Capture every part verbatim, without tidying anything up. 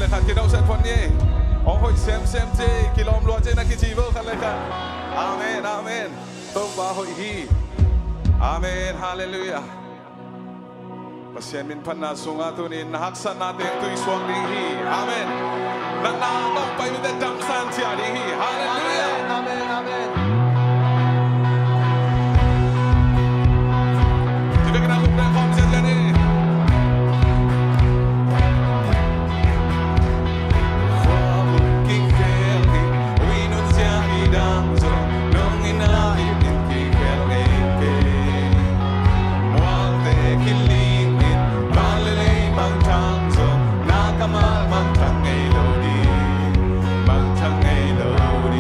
Khat kidawh set phot ni ei. Hong hoih semsem ci ei, kilawm lua ci ei na kici vo khat le khat. Amen, amen. Topa hoih hi. Amen, halleluiah. Pasian minphatna sungah tuni-in na haksatna teng tui suak ding hi. Amen. Natna bang pai mite damsan ciah ding hi. Halleluiah. Amen, amen. Ci vekin a khut beng khawm ciat ciat ni. Khua bung kikhel hi, ui nunzia i dang zong, nong in a ip in kikhel ngei kei. Mualte kiling in, van le lei mangthang zong, na kammal mangthang ngei lo ding, mangthang ngei lo ding.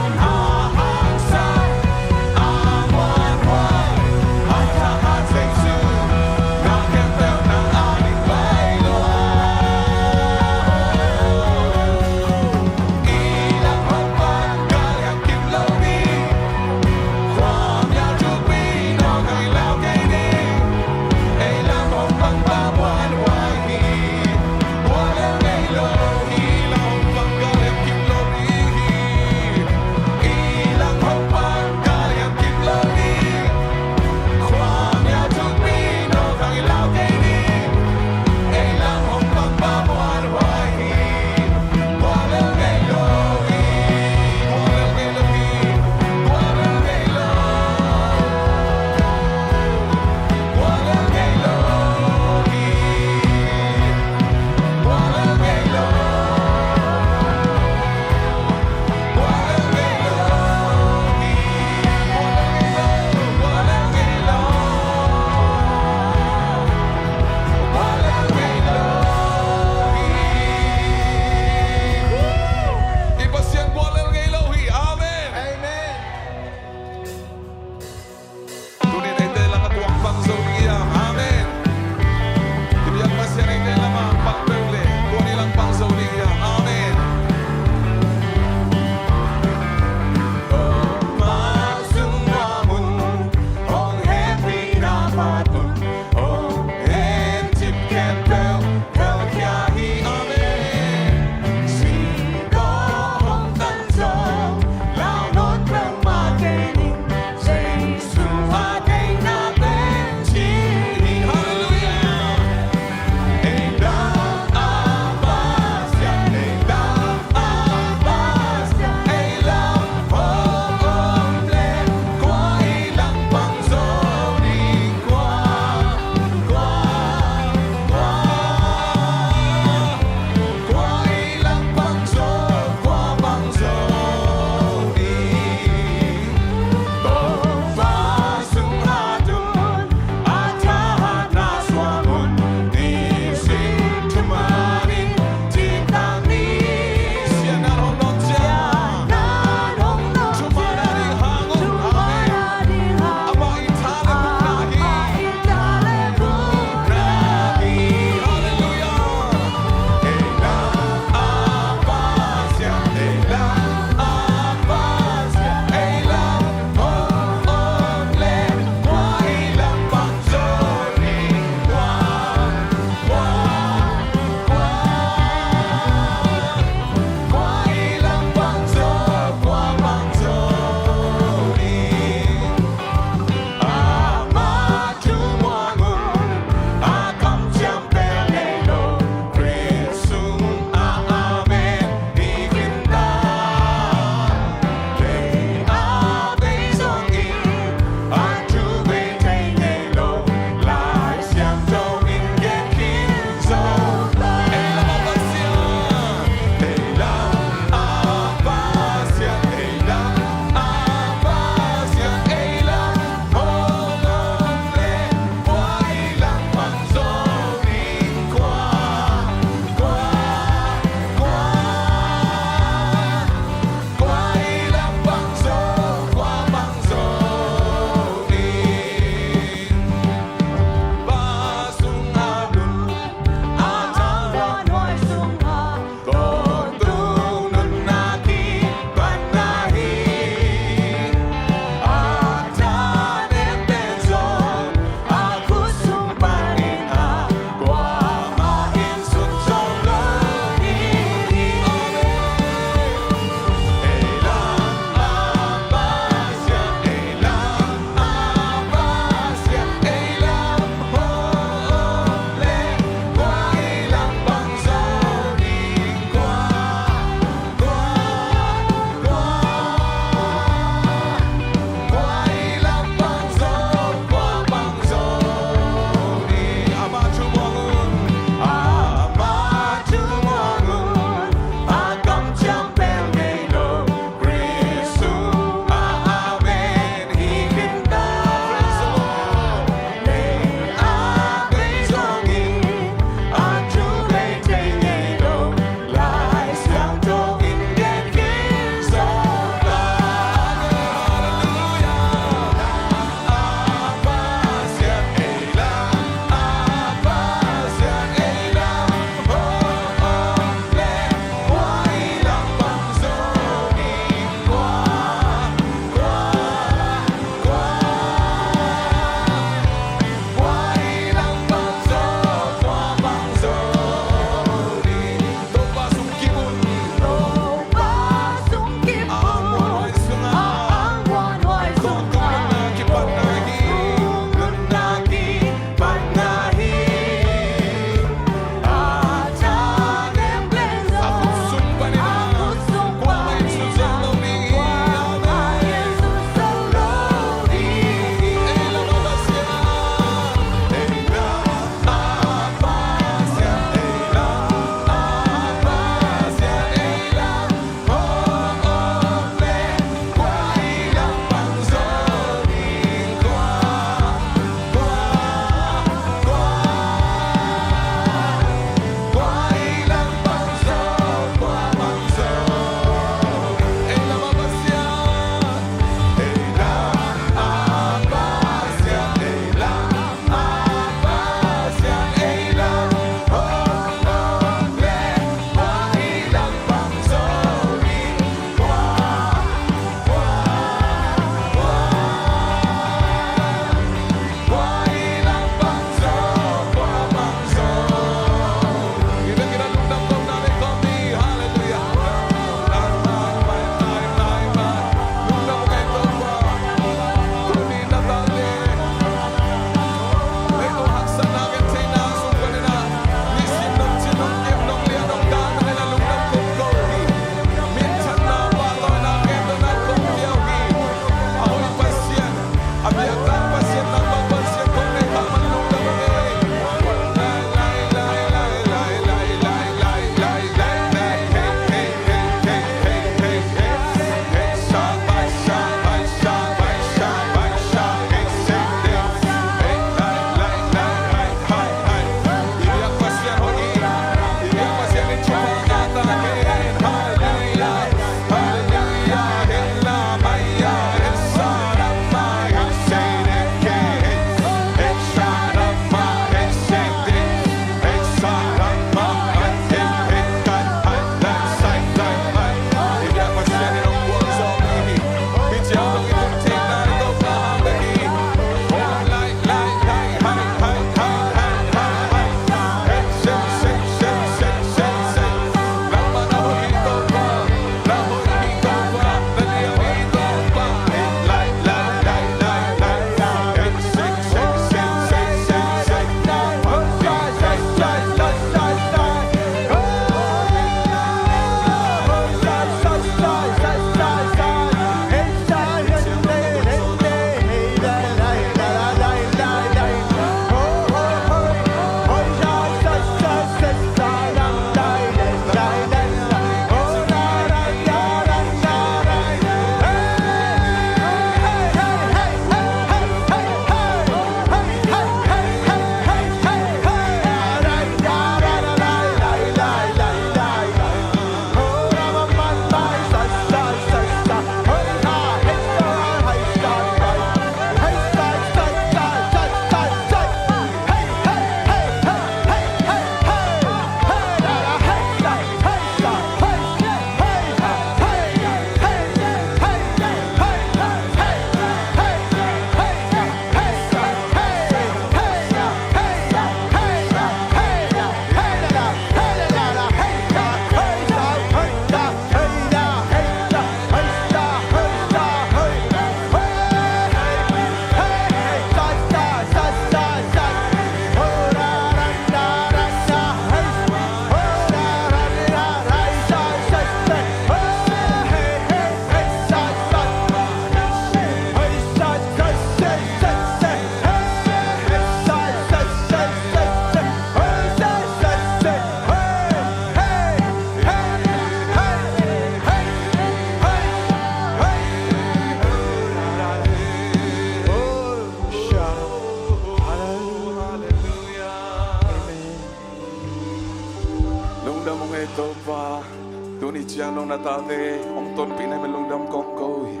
Hong tonpih na hih manin lungdam kong ko hi.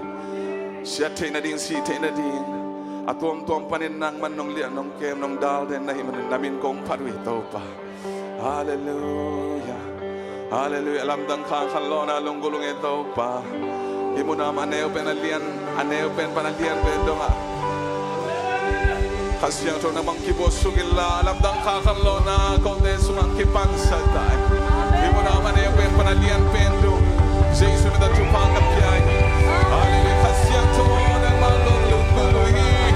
Siat theih nading, sih theih nading, a tuamtuam panin nangman nong liah, nong kem, nong dal den na hih manin na min kong phat uh hi, Topa. Halleluia. Halleluia. Lamdang kha khan lawhna lunggulh ung ei, Topa. Hih munah a neu pen a lian, a neu pen pan a lian pen dongah Kha Siangtho nangmah hong kibuak suk inla, lamdang kha khan lawhna kote sungah hong kipansak ta in. Hih munah a neu pen pan a lian pen dong, Jesu min tawh thupha ka pia hi. Halleluia. Kha Siangtho nangmah kong lunggulh uh hi.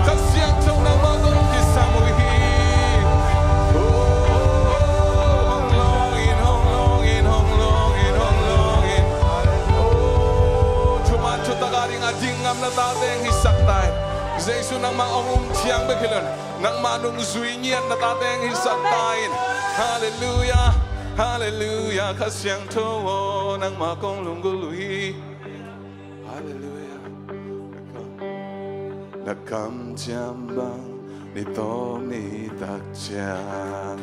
Kha Siangtho nangmah kong kisam uh hi. Oh, hong lawng in, hong lawng in, hong lawng in, hong lawng in. Oh, thuman thutak a ding a ding ngam na tate hong hisak ta in. Jesu nangmah hong um thiang bek hi lo in, nangmah nungzui ngiat na tate hong hisak ta in. Halleluia. Halleluia. Kha Siangtho aw, nangmah kong lunggulh uh hi. Halleluia. Na kamciam bang ni tawm ni tak ciang,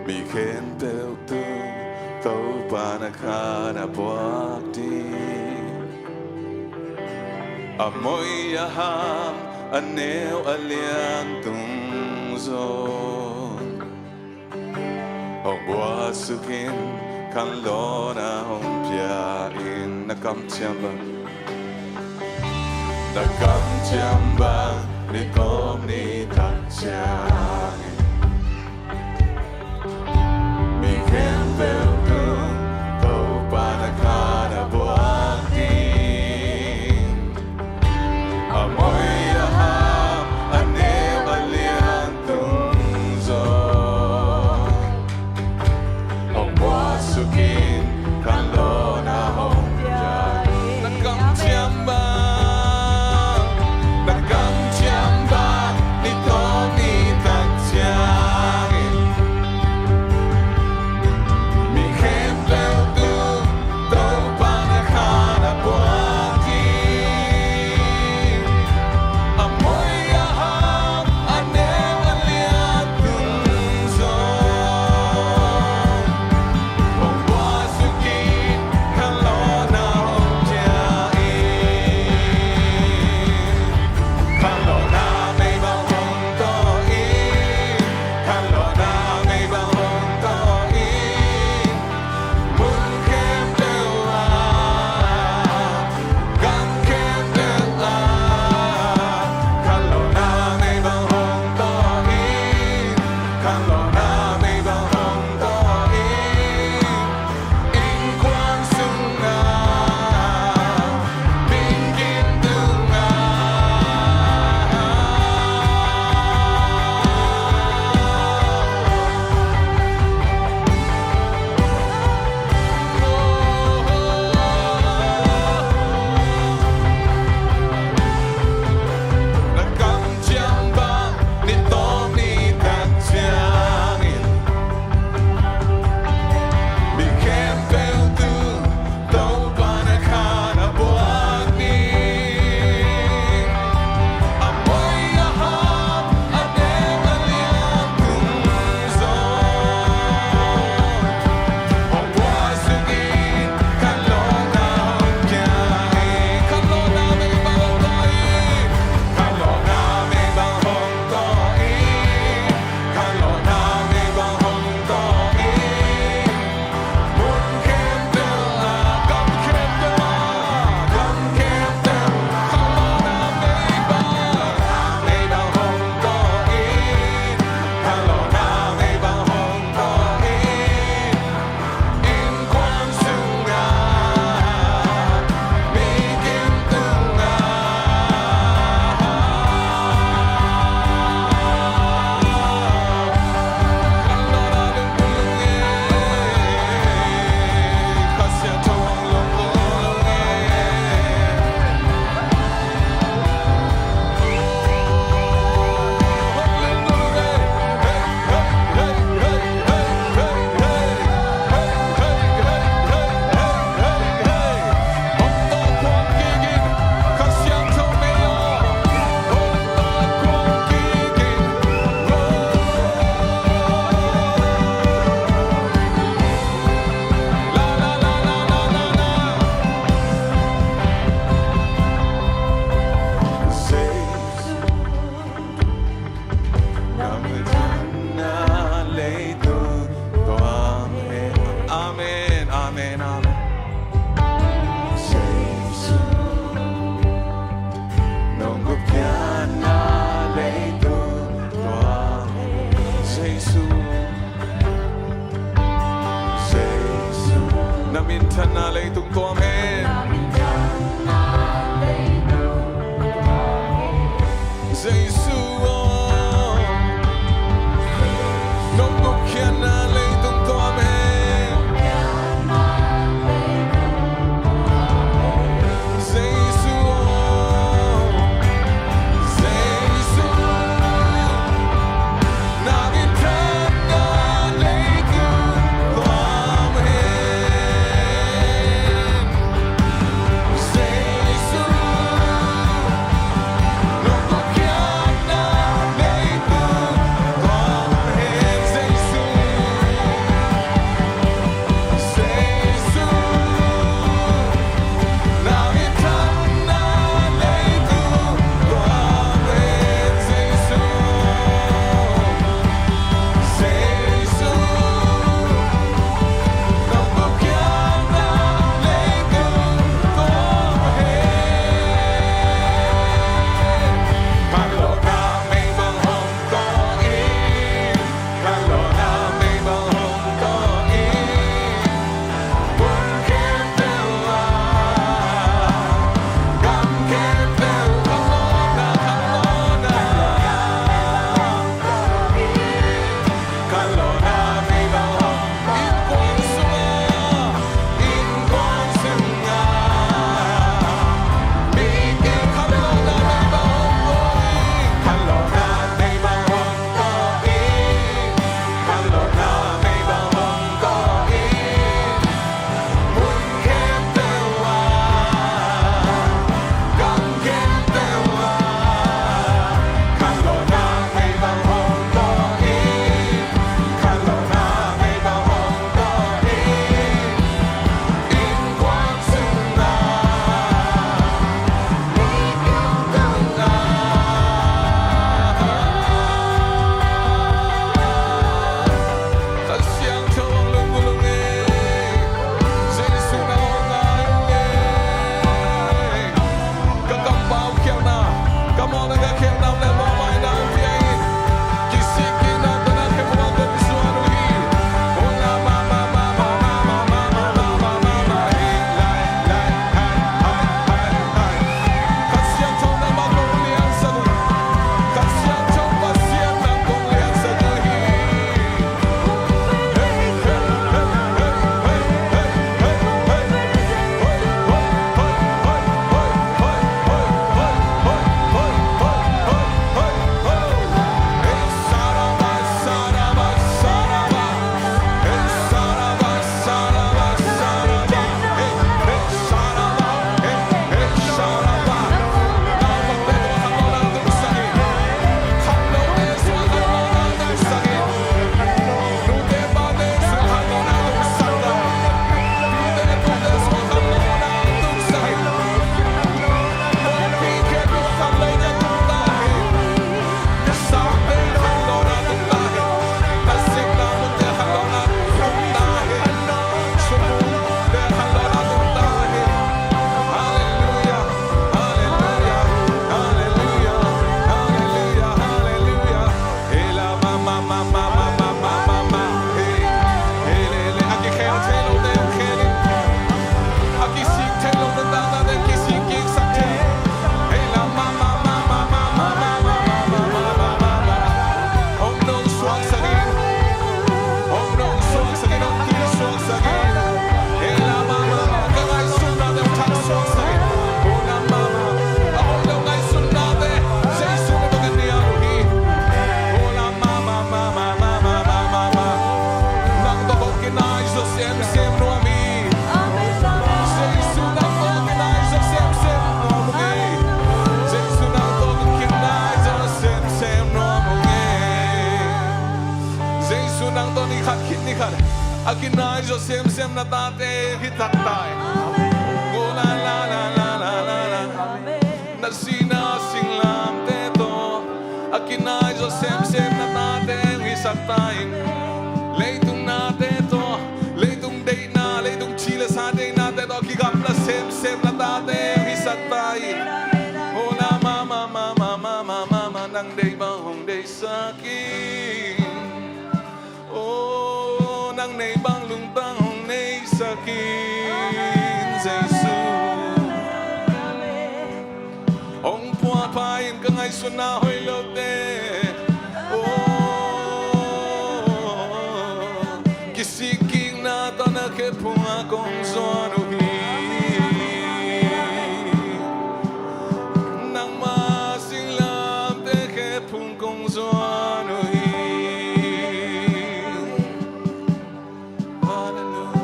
mi khempeuh tung Topa na khan a buak ding. A moi a ham, a neu a lian tung zong hong buaksuk in, khan lawhna hong pia in. Na kamciam bang, na kamciam bang ni tawm ni tak ciangin, mi khempeuh tung Topa na khan a buak ding. A moi a ham, a neu a lian tung zong hong buaksuk in, khan lawhna hong pia in. Na kamciam bang, na kamciam bang ni tawm ni tak ciangin, mi Na minthanna leitung tuam hen. Jesu aw, nong gupkhiatna leitung tuam hen. Jesu aw, Jesu, na minthanna leitung tuam hen. Jesu, nong gupkhiatna leitung tuam hen. Jesu, Jesu, na minthanna leitung tuam hen. Jesu, Jesu, nong gupkhiatna leitung tuam hen. Khanlawhna mei bang hong tawh in, khanlawhna mei bang hong tawh in, mun khempeuh ah, gam khempeuh ah, khanlawhna, khanlawhna, khanlawhna mei bang hong, innkuan sungah, innkuan sungah, mi in khanlawhna mei bang hong tawh in, khanlawhna mei bang hong tawh in, khanlawhna mei bang hong tawh in, mun khempeuh ah, gam khempeuh ah, khanlawhna mei bang hong tawh in, khanlawhna mei bang hong tawh in, innkuan sungah, mi in khanlawhna. Kha Siangtho hong lungkul ung ei. Jesu nang hong ngai ung ei. Ka kampau khialhna, ka mawhna, ka khialhna le mawhmaina hong pia in. Kisik kikna tawh na khe phuak kong zuan uh hi. Hong na ma ma ma. Kha Siangtho nangmah kong liansak uh. Kha Siangtho Pasian nang kong liansak uh hi. Nang tawh kong kinai zaw semsem nuam hi. Jesu nang tawh kong kinai zaw semsem nuam ung ei. Jesu nang tawh kong kinai zaw semsem nuam ung ei. Jesu nang tawh ni khat khit ni khat a kinai zaw semsem na tate hi taktak in. Amen. Amen. Na sihna singlamteh tawh a kinai zaw semsem na tate hong hisak ta in. Leitung nate tawh, leitung deihna, leitung ci le sa deihnate tawh kigamla semsem na tate hong hisak ta in. Aw la ma ma ma, nang deih bang hong deihsak in. Aw, nang nei bang lungtang hong neisak in. na hoih lote, oh, kisikkikna tawh na khephung ah kong zuan uh hi. Nangma singlamteh khephung kong zuan uh hi. Hallelujah.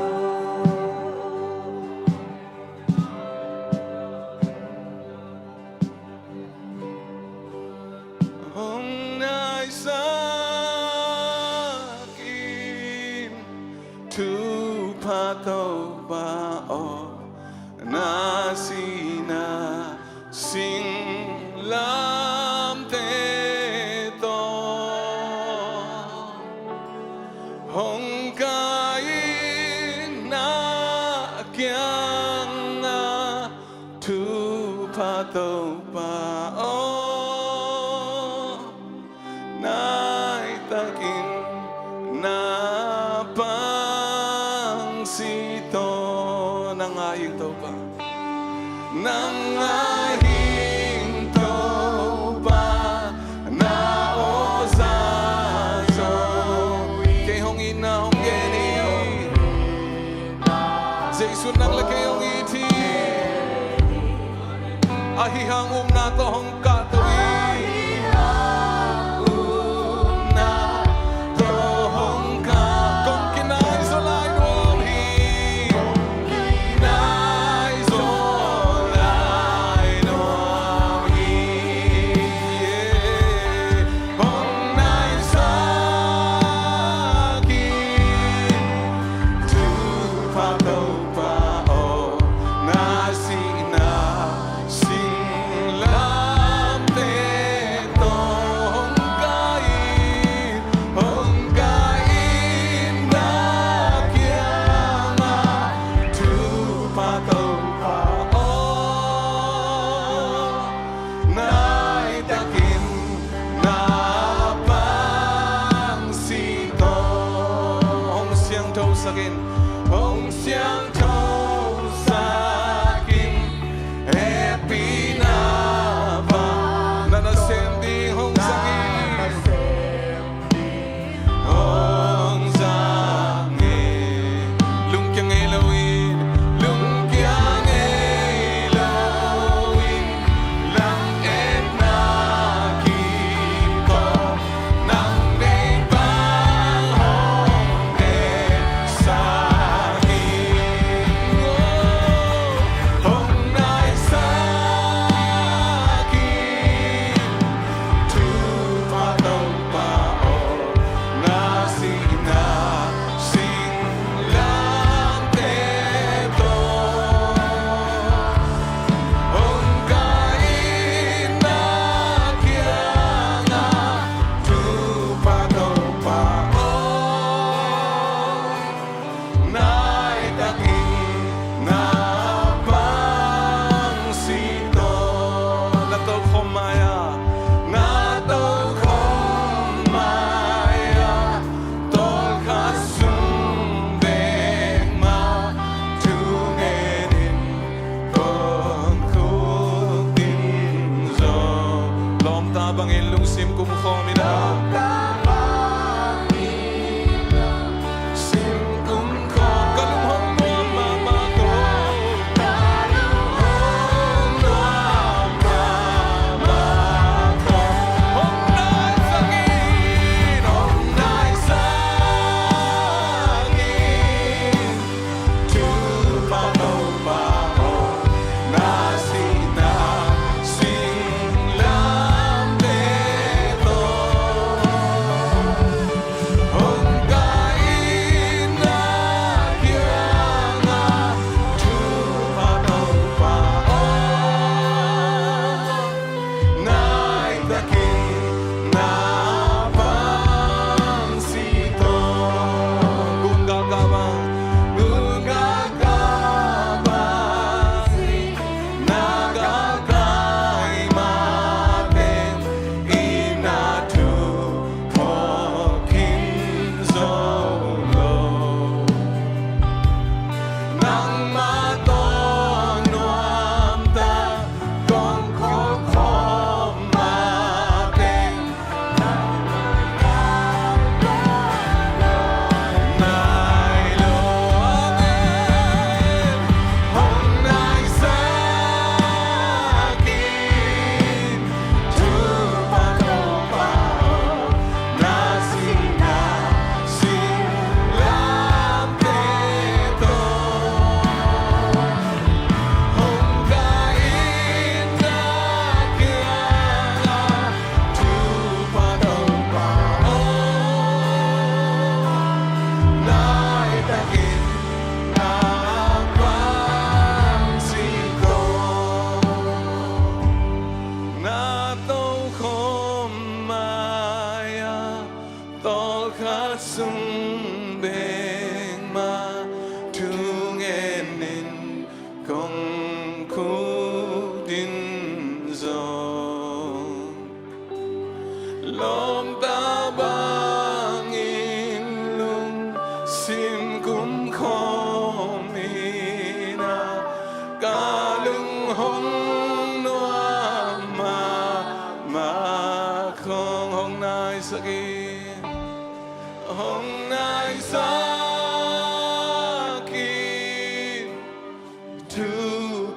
Hong naisak in Topa, Topa aw, na sihna singlamteh tawh hong kai in na kiangah, Topa, Topa aw, nai takin na pang si tawh. Nang ngai ing Topa, nang ngai ing Topa, na aw Zion. Kei hong itna hong gen hi. Jesu nang le kei hong it hi. Ahi hang upna tawh hong kahto hi. Upna tawh hong kah. Kong kinai zaw lai nuam hi. Kinai zaw lai nuam hi. Hong naisak in Topa, Topa aw, na sihna singlamteh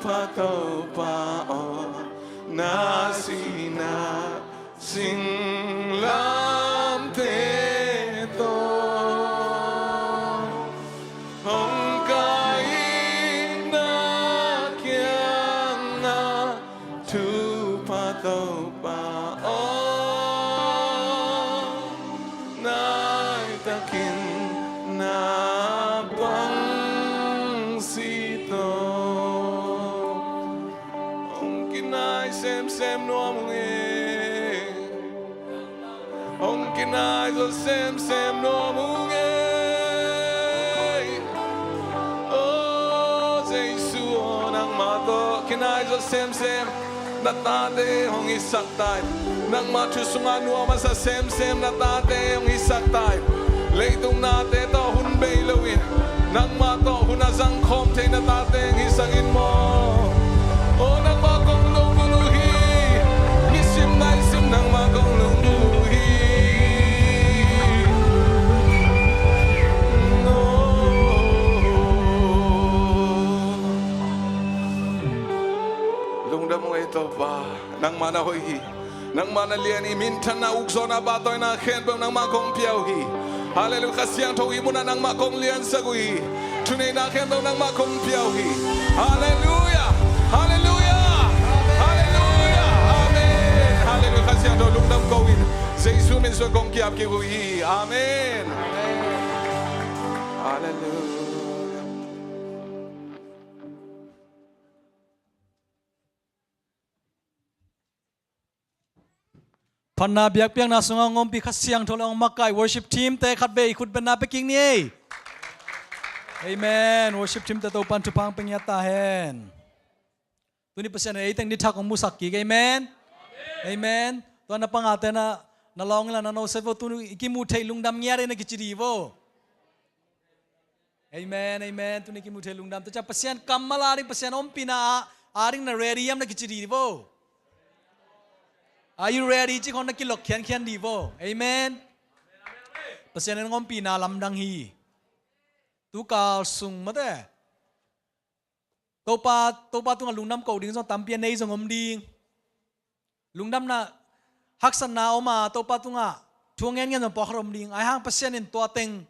Pa Topa aw, na sihna singlamteh tawh hong kai in na kiangah, Topa, Topa aw, laitakin na pang sih tawh. Hong kinai semsem nuam ung ei. Hong kinai zo semsem nuam ung ei. O Jesu aw, nangmah tawh kinai zo semsem. Na tate hong hisak ta in. Nangmah thu sungah nuam a sa semsem na tate hong hisak ta in. Leitung nate tawh hun bei loin, nangmah tawh hun a zangkhawm thei na tate hong hisak in maw. O, nangmah kong lunggulh uh hi. Nisim maisim nangmah kong lunggulh uh hi. O, lungdam ung ei Topa. Nangmah na hoih hi. Nangmah na lian hi. Minthanna, ukzawhna, pahtawina khempeuh nangmah kong pia uh hi. Halleluiah. Kha Siangtho hih munah nangmah kong liansak uh hi. Thuneihna khempeuh nangmah kong pia uh hi. Halleluiah. Halleluiah. Halleluiah. Amen. Halleluiah. Kha Siangtho lungdam ko in, Jesu min suang kong ki-ap kik uh hi. Amen. Halleluiah. Phatna biakpiakna sungah hong ompih Kha Siangtho le hong makaih worship team te khatvei khutbetna pia kik ni ei. Amen. Worship team te Topa'n thupha hong pia ngiat ta hen. Tuni Pasian in ei teng ni thak hong musak kik. Amen. Amen. Tua na pangate na, na lawng inla na no se vo, tuni i kimuh theih lungdam ngiat ei na kici di vo. Amen, amen. Tuni kimuh theih lungdam. Tua ciang Pasian kammal ading, Pasian ompihna ading na ready hiam na kici di vo. Are you ready? Cih khawng na kilok khiankhian di vo. Amen. Pasian in hong ompihna lamdang hi. Tu kal sung mate Topa, Topa tungah lungdam ko ding zong tampi a nei zong om ding. Lungdamna, haksatna om a Topa tungah thu a ngenngen zong pawlkhat om ding. Ahi hang Pasian in tua teng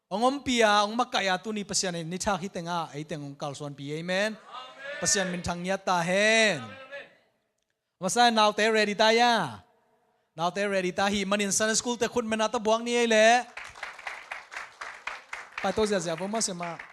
hong ompih a, hong makaih a, tuni Pasian in ni thak hih tengah ei teng hong kalsuanpih. Amen. Pasian minthang ngiat ta hen. Masa in naute ready ta hia? Naute ready ta hih manin Sunday school te khutbetna tawh buak ni ei leh. Paito ziahziah vo masiamah.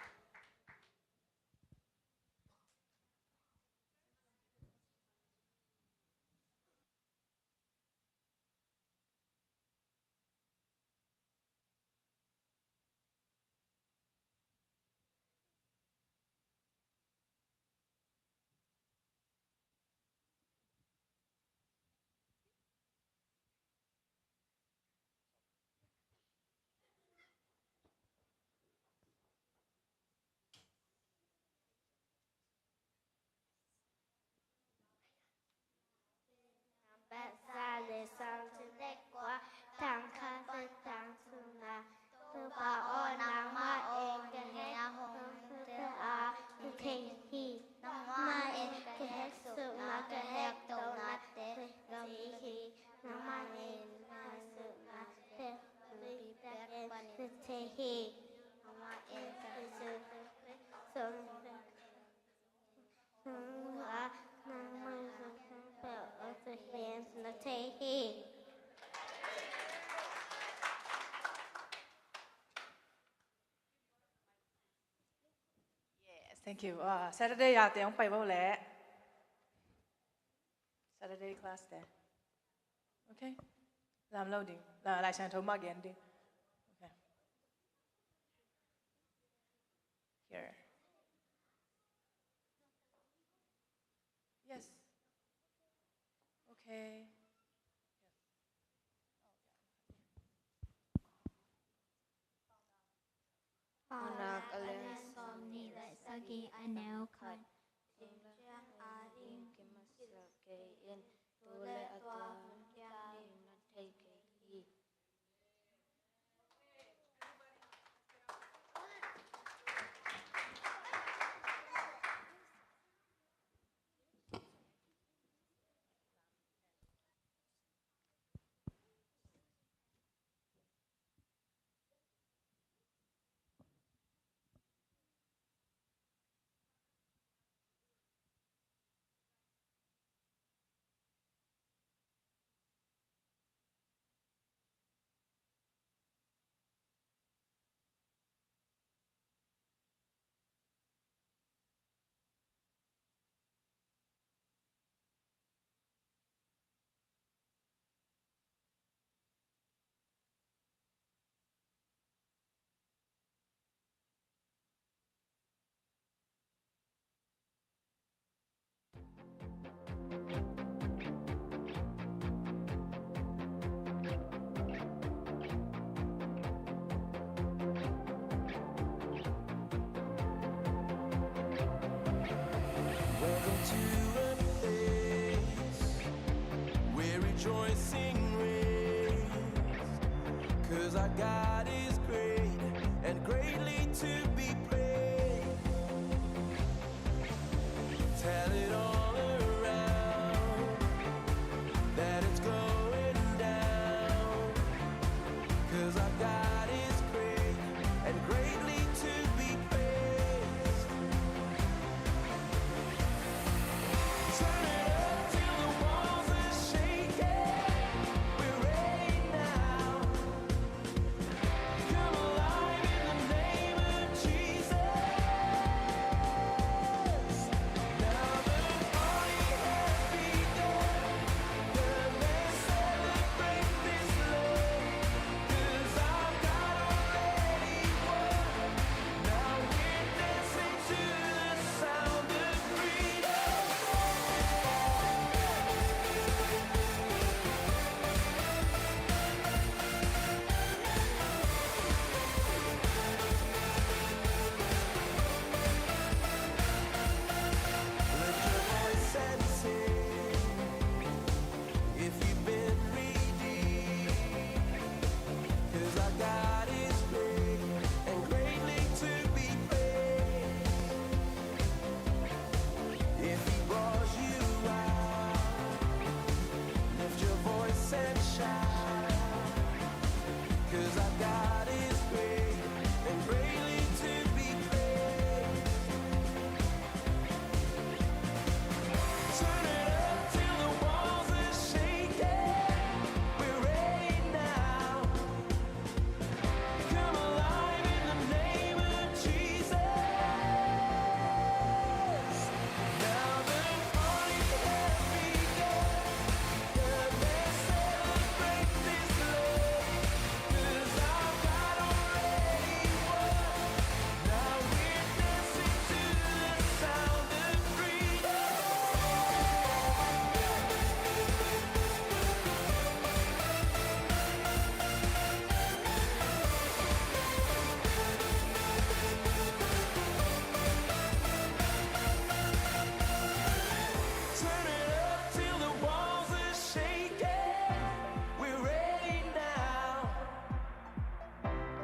Basa le sang tu le kua, tang khat bek tang tu na. Topa aw, nangmah in ka hek hong te a, ka thei hi. Nangmah in ka hek suk na, ka hek to na te, ka thei hi. Nangmah in ka suk na te, ka thei hi. Nangmah in ka suk na te, Yes, thank you. Uh, Saturday ya te hong pai bo le. Saturday class te. Okay. Lam lo ding. La, Lai Siangtho mah gen ding. Okay. Here. Yes. Okay. Paunak a lian sawm nih le sagih a neu khat. Thingthiang ading kimasak kei in, tu le a tua hun kiang ding na thei kei hi. To a place where rejoicing reigns, 'cause our God is great and greatly to be praised. Tell it all around that it's going down, 'cause our God is great and greatly to be praised. Turn it up till the walls are shaking. We're ready now. Come alive in the name of Jesus. Now the party has begun. Come and celebrate this love, 'cause our God already won. Now we're dancing to the sound of freedom. Lift your voice and sing if you've been redeemed, 'cause our God is great and greatly to be praised. If he brought you out, lift your voice and shout, 'cause our God is great and greatly to be praised. Turn it up till the walls are shaking. We're ready now. Come alive in the name of Jesus. Now the party has begun. Come and celebrate this love, 'cause our God already won. Now we're dancing to the sound of freedom. Turn it up till the walls are shaking. We're ready now.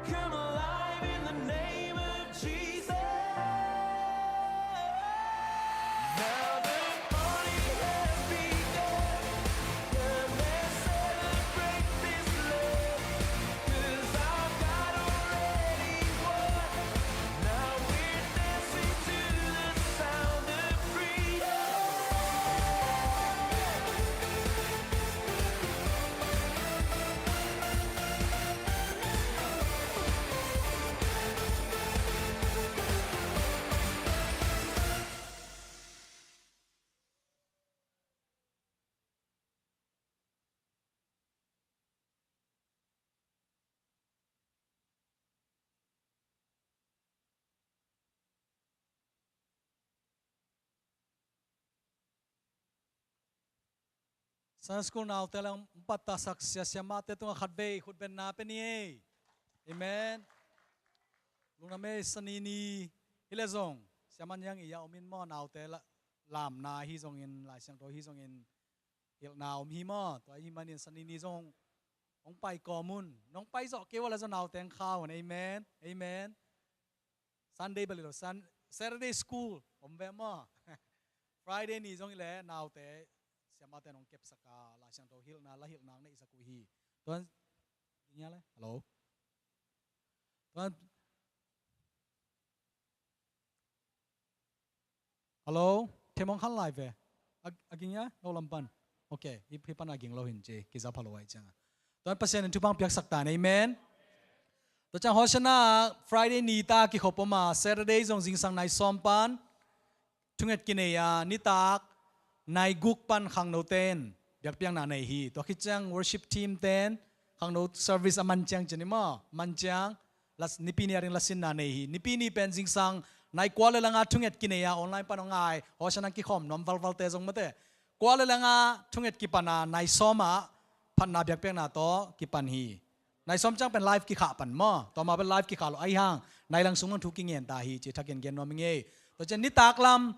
Come alive in the name of Jesus. Now the party has begun. Come and celebrate this love, 'cause our God already won. Now we're dancing to the sound of freedom. Sunday School naute le hong pattahsak sia siamahte tungah khatvei khutbetna pia ni ei. Amen. Lungdam ei. Sanini hi le zong siamah niang i a om in maw, naute la, lamna hi zongin, Lai Siangtho hi zongin, hilhna om hi maw. Tua ahih manin sanini zong hong pai kawm un. Nong pai zawh kei uh a le zong naute hong kha un. Amen. Amen. Sunday bali lo, Sun-, Saturday school om ve maw. Friday ni zong i le naute siamahte nong kepsak a, Lai Siangtho hilhna, la hilhna neihsak uh hi. Tuan, ging ia le. Hello. Tuan, hello. Themong khan lai ve. A, a ging ia, no lam pan. Ok, i, hi pan a ging lo hin ci, kiza pha lo ai ciang a. Tuan Pasian in thupha piaksak ta in, amen. Tua ciang Hosanna Friday ni ta kikhop om a, Saturday zong zingsang nai sawm pan thunget kinei a, nitak nai guk pan khangnote in biakpiakna nei hi. Tua khit ciang worship team ten khangno service a man ciang ci ni maw, man ciang, la, nipi ni a ding lasinna nei hi. Nipi ni pen zingsang nai kua le langa thunget kinei a, online pan hong ngai, Hosanna kikhawm nuam valvalte zong mate. Kua le langa thunget kipan a, nai sawm ah phatna biakpiakna tawh kipan hi. Nai sawm ciang pen live kikhah pan maw. Tua mah pen live kikhah lo ahih hang nai lang sung bang thu kingen ta hi ci thakin gen nuam ing ei. Tua ciang nitak lam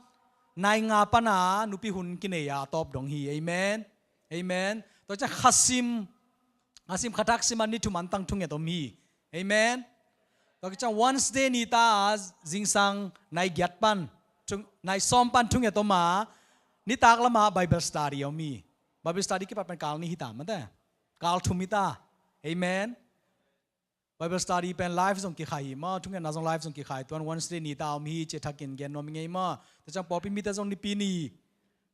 nai nga pana nupi hun kinei a tawp dong hi. Amen. Amen. Tua ciang khasim, khasim khatak sim a ni thum antang thunget om hi. Amen. Tua ciang Wednesday ni ta a zingsang nai giat pan thung, nai sawm pan thunget om a, nitak lama Bible study om hi. Bible study kipat pen kal ni hi ta mate, kal thum hi ta. Amen. Bible study pen live zong kikhai hi maw, thungetna zong live zong kikhai, tuan Wednesday ni ta om hi ci a thakin gen nuam i ngei maw. Tua ciang pawlpi mite zong nipi ni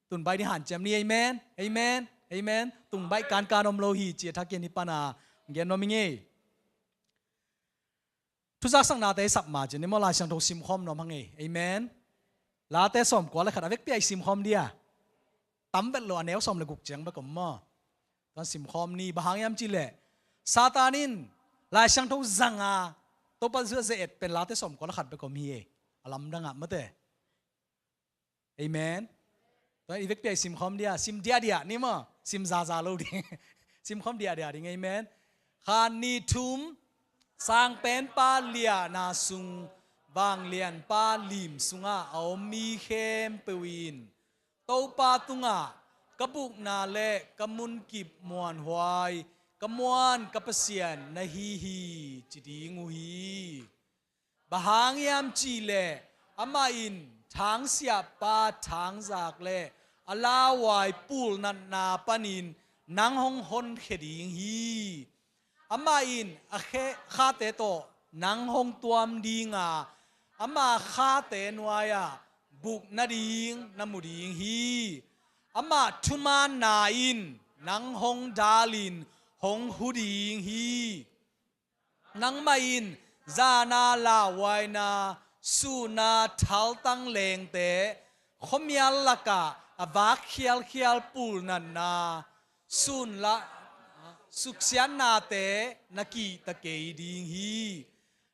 tun baih ni hanciam ni. Amen. Amen. Amen. Tung baih kankan om lo hi ci a thakin hi pana gen nuam i ngei. Thuzaksaknate i sap ma ci ni maw, Lai Siangtho simkhawm nuam hang ei. Amen. Late sawmkua le khat a vekpi a i simkhawm dia. Tam vet lo, a neu sawm le guk ciang bek om maw. Tuan simkhawm ni, bang hang hiam cihleh Satan in Lai Siangtho zanga Topa Jesu a ze-et pen Late sawmkua le khat bek om hi e. A lamdang ah mate. Amen. Tuan i vekpi a i simkhawm dia, sim diahdiah ni maw, sim zaza lo ding. Simkhawm diahdiah ding. Amen. Khan ni thum, Sangpenpa liahna sung, Vanglianpa lim sungah a om mi khempeuh in Topa tungah ka bukna le ka munkip muanhuai, ka muan ka Pasian na hi hi ci ding uh hi. Bang hang hiam cihleh amah in thangsiahpa thangzak le a lauhuai pulnatna panin nang hong honkhia ding hi. Amah in a khe-, khate tawh nang hong tuam dinga, ama khate nuai-ah buk nading na mu ding hi. Amah thumaanna in nang hong dalin hong hu ding hi. Nangmah in zana lauhuaina, sunna thaltang lengte, khuamial lakah a vak khialkhial pulnatna, sunla, suksiatnate na kihta kei ding hi.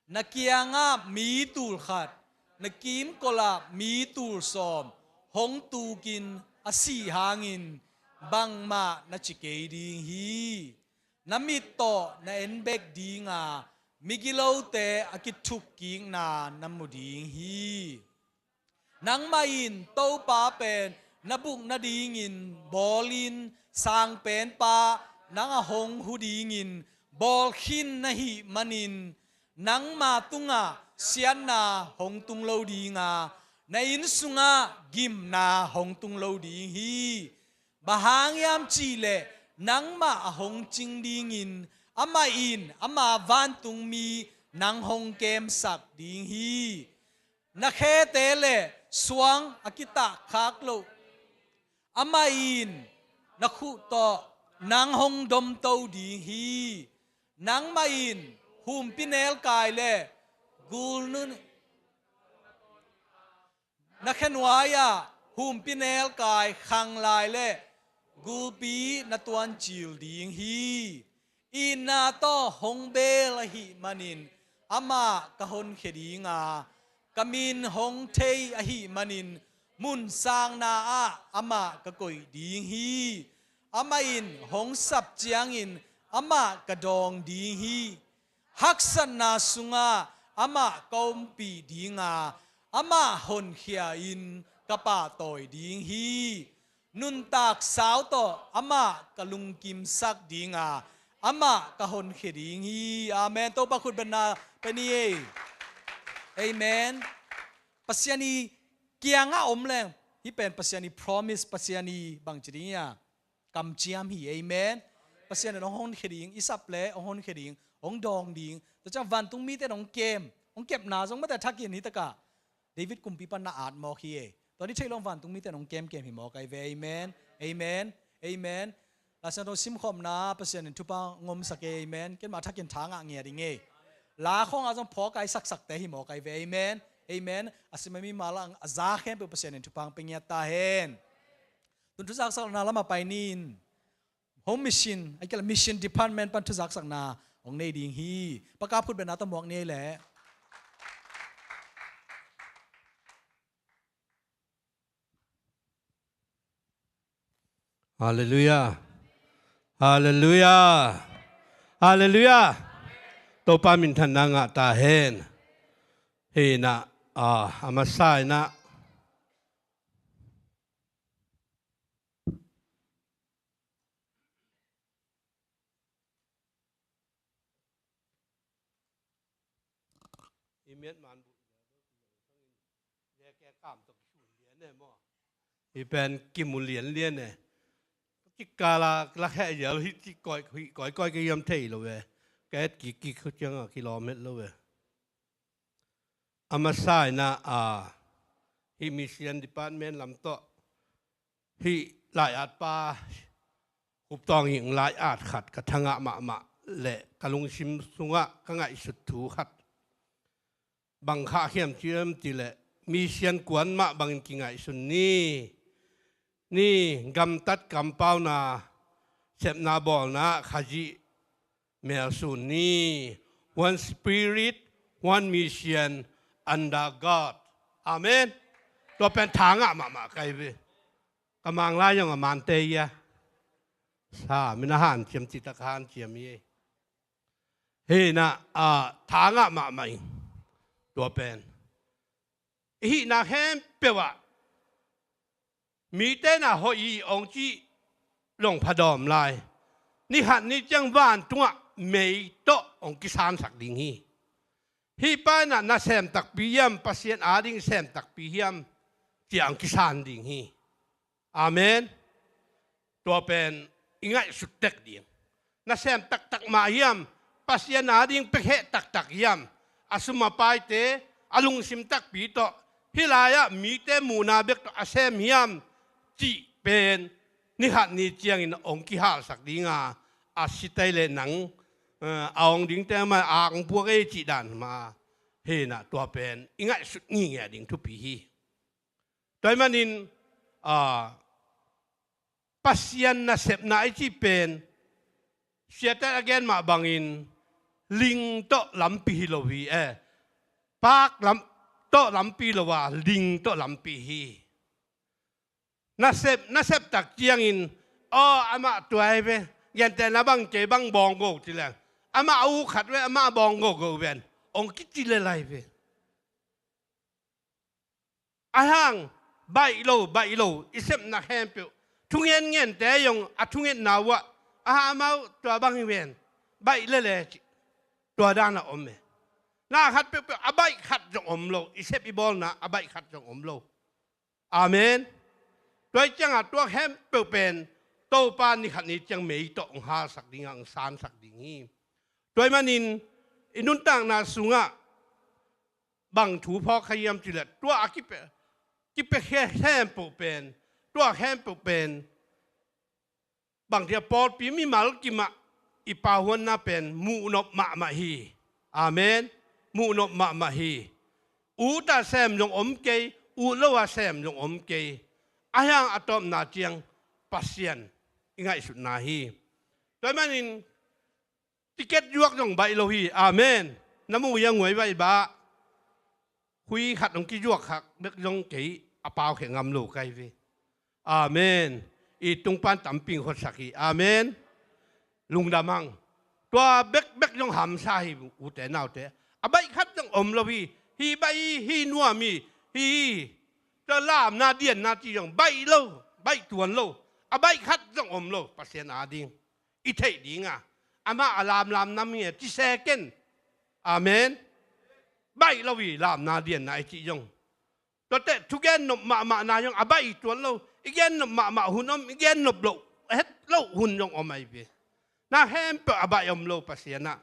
Na kiangah mi tul khat, na kimkolah mi tul sawm hong tukin a sih hangin bangmah na ci kei ding hi. Na mit tawh na en bek dinga, migilote a kithukkikna na mu ding hi. Nangmah in Topa pen na buk nadingin bawlin, Sangpenpa nang a hong hu dingin bawl khin na hih manin, nangma tungah siatna hong tung lo dinga, na inn sungah gimna hong tung lo ding hi. Bang hang hiam cihleh nangmah a hong cing dingin amah in ama vantungmi nang hong kemsak ding hi. Na khete le suang a kitahkhak loh, amah in na khuh tawh nang hong domto ding hi. Nangmah in humpinelkai le gulnun, na khenuai-ah humpinelkai khanglai le gulpi na tuancil ding hi. Itna tawh hong bel ahih manin amah ka honkhia dinga, ka min hong thei ahih manin mun sangna-ah amah ka koih ding hi. Amah in hong sap ciangin amah ka dawng ding hi. Haksatna sungah amah ka ompih dinga, amah honkhia-in ka pahtawi ding hi. Nuntak sau tawh amah ka lungkimsak dinga, amah ka honkhia ding hi. Amen. Topa khutbetna pia ni ei. Amen. Pasian i kiangah om leng, hih pen Pasian i promise, Pasian i bangci ding ia, kamciam hi. Amen. Pasian in hong honkhia ding, i sap le hong honkhia ding, hong dawng ding. Tua ciang vantung mite hong kem, hong kepna zong mate thakin hi takah David kumpipa na at mawk hi e. Tua ni theih lo vantung mite hong kemkem hi mawk ai ve. Amen. Amen. Amen. Lai Siangtho simkhopna Pasian in thupha ngomsak e. Amen. Ken mah thakin tha ngah ngiat ding e. La khawngah zong phawk ai saksakte hi mawk ai ve. Amen. Amen. A sim a mi mah lah a za khempeuh Pasian in thupha hong pia ngiat ta hen. Tun thuzaksakna lamah pai ni in, Home Mission, a kila Mission Department pan thuzaksakna hong nei ding hi. Pakap khutbetna tawh muak ni ei leh. Halleluiah. Halleluiah. Halleluiah. Topa minthanna ngah ta hen. Hih inah, ah, a masa inah Hi pen kimu lianlian e. Kikala lakheh zial hi ci koi, hi koi koi ka hiam thei lo e. Ka et kik kik kho cianga kilawm het lo e. A masa ina a, hi mission department lam tawh hi lai-at pa Khup Tawng Hing lai-at khat ka thangah mahmah le ka lungsim sungah ka ngaihsut thu khat bang khah hiam ciam ti le, mission kuan mah bangin kingaihsun ni. Ni, gamtat kampauna, sepna bawlna Khazih melsun ni. One spirit, one mission under God. Amen. Tua pen thangah mahmah kai ve. Ka mang lai zong a mante ia sa mina hanciam citak hanciam hi. Hina a thangah mahmah in tua pen i hihna khempeuh ah mite na hoih hi ong cih long phadawm lai. Ni khat ni ciang vantungah mei tawh ong kisansak ding hi. Hih pa inah na sem takpi hiam, Pasian ading sem takpi hiam, cia ong kisan ding hi. Amen. Tua pen i ngaihsut tek ding. Na sem taktak mah hiam, Pasian ading pekhe taktak hiam, a sum a paite, a lungsim takpi tawh, hih lai-ah mite muhna bek tawh a sem hiam, cih pen ni khat ni ciangin ong kihalsak dinga, a sitei le nang, eh, a ong dingte mah a ong puak ei cih dan mah. Hina tua pen i ngaihsut ngingeh ding thupi hi. Tua ahih manin, ah, Pasian nasepna i cih pen siate a gen mah bangin ling tawh lampi hi lo hi e. Paak lam tawh lampi lo a, ling tawh lampi hi. Nasep, nasep tak ciangin, aw, amah tuai ve, gentehna bang kei bang bawng go ci leng, amah a u khat ve, amah bawng go go ven ong kici le lai ve. A hang, baih lo, baih lo, i sepna khempeuh. Thungen ngente zong a thungetna uhah, a ha amau tua bang hi ven, baih lele cih, tua dan a om e. Na khat peuhpeuh a baih khat zong om lo, i sep i bawlna a baih khat zong om lo. Amen. Tua hi ciangah tua khempeuh pen Topa ni khat ni ciang mei tawh ong halsak dingah ong sansak ding hi. Tua ahih manin i nuntakna sungah bang thu phawk kha hiam cih leh, tua a kipe, kipe khe khempeuh pen, tua khempeuh pen bang ci a, pawlpi mimal kimah i pauhuanna pen muhnop mahmah hi. Amen. Muhnop mahmah hi. Ut a sem zong om kei, ut lo a sem zong om kei. A hiang a tawpna ciang Pasian i ngaihsutna hi. Tua ahih manin ticket zuak zong baih lo hi. Amen. Na mu ia nguai baih bah. Khui khat hong kizuak khak bek zong kei a pau khia ngam lo kai ve. Amen. I tungpan tampi hong khotsak hi. Amen. Lungdam hang. Tua bekbek zong hamsa hi, ute naute. A baih khat zong om lo hi. Hi baih hi, hi nuam hi. Hi hi. Tua lamna dianna ci zong baih lo, baih tuan lo. A baih khat zong om lo Pasian ading. I theih dinga, amah a lamlam nam hi a ci se ken. Amen. Baih lo hi lamna dianna i cih zong. Tuate thugen nop mahmahna zong a baih tuan lo. I gen nop mahmah hun om, i gen nop loh, het loh hun zong om ahi ve. Na khempeuh a baih om lo Pasian ah.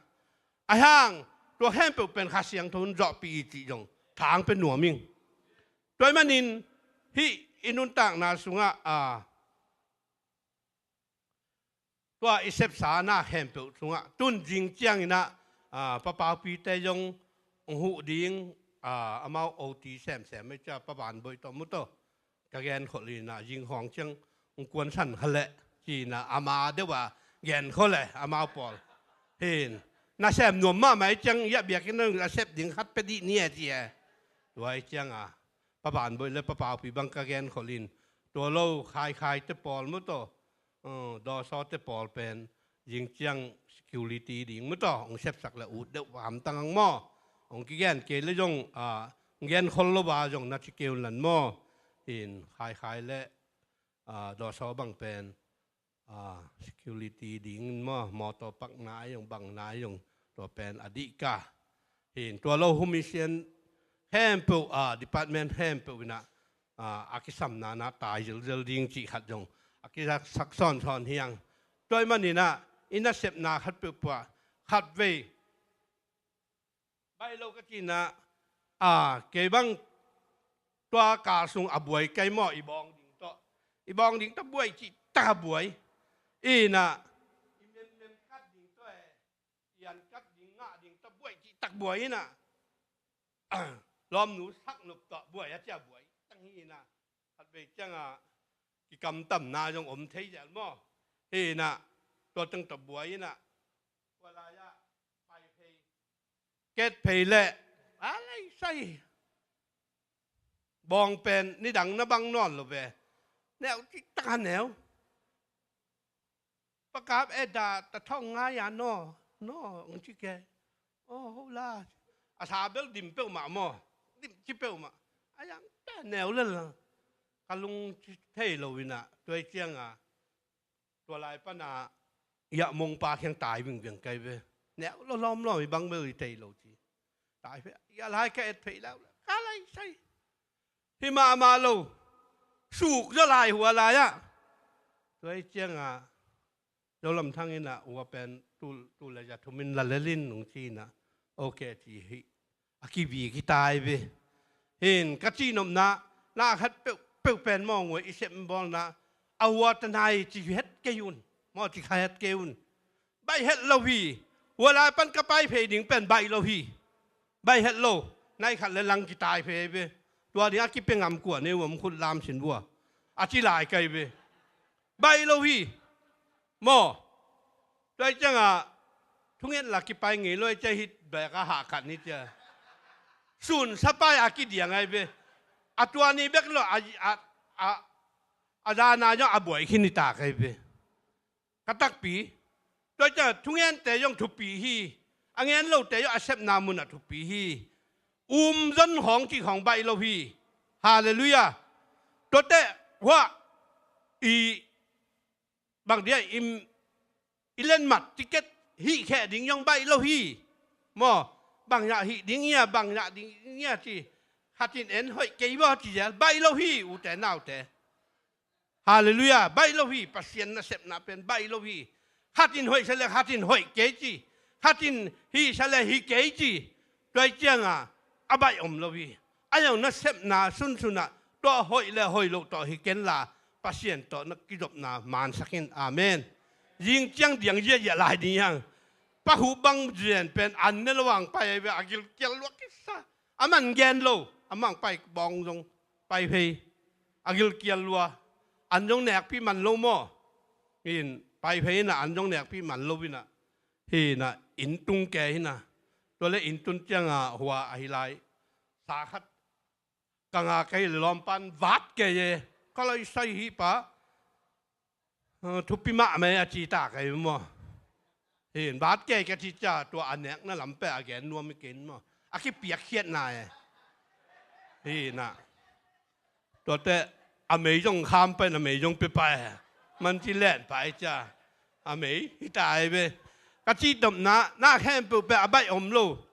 A hang, tua khempeuh pen Kha Siangtho hun zawhpih i cih zong thang pen nuam ing. Tua ahih manin hih i nuntakna sungah, a, tua i sepsa na khempeuh sungah tun zing ciangin ah, a, Pa Paupite zong hong huh ding, a, amau O T semsem ei cia Pa Van Boih tawh mu tawh ka genkholh in ah, zing khawng ciang hong kuansan kha leh ci-in ah, ama deuh a genkholh e, amau pawl. Hin, na sem nuam mahmah ei ciang, ia biakinn a sep ding khat pia dih ni e ci e. Tua ei ciang a, Pa Van Boih le Pa Paupih bang ka genkholh in, tua lo Khai Khai te pawl mu tawh, uh, Dawsaw te pawl pen zing ciang security ding mu tawh hong sepsak le ut deuh hamtang ang maw. Hong kigen kei le zong, uh, hong genkhol lo a zong na ci kei un lan maw. Hin Khai Khai le, uh, Dawsaw bang pen, a, security ding maw, mawtaw pakna ahi zong, bangna ahi zong, tua pen a dih ka. Hin tua lo humi sian khempeuh, a, department khempeuh in ah, a, a kisamna na tai zelzel ding cih khat zong a kisak sawnsawn hi hang. Tua ahih manin ah i nasepna khat peuhpeuh ah khatvei baih lo ka cihna, a, kei bang tua kal sung a buai kei maw, i bawng ding tawh, i bawng ding tawh buai cihtak a buai. Inah i memem kat ding tawh e, i an kat ding, ngah ding tawh buai cihtak buai inah, lawmnu saknop tawh buai a cia buai tang hi inah, khatvei ciangah kikamtamna zong om thei zel maw. Hi inah tua teng tawh buai inah, tua lai-ah pai phei, ket phei leh a lai sai. Bawng pen nidang na bang nawn lo ve. Neu cihtak a neu. Pakap e da ta thong ngai a naw, naw, ong ci ke. Aw, ho la. A sa bel dim peuhmah maw. Dim ci peuhmah. A yang ta neu lel la. Ka lung ci thei lo inah, tua ciangah tua lai pana i ah mongpa kiang tai vingveng kai ve. Neu lo lawmlawm i bang bel i tei lo ci. Tai ve, i a lai ka et phei lau, ka lai sai. Hi mahmah lo. Suk zaw lai hua lai-ah. Tua ciangah Zolam Thang inah hua pen tul, tul le za thum in la lel in nung ci inah, ok ci hi. A kivi kitai ve. Hin ka cihnopna, na khat peuhpeuh pen maw, ngui i sem bawlna, a hua ta nai ci het kei un. Maw ci kha het kei un. Baih het lo hi. Hua lai pan ka pai phei ding pen baih lo hi. Baih het lo. Nai khat le lang kitai phei ve. Tua ding a kipia ngam kua nei uam khut lam sin vua. A ci lai kai ve. Baih lo hi. Maw. Tua ciangah thunget la kipai ngei lo cia hit bek a hah khat ni cia. Sun sapai a kidiang ai ve. A tua ni bek lo a, a, a, a dana zong a buai khin i ta kai ve. Ka takpi. Tua ciangah thungente zong thupi hi. A ngen lote zong a sepna munah thupi hi. Um zon hong cih hong baih lo hi. Halleluiah. Tuate hua i bang dia i, i lenmat ticket hih kheh ding zong baih lo hi. Maw, bang zah hih ding ia, bang zah ding ia ci. Khatin en hoih kei baw ci zel, baih lo hi, ute naute. Halleluiah, baih lo hi, Pasian nasepna pen baih lo hi. Khatin hoih sa le khatin hoih kei ci. Khatin hih sa le hih kei ci. Tua ciangah a baih om lo hi. A zong nasepna sunsunah tua hoih le hoih loh tawh hi kenla, Pasian tawh na kizopna mansak in. Amen. Zing ciang diang ziahziah lai ding hiang. Pahu bang zen pen an ne lo ang pai ve, a gilkial lua kisa. A man gen lo, a mang pai bawng zong pai phei. A gilkial lua. An zong nekpi man lo maw. In pai phei inah an zong nekpi man lo inah. Hi inah inn tung ke hi inah. Tua le inn tun ciangah hua ahi lai. Sa khat ka nga kei le lawmpan vat kei e. Ka lai sai hi pa. Thupi mahmah a ci ta kei maw. Hin vat kei ka ci cia tua a nekna lam peh a gen nuam i ken maw. A kipiakkhiatna e. Hi inah. Tuate a mei zong kham pai na mei zong pia pai. Man ci len pai cia. A mei hi ta ai ve. Ka cihnopna na khempeuh peh a baih om lo.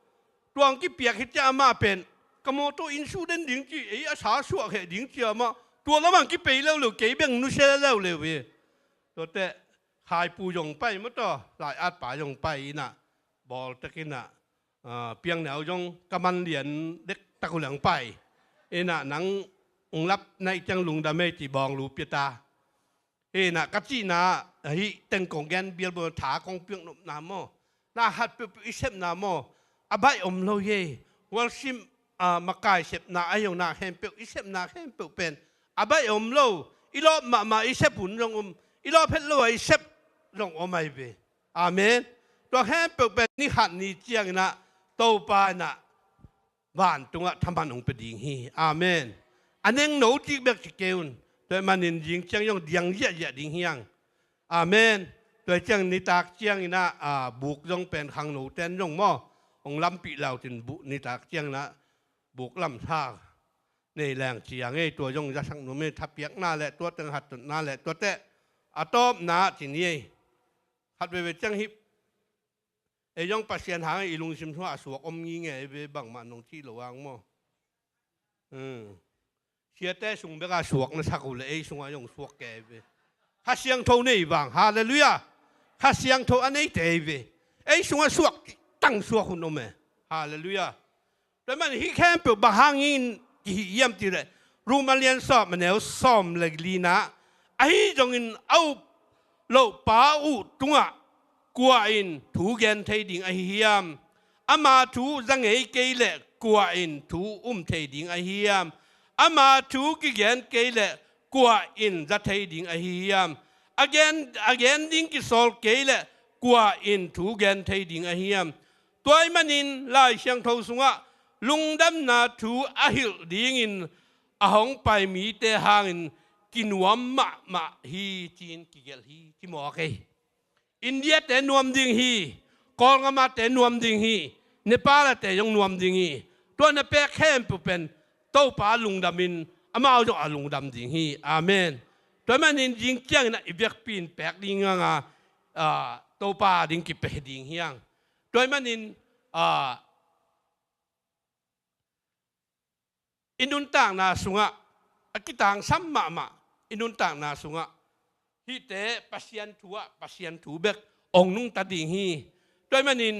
Tuang kipiak hi cia amah pen ka mawtaw inn su den ding ci, ei a sa suah kheh ding cia amah. Tua lamang kipei leuleu kei beng nusia leuleu hi. Tuate khaipu zong pai mawtaw lai atpa zong pai inah. Bawltek inah. Piangneu zong ka man lian dektak uh leng pai. Inah nang ung lap naih ciang lungdam ei ci bawng lu pia ta. Inah ka cihna hih teng kong gen bialbo tha kong piak nopna maw. Na khat peuhpeuh i sepna maw. A baih om lo hi. Worship makai sepna a hiona khempeuh i sepna khempeuh pen a baih om lo. I lawp mahmah i sep hun zong om. I lawp het lo a i sep zong om ai ve. Amen. Tua khempeuh pen ni khat ni cianginah Topa inah vantungah thaman hong pia ding hi. Amen. A nengno cik bek ci kei un. Tua ahih manin zing ciang zong diang ziahziah ding hiang. Amen. Tua ciang nitak cianginah buk zong pen khangno ten zong maw hong lampih lautin nitak cianginah buk lamsa nei leng ciang ei tua zong zasak nuam ei thapiakna le tua teng hattutna le tuate a tawpna ci ni ei. Khat veve ciang hih ei zong Pasian hangah i lungsim sungah a suak om ngingei ve bangmah nong cih lo ang maw. Hmm. Siate sung bek a suak na sak uh leh ei sungah zong suak kei ve. Kha Siangtho nei vang, halleluiah. Kha Siangtho a neite hi ve. Ei sungah suak, tang suak hun om e. Halleluiah. Tua man hih khempeuh bang hangin kihih hiam cih leh, Rom a lian sawm a neu sawm le lina, ahi zongin a up loh pa uh tungah kua in thu gen thei ding ahi hiam? Ama thu za ngei kei leh kua in thu um thei ding ahi hiam? Ama thu kigen kei leh kua in za thei ding ahi hiam? A gen, a gen ding kisawl kei leh kua in thu gen thei ding ahi hiam? Tua ahih manin Lai Siangtho sungah lungdamna thu a hilh dingin a hong pai mite hangin kinuam mahmah hi, ci-in kigelh hi, ci mawk ei. India-te nuam ding hi, Kawlgam-ate nuam ding hi, Nepal-ate zong nuam ding hi. Tua na pek khempeuh pen Topa lungdamin amau zong a lungdam ding hi. Amen. Tua ahih manin zing ciangin ah i biakpi in pek ding hang a, ah, Topa ding kipia ding hi hang. Tua ahih manin, ah, i nuntakna sungah, a kitangsam mahmah i nuntakna sungah, hihte Pasian thu ah, Pasian thu bek hong nungta ding hi. Tua ahih manin,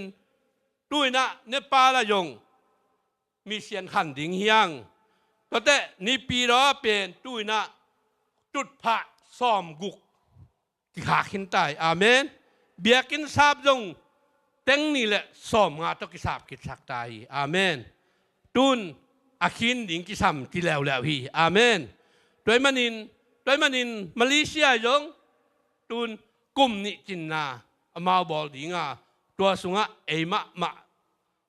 tu-in ah Nepal ah zong mission khan ding hi hang. Tuate Naypyidaw pen tu-in ah tutphah sawmguk kikhak khin ta hi. Amen. Biakinn sap zong teng nih le sawmnga tawh kisap khitsak ta hi. Amen. Tun a khin ding kisam ci leuleu hi. Amen. Tua ahih manin, tua ahih manin Malaysia zong tun kum nih cinna amau bawl ding a, tua sungah ei mahmah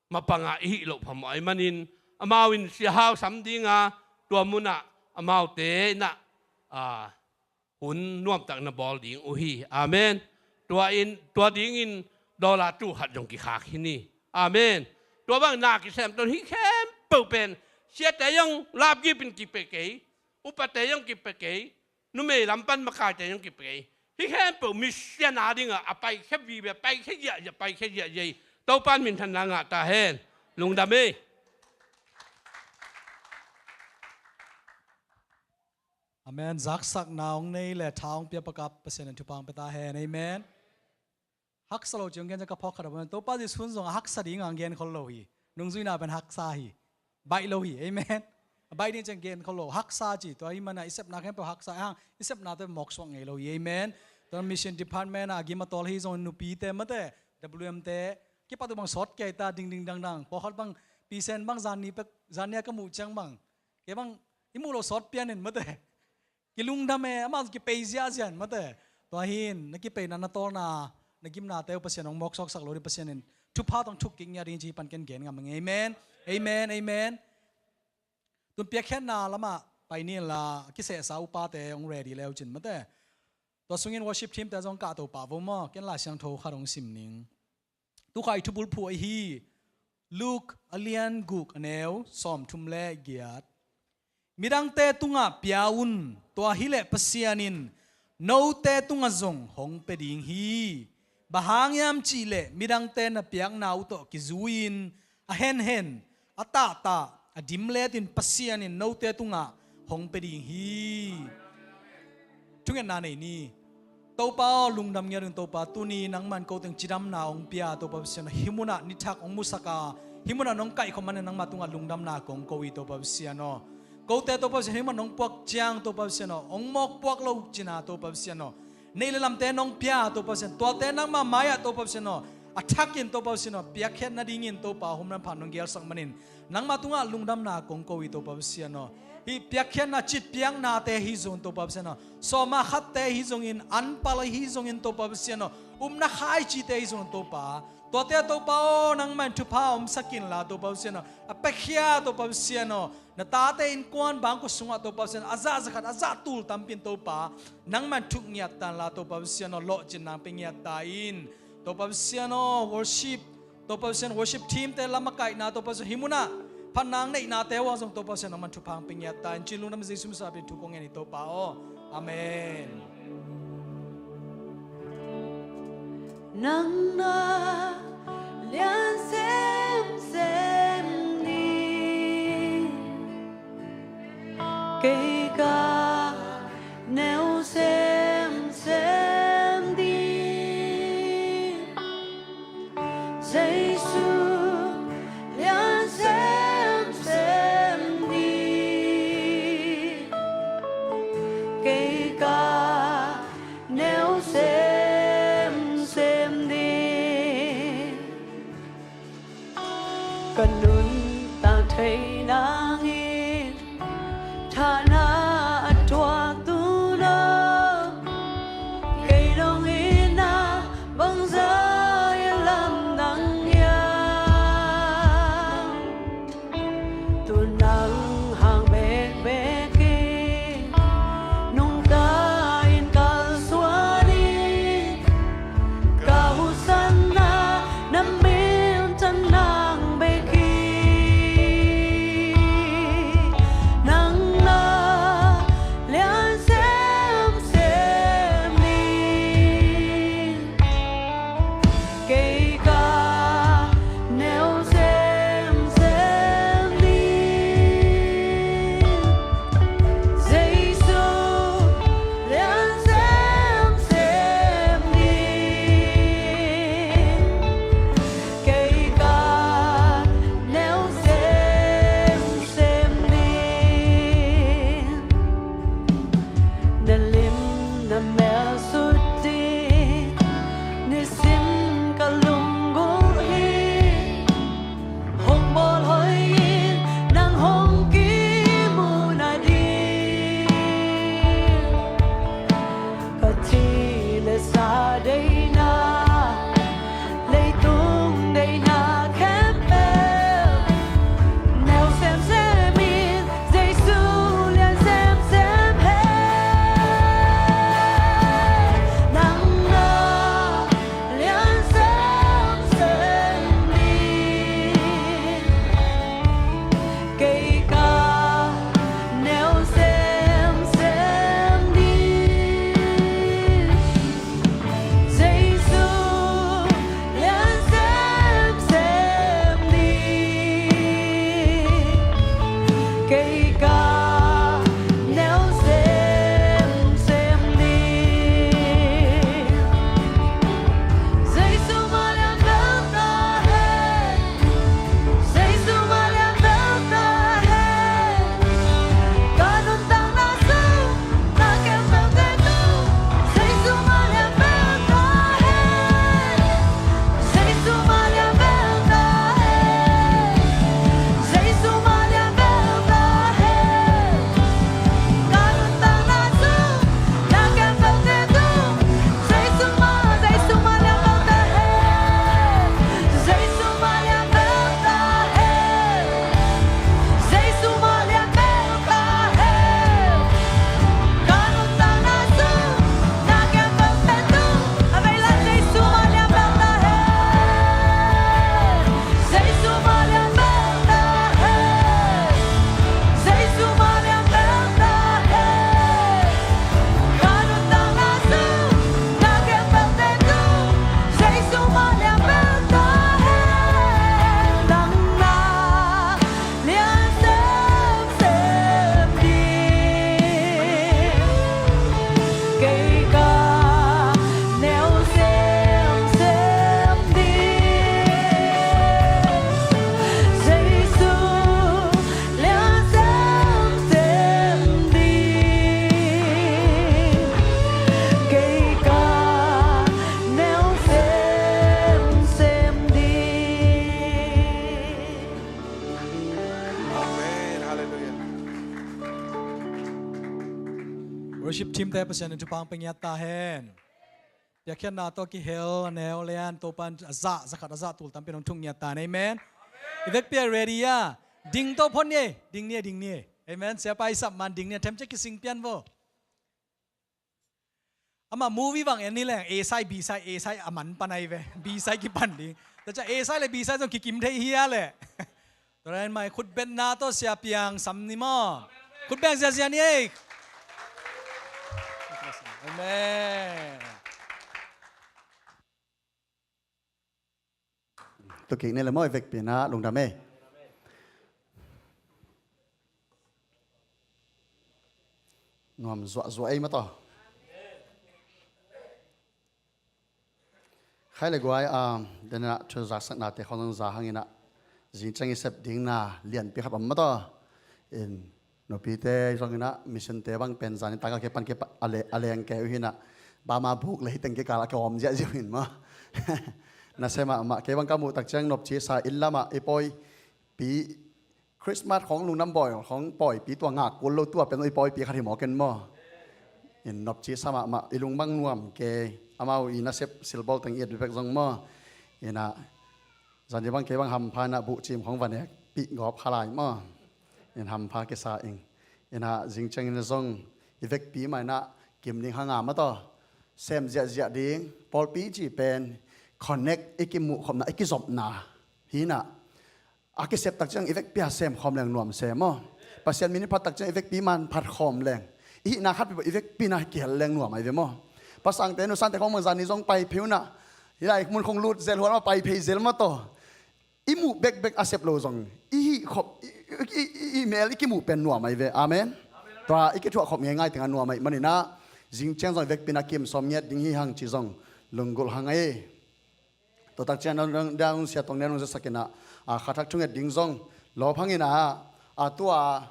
mapang a i hih loh phamawh ahih manin, amau in siahau sam ding a, tua munah amaute in ah, ah, hun nuamtak na bawl ding uh hi. Amen. Tua in, tua dingin dollar tul khat zong kikhak khin hi. Amen. Tua bang na kisem ton hih khempeuh pen, siate zong lapgip in kipia kei, upate zong kipia kei, numei lam pan makaite zong kipia kei. Hih khempeuh mission a dingah a paikhia vive, a paikhia ziahziah, a paikhia ziahziah hi. Topa in minthanna ngah ta hen. Lungdam hi. Amen. Zaksakna hong nei le tha hong pia Pa Kap Pasian in thupha hong pia ta hen. Amen. Haksa lo ci hong gen ciang ka phawk khat a bang, Topa Jesu in zong a haksa ding a hong gen khol lo hi. Nungzuina pen haksa hi. Baih lo hi. Amen. A baih ding ciang gen khol lo. Haksa ci. Tua ahih manin i sepna khempeuh haksa hang. I sepnate mawksuak ngei lo hi. Amen. Tua mission department a gim a tawl hi zong nupite mate, W M te, kipat uh bang sawt kei ta dingding dangdang. Pawlkhat bang, Pi Sen bang zan ni pek, zan ni a ka muh ciang bang, kei bang i muh loh sawt pian in mate, kilungdam e, amah kipei ziahziah in mate. Tua hi in na kipeina, na tawlna, na gimnate uh Pasian hong mawksuaksak lo ding, Pasian in thupha tawh thuk kik ngiat ding ci hi pan ken gen ngam ing. Amen. Amen. Amen. Tun piakkhiatna lamah pai ni in la, a kisehsa upate hong ready le uh cin mate. Tua sungin worship team te zong kahto pah vo maw, ken Lai Siangtho khat hong sim ning. Tukha i thubulphuh ahi Luke a lian guk a neu sawmthum le giat. Midangte tungah pia un, tua hileh Pasian in note tungah zong hong pia ding hi. Bang hang hiam cihleh midangte na piakna uh tawh kizui-in a henhen, a tahtah, a dimlet in Pasian in note tungah hong pia ding hi. Thungetna nei ni. Topa aw, lungdam ngiat un Topa, tuni nangman ko teng cidamna hong pia Topa Pasian aw, hih munah nithak hong musak a, hih munah nong kaihkhop manin nangma tungah lungdamna kong ko hi Topa Pasian aw. Kote Topa Pasian hih munah nong puak ciang Topa Pasian aw, hong mawk puak lo cina Topa Pasian aw, neih le lamte nong pia Topa Pasian, tuate nangma mai-ah Topa Pasian aw, a thakin Topa Pasian aw, piakkhiat nadingin Topa hum nan phan nong gelsak manin nangma tungah lungdamna kong ko hi Topa Pasian aw. Hih piakkhiatna citpiaknate hi zongin Topa Pasian aw, sawma khatte hi zongin, anpal ahi zongin Topa Pasian aw, upna khaicite hi zongin Topa, tuate Topa aw, nangmah in thupha omsak inla Topa Pasian aw, a piakhia Topa Pasian aw, na tate innkuan bangkua sungah Topa Pasian aw, a zah zakhat, a zah tul tampi in Topa, nangmah in thuk ngiat ta inla Topa Pasian aw, lawhcinna pia ngiat ta in. Topa Pasian aw, worship, Topa Pasian, worship team te lam a kaihna Topa Pasian, hih munah phatna hong neihnate uh ah zong Topa Pasian nangmah in thupha hong pia ngiat ta in, ci-in lungdam Jesu min suangin thu kong ngen hi Topa aw. Amen. Nang na lian semsem ni. Kei Kei ka neu semsem ding, ka nuntak thei nangin thahna a tuaktu no. Kei nong itna bangzah a lamdang hiam? Tu nang hang bekbek in nungta in kalsuan in, ka husanna na minthan nang bek hi. Nang na lian semsem in, kei ka neu semsem ding. Jesu lian semsem ding, kei ka neu semsem ding. Na lim na mel sut ding nisim ka lunggulh hi. Hong bawl hoih in, nang hong kimu nading. Ka thi le sa deihna, leitung deihna khempeuh neu semsem in, Jesu lian semsem hen. Nang na lian semsem ding, kei ka neu semsem ding. Jesu lian semsem ding, kei ka neu semsem ding. Jesu mah lian bel ta hen. Jesu mah lian bel ta hen. Ka nuntakna sung na khempeuh teitu, Jesu mah lian bel ta hen. Jesu mah lian bel ta hen. Jesu mah lian bel ta hen. Ka nuntakna sung na khempeuh teitu, Jesu mah, Jesu mah lian bel ta hen. Jesu mah lian bel ta hen. Jesu mah lian bel ta hen. Ka nuntakna sung na khempeuh teitu, a veilam Jesu mah lian bel ta hen. Jesu mah lian bel ta hen. Jesu mah lian bel ta hen. Ka nuntakna sung na khempeuh teitu, Jesu mah lian bel ta hen. Nang na lian semsem ding, kei ka neu semsem ding. Jesu lian semsem ding, kei ka neu semsem ding. Amen. Halleluiah. Worship team te Pasian in thupha hong pia ngiat ta hen. Piakkhiatna tawh kihel a neu lian Topa'n a zah, za khat a zah tul tampi in hong thuk ngiat ta hen. Amen. I vekpi a ready a? Ding to phot ni ei. Ding ni ei, ding ni ei. Amen. Siapa i sap man ding ni ei. Themcia kising pian vo. Amah movie bang en ni leng A side, B side, A side a man pan ahi ve. B side kipan ding. Tua ciang A side le B side zong kikim thei hi a leh. Tua dan mah khutbetna tawh Sia Piang sam ni maw. Khutbeng ziazia ni ei. Amen. Tua kik ni le maw, i vekpi in ah lungdam ei. Nuam zuahzuah ei maw tawh. Khai le guai, ah, dena thu zaksaknate khawng zong za hang in ah, zing ciang i sep ding na lianpi khat om maw tawh. In Nupite zong inah, mission te bang pen zan i tak a kipan kipan a le-, a leng kei uh hi inah, bama buk le hi teng kikal a kiawm ziahziah uh hi maw. Nasia mahmah, kei bang ka muh tak ciang nopci sa, inn lamah i pawipi, Christmas khawng lungdam bawl khawng pawipi tua ngak kul lo tua pen i pawipi khat hi mawk in maw. In nopci sa mahmah, i lungmang nuam kei, amau i nasep silbawl teng i et bek zong maw. Inah, zan i bang kei bang hampha inah buhcim khawng va nekpih gawp kha lai maw. In hampha kisa ing. Inah zing ciangin zong i vekpi mah inah kim ding hang a maw taw. Sem ziahziah ding, pawlpi ci pen connect, i kimuhkhopna, i kizopna hi inah. A kisep tak ciang i vekpi a sem khawm leng nuam se maw. Pasian min i phat tak ciang i vekpi man phat khawm leng, i hihna khat pi i vekpi na kihel leng nuam ai ve maw. Pasangte nusante khawng bang zan i zong pai phei uh inah, hi lai mun khawng lut zel, hual mah pai phei zel maw taw. I muh bekbek a sep lo zong i hih khop, i, i, i, i mel i kimuh pen nuam ai ve. Amen. Tua i kithuah khop ngeingai tengah nuam ai manin ah, zing ciang zong i vekpi na kim sawm ngiat ding hi hang ci zong lunggulh hang ei. Tua tak ciang dang, dang, dang sia tong nen ong zasak inah, a, kha thak thunget ding zong lawp hang inah, a, tua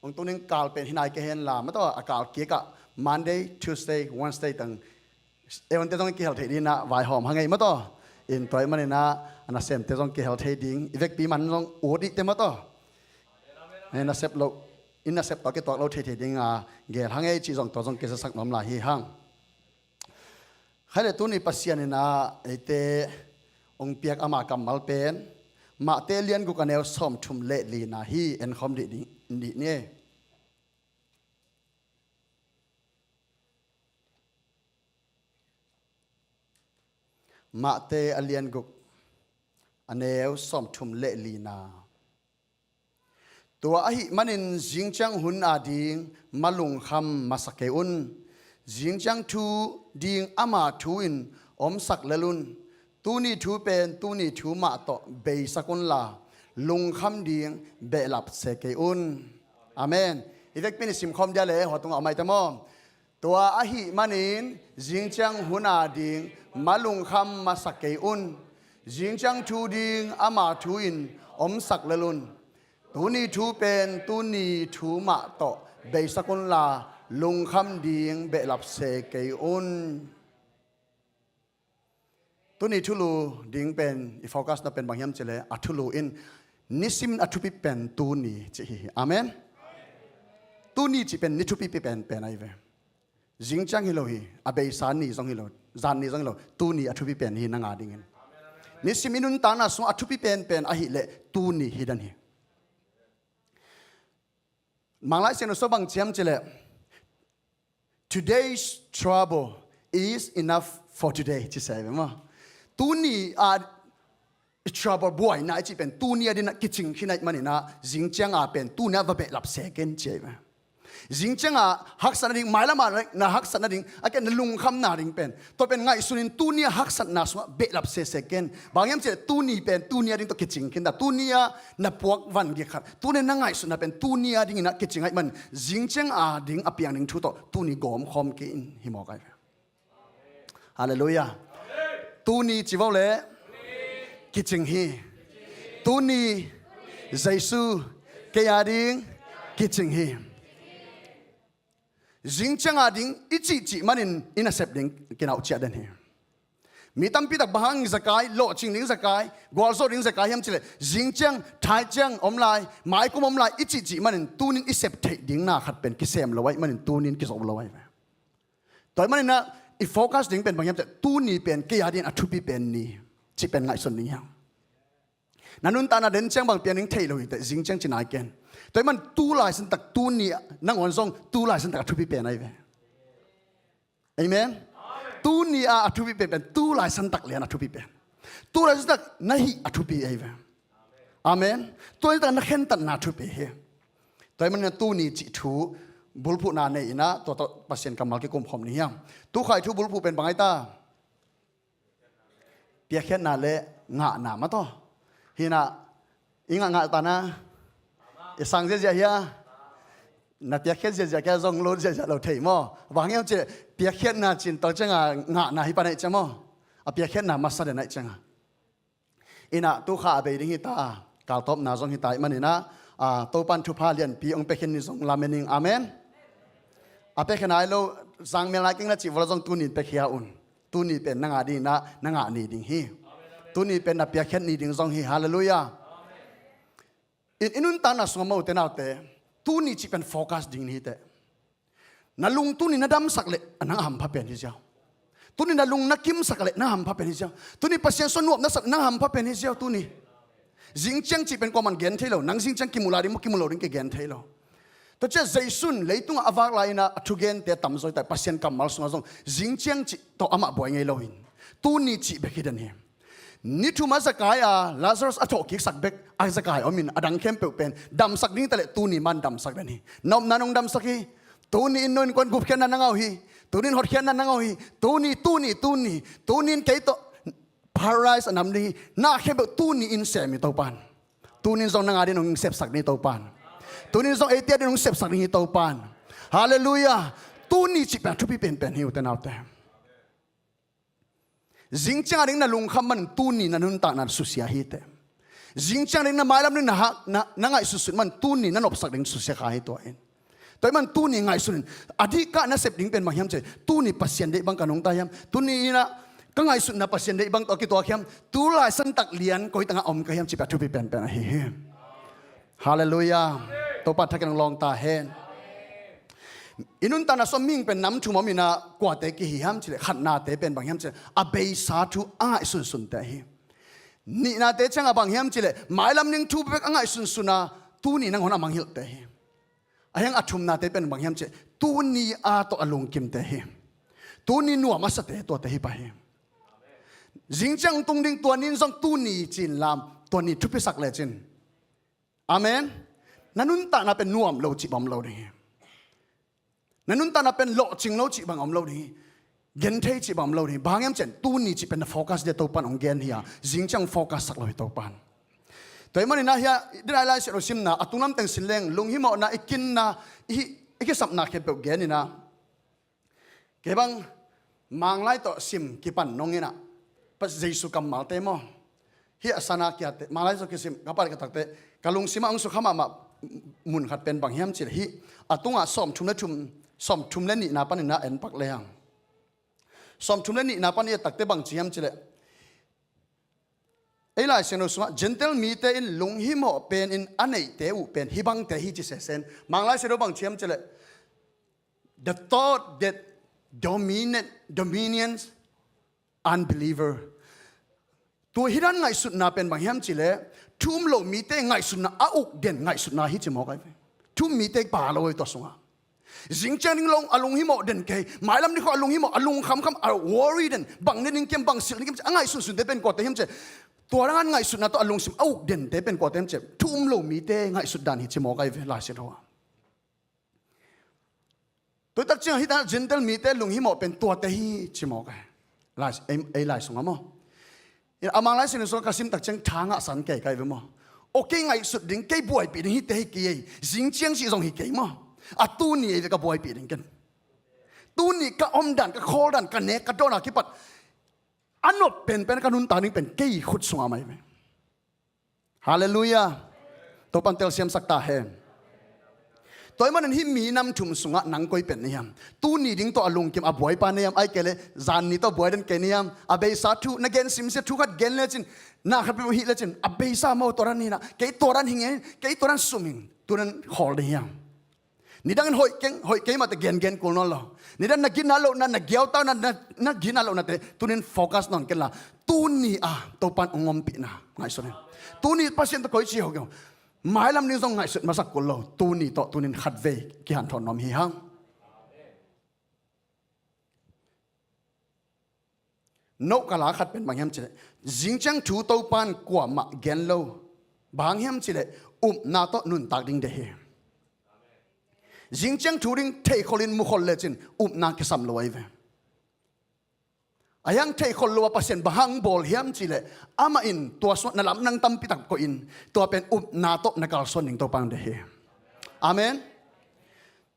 ong tung ding kal pen hi nai kei hen la, maw taw a kal kik ah Monday, Tuesday, Wednesday teng, e onte zong kihel thei ding inah vaihawm hang ei maw taw. In tua ahih manin ah, a nasemte zong kihel thei ding, i vekpi man zong ut dih teh maw taw. E nasep lo, i nasep tawh kituak lo thei thei ding a, gel hang ei cih zong tua zong kizasak nuam lai hi hang. Khaile tuni Pasian inah eite ong piak ama kammal pen, Mahte lian guk a neu sawmthum le lina hi, en khawm dih, dih, dih ni. Mahte a lian guk a neu sawmthum le lina. Tua ahih manin zingciang hun a ding ma lungkham masa kei un. Zingciang thu ding ama thu in omsak lel un. Tuni thu pen tuni thu mah tawh beisak unla, lungkham ding behlap se kei un. Amen. I vekpi ni simkhawm dia le hua tungah a maite maw. Tua ahih manin zingciang hun a ding ma lungkham masa kei un. Zingciang thu ding ama thu in omsak lel un. Tuni thu pen tuni thu mah tawh beisak unla, lungkham ding behlap se kei un. Tuni thulu ding pen i focus na pen bang hiam cileh, a thulu in nisim a thupi pen tuni ci hi. Amen. Tuni ci pen ni thupipi pen pen ahi ve. Zingciang hi lo hi, a beisa ni zong hi lo, zan ni zong hi lo, tuni a thupi pen hi nang a dingin. Nisim i nuntakna sung a thupi pen pen ahileh tuni hi dan hi. Manglai Sian uh so bang ciam cileh, "Today's trouble is enough for today," ci se ve maw. Tuni a trouble buaina i cih pen tuni a dingin a kicing khin ahih manin ah, zingciang a pen tuni a va behlap se ken ci ahi ve. Zingciang a haksatna ding, mailam a na haksatna ding, a ken na lungkhamna ding pen, tua pen ngaihsun in tuni a haksatna sungah behlap sese ken. Bang hiam cileh tuni pen tuni a ding tawh kicing khin ta. Tuni a na puak van gik khat, tuni na ngaihsutna pen tuni a dingin a kicing ahih man, zingciang a ding a piang ding thu tawh tuni gawmkhawm kei in hi mawk ahi ve. Halleluiah. Tuni ci vo le kicing hi. Tuni Jesu kei a ding kicing hi. Zingciang a ding i cihcih manin i nasep ding kinauh ciah den hi. Mi tampi tak bang hang zakai, lawhcing ding zakai, gualzo ding zakai hiam cileh, zingciang, thaiciang om lai, maikum om lai i cihcih manin tunin i sep theih ding na khat pen kisem lo ahih manin tunin kizo lo ahi ve. Tua ahih manin ah i focus ding pen bang hiam cileh, tuni pen kei a dingin a thupi pen ni cih pen ngaihsun ding hiam. Na nuntakna den ciang bang pian ding thei lo hi teh, zingciang ci nai ken. Tua ahih man tu laisan tak tuni nangawn zong tu laisan tak a thupi pen ahi ve. Amen. Tuni a a thupi pen pen tu laisan tak lian a thupi pen. Tu laisan tak na hih a thupi ahi ve. Amen. Tu laisan tak na khentatna a thupi hi. Tua ahih manin tuni cih thu bulphuhna nei inah tua tawh Pasian kammal kikumkhawm ni hiam. Tu khai thu bulphuh pen bang ahi ta? Piakkhiatna le ngahna mah taw. Hi inah i ngah ngah ta na i sang ziahziah hia? Na piakkhiat ziahziah kei a zong lut ziahziah lo thei maw. Bang hiam cileh piakkhiatna cin tawh ciangah ngahna hi pan ahih ciang maw. A piakkhiatna masa den ahih ciangah. Inah tu kha a bei ding hi ta, kaltawpna zong hi ta ahih manin ah, A, Topan thupha lianpi hong pekhin ni zong lamen ing. Amen. A pekhin ai lo, zangmel nai keng na cih vua zong tuni in pekhia un. Tuni pen na ngah ding na, na ngah ni ding hi. Tuni pen na piakkhiat ni ding zong hi. Halleluiah. In, i nuntakna sungah mote naute, tuni cih pen focus ding ni teh. Na lung tuni na damsak leh nang a hampha pen hi ziau. Tuni na lung na kimsak leh nang a hampha pen hi ziau. Tuni Pasian sung nuam na sak nang a hampha pen hi ziau tuni. Zingciang cih pen kuaman gen thei lo, nang zingciang kimuh lai ding maw kimuh lo ding kigen thei lo. Tua ciah Jesu in leitungah a vak lai-in a thugente a tamzaw hi ta, Pasian kammal sungah zong zingciang cih tawh amah buai ngei lo in, tuni cih bek hi den hi. Ni thum a zakai a Lazarus a thawhkiksak bek a zakai om in, a dang khempeuh pen damsak ding ta leh tuni man damsak den hi. Na omna nong damsak hi. Tuni in nong innkuan gupkhiatna na ngah uh hi. Tuni in hotkhiatna na ngah uh hi. Tuni, tuni, tuni, tuni in kei tawh paradise a nam ding hi. Na khempeuh tuni in sem hi Topan. Tuni in zong nang a ding nong sepsak ding hi Topan. Tuni in zong eite a ding nong sepsak ding hi Topan. Halleluiah. Tuni cih pen a thupi penpen hi ute naute. Zingciang a ding na lungkham man tuni na nuntakna susia hi teh. Zingciang a ding na mailam ding na hak, na, na ngaihsutsut man tuni na nopsak ding susia kha hi tua in. Tua ahih man tuni ngaihsun in. A dihkah na sep ding pen bang hiam cih leh, tuni Pasian deih bang ka nungta hiam? Tuni in ah ka ngaihsutna Pasian deih bang tawh a kituak hiam? Tu lai santak lian koi tangah om ka hiam cih pen a thupi penpen ahi hi. Halleluiah. Topa thak in hong lawng ta hen. I nuntakna sungah mihing pen nam thum om in ah kuate kihi hiam cih leh, khatnate pen bang hiam cih leh, a beisa thu a ngaihsunsunte hi. Nihnate ciangah bang hiam cih leh, mailam ding thu bek a ngaihsunsun a, tuni nangawn a mangngilhte hi. A hiang a thumnate pen bang hiam cih leh, tuni a tawh a lungkimte hi. Tuni nuam a sate tuate hi pah hi. Zingciang tung ding tua ni in zong tuni ci-in lam, tua ni thupisak lecin. Amen. Na nuntakna pen nuam lo cih bang om lo ding hi. Na nuntakna pen lawhcing lo cih bang om lo ding hi. Genthei cih bang om lo ding hi. Bang hiam cih leh tuni cih pen na focus ding a Topan hong gen hi a, zingciang focus sak lo hi Topan. Tua ahih manin ah hiah, i Lai Siangtho simna, a tunglam teng sin leng, lunghimawhna, i kinna, i, i kisapna khempeuh gen in ah. Kei bang, Manglai tawh sim kipan nong in ah, Jesu kammalte maw. Hih a sana kiate, Manglai tawh kisim, ka pan ka takte, ka lungsim ah hong sukha mahmah mun khat pen bang hiam cih leh hih, a tungah sawmthum le thum, sawmthum le nihna panin ah en pak lehang. Sawmthum le nihna pan i et takte bang ci hiam cih leh, ei Lai Siangtho sungah, Gentile mite in lunghimawh pen in a neihte uh pen hih bangte hi ci sesen. Manglai Siangtho bang ci hiam cih leh, the thought that dominate, dominions unbeliever. Tua hih dan ngaihsutna pen bang hiam cih leh, thu um lo mite ngaihsutna a uk den ngaihsutna hi ci mawk ahi ve. Thu um mite pha lo hi tua sungah. Zingciang ding lung, a lunghimawh den kei, mailam ding khawng a lunghimawh, a lungkhamkham, a worry den, bang ne ding kiam, bang silh ding kiam, a ngaihsunsunte pen kuate hiam cih leh, tua dan ngaihsutna tawh a lungsim a uk dente pen kuate hiam cih leh, thu um lo mite ngaihsut dan hi ci mawk ahi ve Lai Siangtho ah. Tua tak ciang hih dan Gentile mite lunghimawh pen tuate hi ci mawk ahi. Lai, ei, ei Lai sungah maw. A Manglai Siangtho sungah ka sim tak ciang tha ngahsan kei ka hi ve maw. Aw kei ngaihsut ding, kei buaipih ding hihte hi kei ei. Zingciang cih zong hi kei maw. A tuni ei ve ka buaipih ding ken. Tuni ka omdan, ka khawldan, ka nek, ka dawn a kipat a nop penpen ka nuntak ding pen kei khut sungah mah hi ve. Halleluiah. Topan telsiamsak ta hen. Tua ahih manin hih minam thum sungah nang koi pen na hiam? Tuni ding tawh a lungkim a buaipa na hiam? Ahih kei leh zanni tawh buai den kei na hiam? A beisa thu na gen simsia thu khat gen lecin, na khat peuh hih lecin, a beisa maw tua dan hi na, kei tua dan hi ngei, kei tua dan sum ing, tua dan khawl ding hiam? Nidangin hoih keng, hoih kei mah teh gengen kul nawn lo. Nidang na gina lohna, na giautau na, na, na gina lohnate tunin focus nawn kenla, tuni a Topan hong ompihna ngaihsun in. Tuni Pasian tawh koici ho keng, mailam ding zong ngaihsut masak kul lo. Tuni tawh tunin khatvei kihanthawn nuam hi hang. Note ka la khat pen bang hiam cih leh, zingciang thu Topan kuamah gen lo. Bang hiam cih leh, upna tawh nuntak ding deih hi. Zingciang thu ding theikhol in mukhol lecin upna kisam lo ahi ve. A hiang theikhol lo a Pasian bang hang bawl hiam cih leh, amah in tua sungah na lamdang tampi tak koih in, tua pen upna tawh na kalsuan ding Topan deih hi. Amen.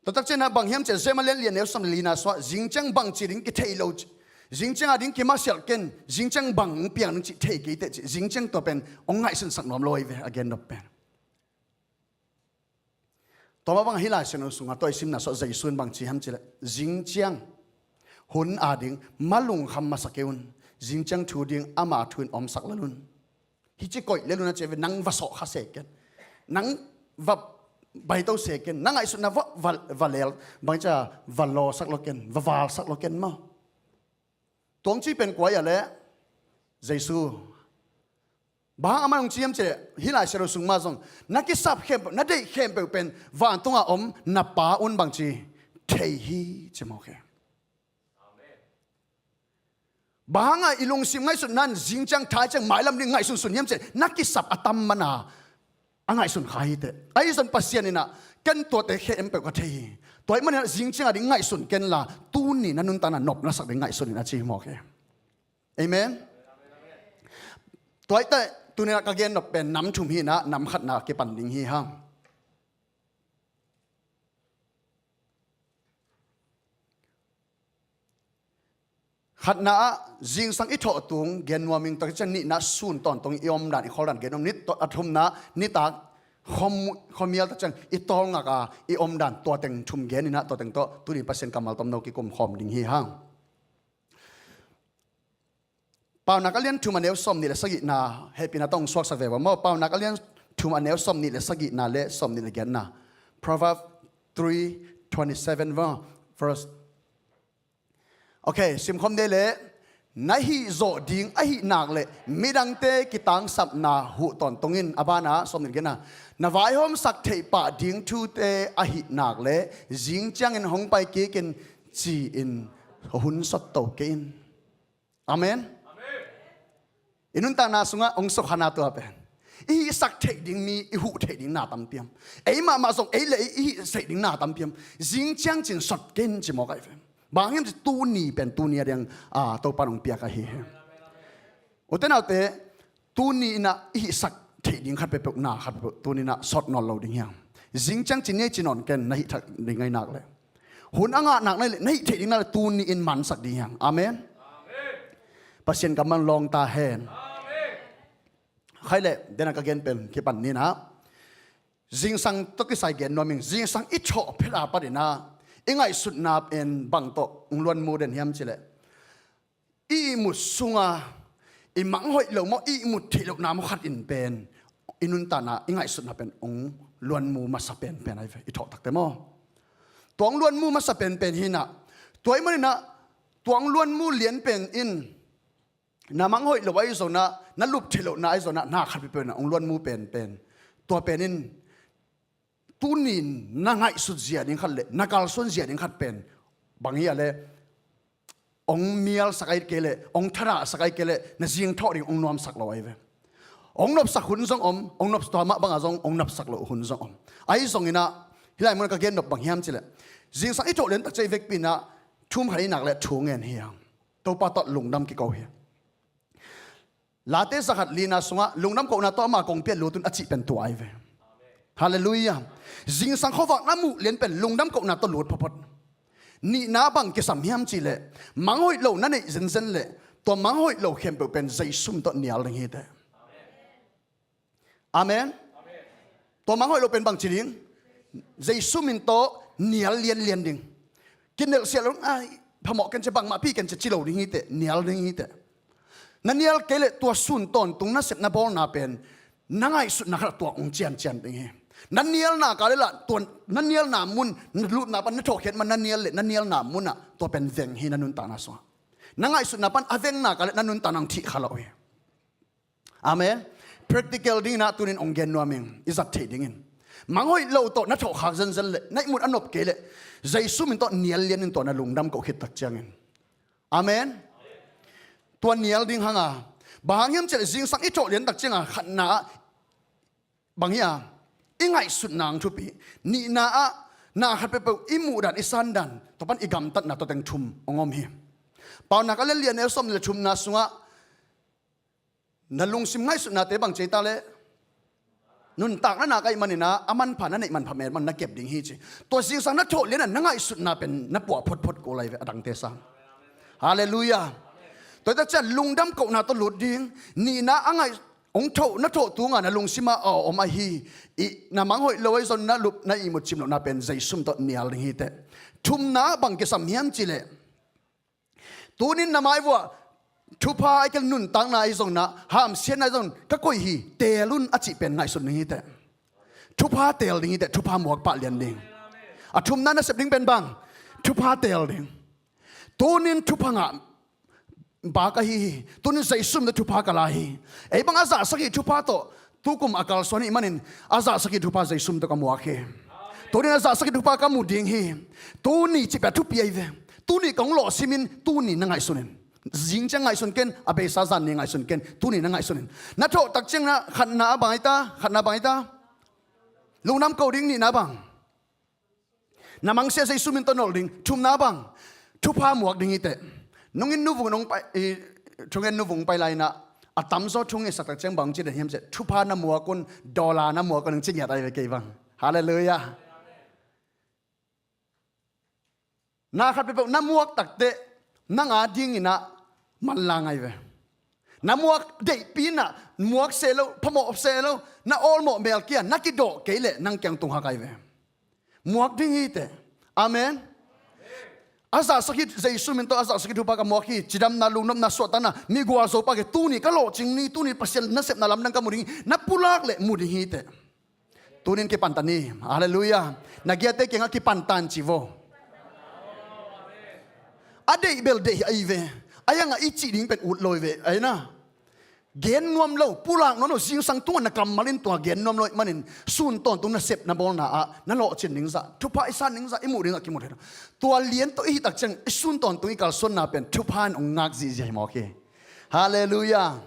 Tua tak ciangin ah bang hiam cih leh, Zeman lian li a neu sawm lina sungah, zingciang bangci ding kithei lo ci. Zingciang a ding kimasialh ken, zingciang bang piang ding cih thei kei teh ci. Zingciang tua pen hong ngaihsunsak nuam lo ahi ve, a gen nop pen. Tua mah bang hih Lai Siangtho sungah tua i simna sungah Jesu in bang ci hiam cih leh, zingciang hun a ding malungkham masa kei un. Zingciang thu ding ama thu in omsak lel un. Hih ci koih lel un a ci ve, nang va sawh kha se ken. Nang va baito se ken. Nang ngaihsutna va, va, va lel. Bang ci a va lawsak lo ken. Va valsak lo ken maw. Tua hong ci pen kua hi a leh Jesu. Bang hang amah hong ci hiam cih leh, hih Lai Siangtho sung mah zong, na kisap khempeuh, na deih khempeuh pen vantungah om na Pa un bang ci thei hi ci mawk hi. Bang hang a i lungsim ngaihsutna in zingciang thai ciang mailam ding ngaihsunsun hiam cih leh, na kisap a tam man a a ngaihsun kha hi teh. Ahi zong Pasian in ah, ken tuate khempeuh ka thei hi. Tua ahih manin ah zingciang a ding ngaihsun ken la, tuni na nuntakna nopna sak ding ngaihsun in a ci hi mawk hi. Amen. Tua ahih teh tuni in ah ka gen nop pen nam thum hi in ah, nam khatna kipan ding hi hang. Khatna ah zingsang i thawh tung gen nuam ing, tua ciang nihna sun tawntung i omdan, i khawldan gen nuam, ni a thumna nitak khuamial, tua ciang i tawlngak a i omdan, tua teng thum gen in ah, tua teng tawh tuni Pasian kammal tomno kikum khawm ding hi hang. Paunak a lian thum a neu sawmnih le sagihna, hehpihna tawh hong suaksak ve ua maw. Paunak a lian thum a neu sawmnih le sagihna le sawmnih le giatna. Proverbs three twenty seven, verse. Ok, simkhawm dih leh, na hih zawh ding ahih nak leh midangte kitangsapna huh tawntung in, a banah sawmnih le giatna, na vaihawmsak theih pah ding thute ahih nak leh zing ciangin hong pai kik in ci-in hun sotto kei in. Amen. I nuntakna sungah hong sukha na tua pen, i hihsak theih ding mi, i huh theih ding na tampi om. Ei mahmah zong ei le ei i hihsak theih ding na tampi om. Zing ciang cin sot kei in ci mawk ahi ve. Bang hiam cih leh tuni pen tuni a ding, a, Topa in hong piak ahi hi. Ute naute, tuni in ah i hihsak theih ding khat peuhpeuh, na khat peuhpeuh tuni in ah sot nawn lo ding hi hang. Zing ciang ci ni ei ci nawn kei in, na hih theih ding ahih nak leh. Hun a ngah nak na hih leh, na hih theih ding nak leh tuni in mansak ding hi hang. Amen. Pasian kammal lawng ta hen. Khai leh, den a ka gen pen kipan ni in ah, zingsang tawh kisai gen nuam ing. Zingsang i thawh phet a pat in ah, i ngaihsutna pen bang tawh hong luan mu den hiam cih leh, i ihmut sunga i manghoih lo maw, i ihmut theih lohna maw khat in pen i nuntakna, i ngaihsutna pen hong luan mu masa penpen ahi ve, i thawh takte maw. Tua hong luan mu masa penpen hi in ah, tua ahih manin ah, tua hong luan mu lian pen in, na manghoih lo ahi zongin ah, na lup theih lohna ahi zongin ah, na khat peuhpeuh in ah hong luan mu penpen, tua pen in tuni in na ngaihsut zia ding khat leh na kalsuan zia ding khat pen bang hi a leh, hong mialsak ahi kei leh, hong thadah sak ahi kei leh, na zingthawh ding hong nuamsak lo ahi ve. Hong nopsak hun zong om, hong nop, tua mah bangah zong hong nopsak loh hun zong om. Ahi zongin ah, hih lai mun ka gen nop bang hiam cih leh, zingsang i thawh lian tak ciang i vekpi in ah, thum khat ahih nak leh thu ngen hi hang. Topa tawh lungdam kiko hi. Late zakhat lina sungah, lungdam kohna tawh ama kongpi ah lut un a cih pen tua ahi ve. Halleluiah. Zingsang khuavak na muh lian pen lungdam kohna tawh lut photphot. Nihna bang kisam hiam cih leh, manghoih lo na neih zenzen leh, tua manghoih lo khempeuh pen Jesu min tawh nial ding hi teh. Amen. Tua manghoih lo pen bang ci ding? Jesu min tawh nial lianlian ding. Kinelh siah lo, ai, phamawh ken cia, bangmah pi ken cia ci lo ding hi teh, nial ding hi teh. Na nial kei leh tua sun tawntung na sep na bawlna pen na ngaihsutna khat ah tua hong ciancian ding hi. Na nial nak leh lah, tua na nialna mun, na lupna pan na thawhkhiat man na nial leh, na nialna munah tua pen veng hi na nuntakna sungah. Na ngaihsutna pan a veng nak leh na nuntakna hong thih kha lo hi. Amen. Practical dingin ah tuni in hong gen nuam ing, i zat theih dingin. Manghoih lo tawh na thawhkhak zenzen leh, na ihmut a nop kei leh, Jesu min tawh nial lian in tua na lungdam koh khit tak ciangin. Amen. Tua nial ding hang a, bang hang hiam cih leh zingsang i thawh lian tak ciang a, khatna ah, bang hi a, i ngaihsutna hong thupi. Nihna ah, na khat peuhpeuh i muhdan, i sandan, tua pan i gamtatna, tua teng thum hong om hi. Paunak a lian li a neu sawmnih le thumna sungah, na lungsim ngaihsutnate bang ci ei ta leh, nuntakna nak ahih manin ah, a manpha na neih manpha met man na kep ding hi ci. Tua zingsang na thawh lian a na ngaihsutna pen na puah photphot kul lai ve, a dangte sang. Halleluiah. Tua hi tak ciang lungdam kohna tawh lut ding, nihna a ngaih, hong thoh, na thoh tunga na lungsimah a om ahi, i na manghoih lo ahi zong na lup na ihmut cim lohna pen Zeisu min tawh nial ding hi teh. Thumna bang kisam hiam cih leh, tunin na mai vuah thupha ahi kei leh nuntakna ahi zong na, hamsiatna ahi zong ka koih hi, teel un a cih pen ngaihsun ding hi teh. Thupha teel ding hi teh, thupha muak pah lian ding. A thumna na sep ding pen bang, thupha teel ding. Tunin thupha ngah pa ka hi hi. Tunin Zeisu min tawh thupha ka la hi. Ei bang a zahsak hi thupha tawh tukum a kalsuan ahih manin, a zahsak hi thupha Zeisu min tawh ka muak hi. Tunin a zahsak hi thupha ka mu ding hi. Tuni cih pen a thupi ahi ve. Tuni kong lawhsimin tuni na ngaihsun in. Zing ciang ngaihsun ken, a beisa zan ni ngaihsun ken, tuni na ngaihsun in. Na thoh tak ciang na khatna a bang hi ta, khatna a bang hi ta. Lungdam ko ding. Nihna a bang, na mangsia Zeisu min tawh nolh ding. Thumna a bang, thupha muak ding hi teh. Nungin nuvung nong pai, i, thungen nuvung pai lai-in ah, a tamzaw thu ngetsak tak ciang bang ci den hiam cih leh, thupha na muak un, dollar na muak un, ci ngiat ahi ve kei bang. Halleluiah. Na khat peuhpeuh na muak tak teh nang a dingin ah manlang ahi ve. Na muak deihpi in ah muak se lo, phamawh se lo, na awlmawh mel kia na kidawh kei leh nang kiang tung hak ahi ve. Muak ding hi teh. Amen. A zahsak hi, Zeisu min tawh a zahsak hi thupha ka muak hi. Cidamna, lungdamna, suahtakna, mi gualzo pah kei. Tuni ka lawhcing ni, tuni Pasian nasepna lamdang ka mu ding hi, na pulak leh mu ding hi teh. Tunin kipan ta ni. Halleluiah. Na giate kiangah kipan tan ci vo. A deih bel deih ahi ve. A hiangah i cih ding pen ut lo hi ve. Ahi na. Gen nuam lo, pulak nuam lo, zingsang tungah na kammal in tua gen nuam lo ahih manin, sun tawntung na sep na bawlna ah na lawhcin ding zah, thupha i san ding zah, i muh ding zah kimu thei lo. Tua lian tawh i hih tak ciang i sun tawntung i kalsuanna pen thupha in hong ngak zihziah hi mawk hi. Halleluiah.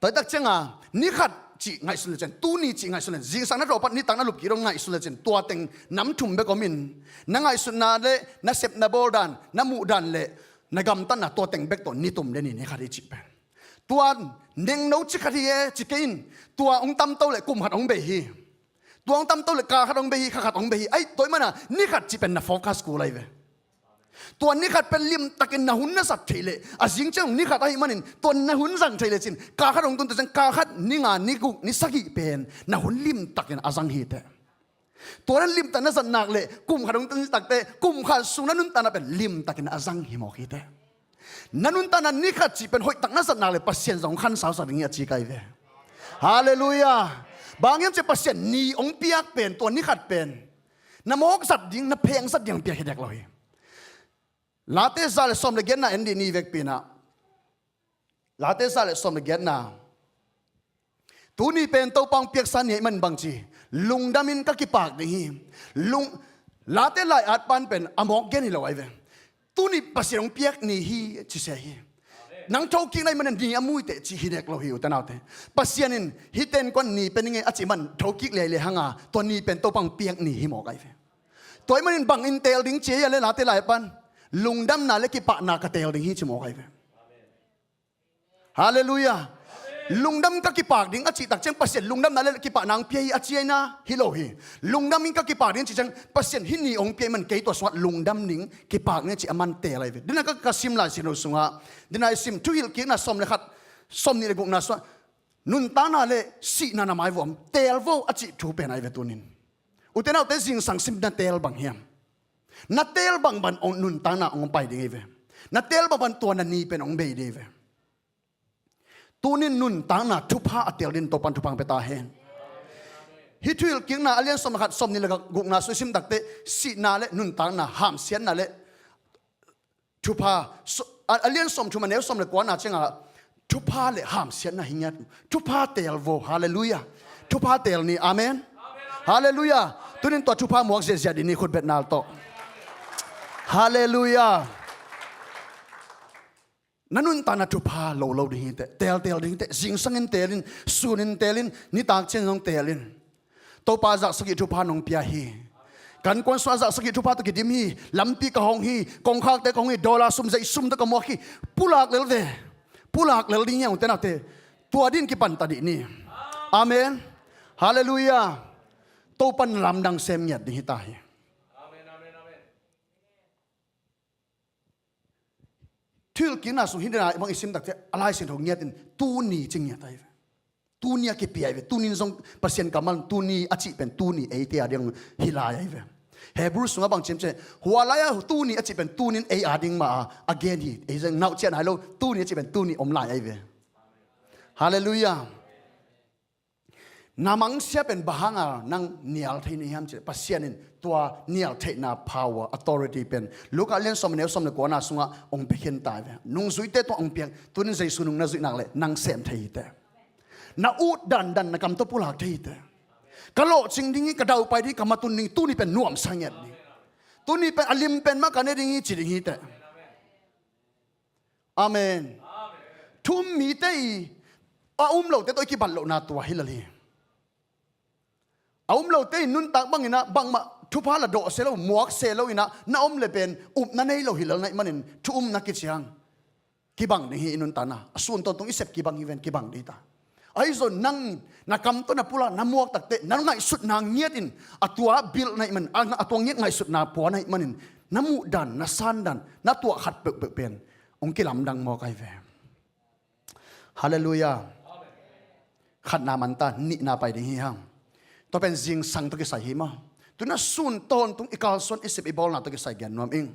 Tua hi tak cianga, ni khat cih ngaihsun lecin, tuni cih ngaihsun lecin, zingsang na rawh pat nitak na lup kik dong ngaihsun lecin, tua teng nam thum bek om in, na ngaihsutna le na sep na bawl dan, na muh dan le na gamtatna tua teng bek tawh ni tum le ni, ni khat hi cih pen. Tua nengno ci khat hi e ci kei in, tua hong tamto le kum khat hong bei hi. Tua hong tamto le ka khat hong bei hi, kha khat hong bei hi. Ai, tua ahih mana ni khat cih pen na focus kul ahi ve. Tua ni khat pen limtakin na hun na zat theih leh, a zing ciang ni khat ahih manin, tua na hun zang theih lecin, ka khat hong tun ta ciang, ka khat, ni nga, ni guk, ni sagih pen na hun limtakin a zang hi teh. Tua na limtak na zat nak leh, kum khat hong tun tak teh, kum khat sung na nuntakna pen limtakin a zang hi mawk hi teh. Na nuntakna ni khat cih pen hoihtak na zat nak leh, Pasian zong hong khansausak ding hi a ci ka hi ve. Halleluiah. Bang hiam cih leh Pasian ni hong piak pen, tua ni khat pen na mawk zat ding, na pheng zat ding piak hi dek lo hi. Late za le sawm le giatna en dih ni, vekpi in ah. Late za le sawm le giatna. Tuni pen Topa hong piaksa ni ahih man bang ci, lungdamin ka kipak ding hi. Lung, Late lai-at pan pen a mawk gen hi lo ahi ve. Tuni Pasian hong piak ni hi ci se hi. Nang thokik na ahih manin ni a mu hi teh ci hi dek lo hi, ute naute. Pasian in hihte in kuan ni pia ning ei a cih man thokik liailiai hang a, tua ni pen Topa hong piak ni hi mawk ahi ve. Tua ahih manin bang in teel ding ci a hia leh, Late lai pan, lungdamna le kipahna ka teel ding hi ci mawk ahi ve. Halleluiah. Lungdam ka kipak ding a cih tak ciang Pasian lungdamna le kipahna hong pia hi a ci ahi na, hi lo hi. Lungdamin ka kipak ding a cih ciang Pasian hih ni hong pia ahih man kei tua sungah lungdam ding, kipak ding a cih a man teel ahi ve. Dina ka, ka sim Lai Siangtho sungah, dina i sim Thuhilhkikna sawm le khat, sawm nih le gukna sungah, nuntakna le sihna na mai vuah om, teel vo a cih thu pen ahi ve tunin. Ute naute, zingsang sim na teel bang hiam? Na teel bang bang hong nuntakna hong pai ding hi ve. Na teel bang bang tua na ni pen hong bei ding hi ve. Tunin nuntakna thupha a teel dingin Topan thupha hong pia ta hen. Hih Thuhilhkikna a lian sawm le khat, sawm nih le gukna sung i sim tak teh, sihna le nuntakna, hamsiatna le thupha, so, a, a lian sawm thum a neu sawm le kuana ciangah thupha le hamsiatna hi ngiat. Thupha teel vo. Halleluiah. Thupha teel ni. Amen. Halleluiah. Tunin tua thupha muak ziahziah dih ni, khut bet nal tawh. Halleluiah. Na nuntakna thupha lo lo ding hi teh. Teel teel ding hi teh. Zingsangin teel in, sunin teel in, nitak ciang zong teel in. Topa a zahsak hi thupha nong pia hi. Ka innkuan sungah a zahsak hi thupha tawh kidim hi. Lampi ka hong hi, kongkhakte ka hong hi, dollar sum, zei sum tawh ka muak hi. Pulak lel ve. Pulak lel ding hi a, ute naute. Tua dingin kipan ta dih ni. Amen. Halleluiah. Topan lamdang sem ngiat ding hi ta hi. Thuhilh Kikna sung hih dena bang i sim takte a Lai Siangtho ngiat in tuni ci ngiat ahi ve. Tuni a kipia ahi ve. Tunin zong Pasian kammal tuni a cih pen tuni eite a ding hi lai ahi ve. Hebrew sungah bang ci hiam cih leh hua lai-a tuni a cih pen tunin ei a ding mah a gen hi. Ei zong nauh cian hai lo, tuni a cih pen tuni om lai ahi ve. Halleluiah. Na mangsia pen bang hanga nang nial thei na hiam cih leh Pasian in tua nial theihna power, authority pen Luka lian sawm a neu sawm le kuana sungah hong pia khin ta ve. Nungzuite tungah hong piak, tunin Jesu nung na zuih nak leh nang sem thei hi teh. Na ut dandan na kam tawh pulak thei hi teh. Ka lawhcing ding hi, ka daupai ding hi, ka matun ding hi, tuni pen nuamsa ngiat ding. Tuni pen a lim pen mah ka ne ding hi ci ding hi teh. Amen. Thu um mite i a um lote tawh i kibat lohna tua hi lel hi. A um lote i nuntak bangin ah bangmah thupha la dawh se lo, muak se lo in ah na om le pen upna nei lo hi lel na hih manin thu um na kiciang kibang ding hi. I nuntakna a sun tawntung i sep kibang hi ven, kibang ding hi ta. Ahi zong nang na kam tawh na pulak, na muak takte na ngaihsutna ngiat in a tua bilh na hih manin, a, a tua ngiat ngaihsutna pua na hih manin na muhdan, na sandan, na tuah khat peuhpeuh pen hong kilamdang mawk ahi ve. Halleluiah. Khatna man ta, nihna pai ding hi hang. Tua pen zingsang tawh kisai hi maw? Tu-in ah sun tawntung i kalsuan i sep i bawlna tawh kisai gen nuam ing.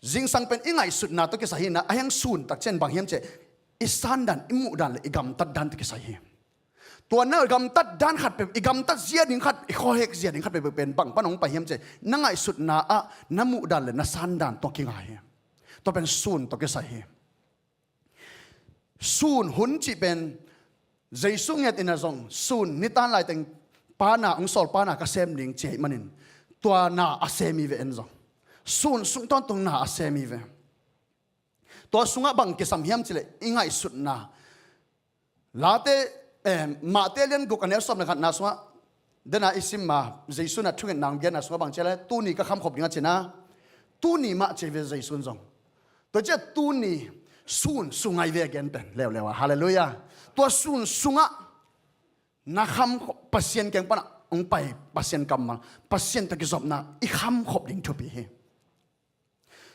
Zingsang pen i ngaihsutna tawh kisai hi in ah, a hiang sun takciang bang hiam cih leh i sandan, i muhdan le i gamtatdan tawh kisai hi. Tua na gamtatdan khat peuh, i gamtat zia ding khat, i khuahek zia ding khat peuh pen bang pan hong pai hiam cih leh na ngaihsutna ah na muhdan le na sandan tawh kinga hi. Tua pen sun tawh kisai hi. Sun hun cih pen Jesu ngiat in ah zong sun nitan laiteng pana, hong sawl pana ka sem ding ci ahih manin tua na a sem hi ve en zong. Sun sung tawntung na a sem hi ve. Tua sungah bang kisam hiam cih leh i ngaihsutna. Late, eh, Mahte lian guk a neu sawm le khatna sungah, dena i sim ma, Jesu in ah thungetna hong genna sungah bang ci hiam cih leh tuni ka khamkhop ding a ci in ah, tuni mah ci hi ve Jesu in zong. Tua ciang tuni sun sung ahi ve a gen pen leuleu a. Halleluiah. Tua sun sungah na khamkhop, Pasian kiang panah hong pai Pasian kammal, Pasian tawh kizopna i khamkhop ding thupi hi.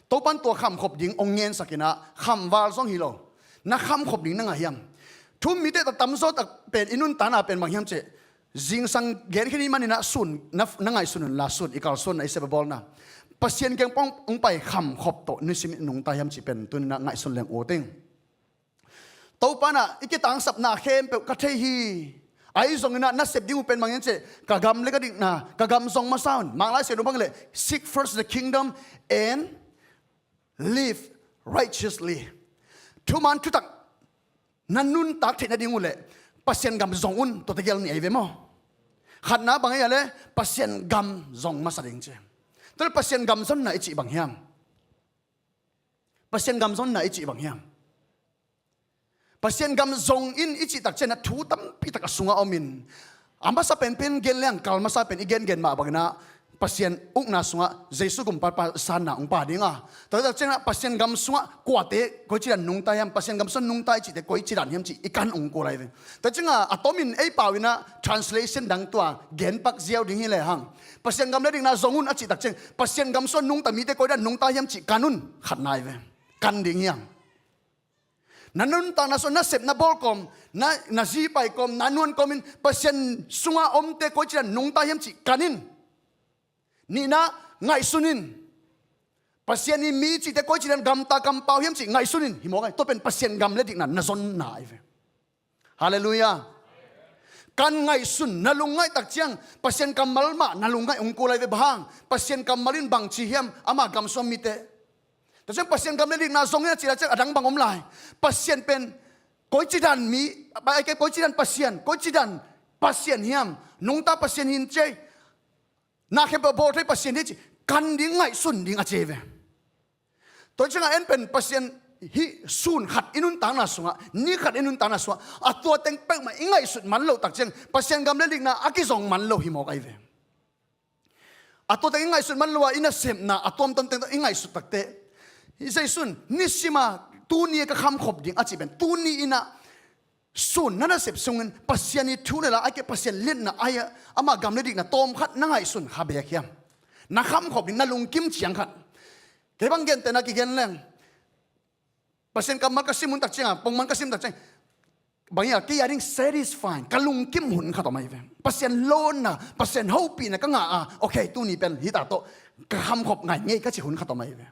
Topa'n tua khamkhop ding hong ngensak in ah, khamval zong hi lo. Na khamkhop ding na ngah hiam? Thu um mite tawh tamzaw tak pen i nuntakna pen bang hiam cih leh, zingsang gen khin i hih manin ah sun na, na ngaihsun un la, sun i kalsuanna, i sep i bawlna, Pasian kiang pan hong pai khamkhop tawh nisim i nungta hiam cih pen tuni-in ah ngaihsun leng ut ing. Topa'n ah i kitangsapna khempeuh ka thei hi. Ahi zongin ah na sep ding uh pen bang hiam cih leh ka gam le ka dikna, ka gam zong masa un. Manglai Siangtho bang leh, "Seek first the kingdom and live righteously." Thuman thutak na nuntak theih nading uh leh Pasian gam zong un, tuate gel nih ahi ve maw? Khatna bang ahi a leh Pasian gam zong masa ding ci. Tua leh Pasian gam zonna i cih bang hiam? Pasian gam zonna i cih bang hiam? Pasian gam zong in i cih takciang ah thu tampi tak a sungah om in, a masa penpen gen leng, kal masa pen i gengen mah bangin ah Pasian ukna sungah Jesu gumpa pa sanna hong pia ding a, tua takciang ah Pasian gam sungah kuate koici dan nungta hiam, Pasian gam sung nungta i cihte koici dan hiam cih i kan hong kul ahi ve. Tua ciangin a tomin ei pau in ah translation dang tua genpak ziau ding hi lehang, Pasian gam le dikna zong un a cih takciang, Pasian gam sung nungta mite koi dan nungta hiam cih kan un, khatna ahi ve. Kan ding hiam? Na nuntakna sung, na sep na bawl kawm, na, na zi pai kawm, na nuan kawmin Pasian sunga omte koici dan nungta hiam cih kan in. Nihna, ngaihsun in. Pasian i mi cihte koici dan gamta kampau hiam cih ngaihsun in. Hi mawk ai, tua pen Pasian gam le dikna na zonna ahi ve. Halleluiah. Kan ngaihsun, na lungngaih takciang Pasian kammal mah na lungngaih hong kul ahi ve. Bang hang? Pasian kammal in bangci hiam, ama gam sung mite. Tua ciang Pasian gam le dikna zong in a cih takciang a dang bang om lai? Pasian pen koici dan mi, a, koici dan Pasian, koici dan Pasian hiam, nungta Pasian hi in ci ei. Na khempeuh bawl thei Pasian hi ci, kan ding, ngaihsun ding a ci ve. Tua ciangin en pen Pasian hih sun khat i nuntakna sungah, ni khat i nuntakna sungah a tua teng peuhmah i ngaihsut man loh takciang Pasian gam le dikna a kizong man lo hi mawk ahi ve. A tua teng i ngaihsut man lo a, i nasepna a tuamtuam teng tawh i ngaihsut takte, hih Jesu in nisim a tuni ka khamkhop ding a cih pen tuni in ah sun na nasep sungin Pasian i thu le la, ahih kei leh Pasian liatna, ahih kei leh ama gam le dikna tawm khat na ngaihsun kha beek hiam? Na khamkhop ding, na lungkim ciang khat. Kei bang gentehna kigen leng, Pasian kammal ka sim hun tak ciangah, pongman ka sim tak ciang, bang hiam, kei a ding satisfying, ka lungkim hun khat om ahi ve. Pasian lawnna, Pasian hopihna ka ngah a, okay, tuni pen hita tawh ka khamkhop ngai ngei ka cih hun khat om ahi ve.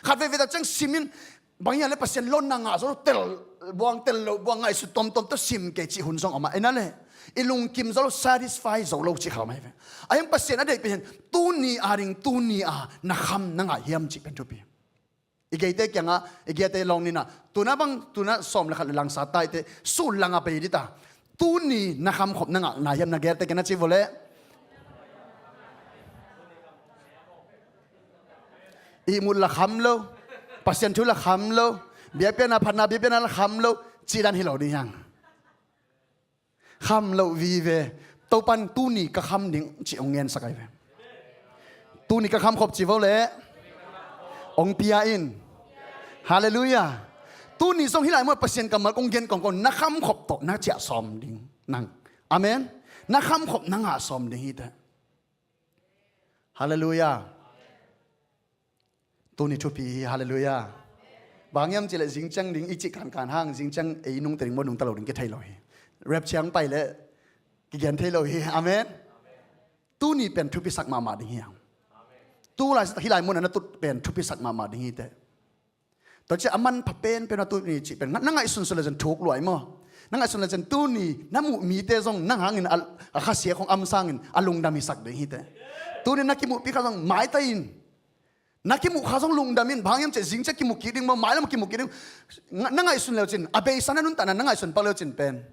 Khat veve tak ciang simin, bang hiam le Pasian lawnna ngah zo lo, tel buang tel lo buang ngaihsut tuamtuam tawh sim kei cih hun zong om a, ena le i lungkim zo lo, satisfy zo lo cih khat om ahi ve. A hiang Pasian a deih pen tuni a ding, tuni a na kham na ngah hiam cih pen thupi. I geite kiangah, i geite lawng nina, tuna bang, tuna sawm le khat le langsa taite, sul langah pei dita. Tuni na khamkhop na ngah na hiam, na gelte kiangah ci vawleh. Ihmut la kham lo, Pasian thu la kham lo, biakpiakna phatna biakpiakna la kham lo, cih dan hi lo ding hiang. Kham loh vive. Topan tuni ka kham ding cih hong ngensak ahi ve. Tuni ka khamkhop ci vawleh. Hong pia in. Halleluiah. Tuni zong hih lai muan Pasian kammal kong gen kongkong na khamkhop tawh na ciah sawm ding nang. Amen. Na khamkhop na ngah sawm ding hi teh. Halleluiah. Tuni thupi hi, halleluiah. Bang hiam cih leh zingciang ding i cih kankan hang, zingciang ei nungta ding maw, nungta lo ding kithei lo hi. Rapture ciang pai leh kigen thei lo hi. Amen. Tuni pen thupisak mahmah ding hi hang. Tu lai hih lai mun a na tut pen thupisak mahmah ding hi teh. Tua ciang a manpha penpen a tuni cih pen na ngaihsunsun le ciang thuk luai maw. Na ngaihsun le ciang tuni na muh mite zong nang hangin a, a khasia khong am sangin a lungdam hisak ding hi teh. Tuni na kimuhpi kha zong maitai in. Na kimuh kha zong lungdam in, bang hiam cih leh zingciang kimuh kik ding maw, mailam kimuh kik ding. Nga-, na ngaihsun le ciang, a beisa na nuntakna na ngaihsun pak le ciang pen.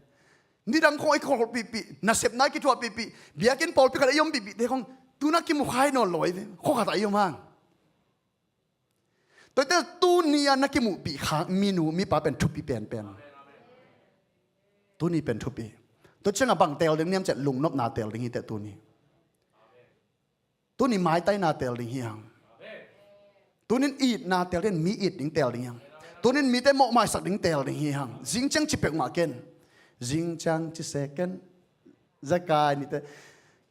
Nidang khong i kholhpihpih, nasepna i kithuahpihpih, biakinn pawlpi khat i ompihpih te khong, tu na kimuh kha hi nawn lo ahi ve, khua khat ah i om hang. Tuate tuni a na kimuhpih kha minu mipa pen thupi penpen. Tuni pen thupi. Tua ciangah bang teel ding hiam cih leh lungnopna teel ding hi teh tuni. Tuni maitaina teel ding hi hang. Tunin itna teel ding, mi it ding teel ding hi hang. Tunin mite mawhmaisak ding teel ding hi hang. Zingciang ci peuhmah ken. Zingciang ci se ken. Zekai nite.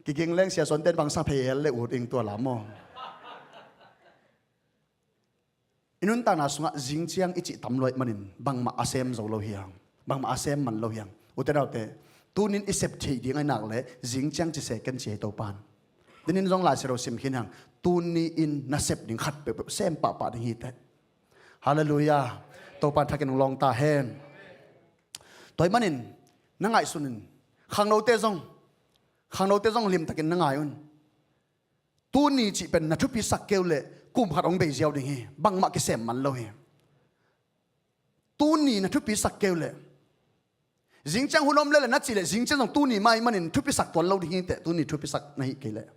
Kiging leng sia suanten bangsa phei hel le ut ing tua la maw. I nuntakna sungah zingciang i cih tam luat manin bangmah a sem zo lo hi hang. Bangmah a sem man lo hi hang. Ute naute, tunin i sep theih ding a i nak leh zingciang ci se ken ci hi Topan. Tunin zong Lai Siangtho sim khin hang. Tuni in na sep ding khat peuhpeuh sem pahpah ding hi teh. Halleluiah. Topan thakin hong lawng ta hen. Tua ahih manin na ngaihsun in. Khangnote zong, khangnote zong limtakin na ngai un. Tuni cih pen na thupisak kei uh leh kum khat hong bei ziau ding hi. Bangmah kisem man lo hi. Tuni na thupisak kei uh leh. Zingciang hun om lel leh na cih leh zingciang zong tuni mah ahih manin thupisak tuan lo ding hi teh, tuni thupisak na hih kei leh.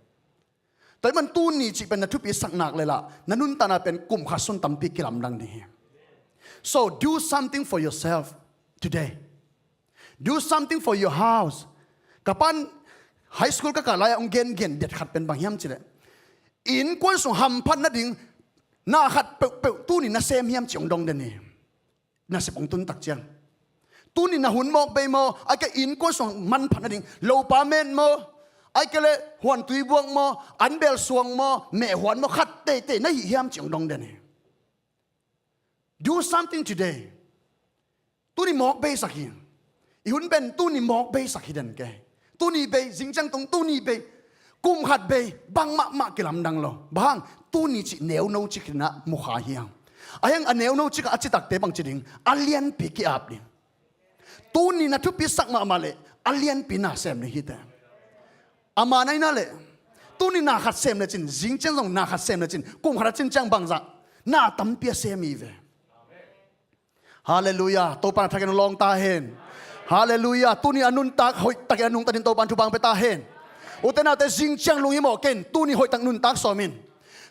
Tua ahih man tuni cih pen na thupisak nak leh lah na nuntakna pen kum khat sung tampi kilamdang ding hi. So do something for yourself today. Do something for your house. Ka pan high school ka kah lai-ah hong gengen det khat pen bang hiam cih leh, innkuan sung hamphat nading na khat peuhpeuh tuni na sem hiam cih hong dong den hi. Nasep hong tun tak ciang, tuni na hun mawk bei maw, ahih kei leh innkuan sung manphat nading lopa met maw, ahih kei leh huantui buak maw, anbel suang maw, mehhuan maw, khat teitei na hih hiam cih hong dong den hi. Do something today. Tuni mawk beisak hi. I hun pen tuni mawk beisak hi den kei. Tuni bei, zingciang tung tuni bei. Kum khat bei, bangmah mah kilamdang lo. Bang hang, tuni cih neuno cik hi na mukha hi hang. A hiang a neuno cik a citakte bang ci ding, a lianpi ki-ap ding. Tuni na thupisak mahmah leh a lianpi na sem ding hi teh. Ama na hi na leh, tuni na khat sem lecin, zingciang zong na khat sem lecin, kum khat a cin ciang bangzah na tampi a sem hi ve. Halleluiah. Topa na thakin lawng ta hen. Halleluiah. Tuni a nuntak hoihtakin a nungta ding Topa in thupha pia ta hen. Ute naute, zingciang lunghimawh kei in, tuni hoihtak nuntak sawm in.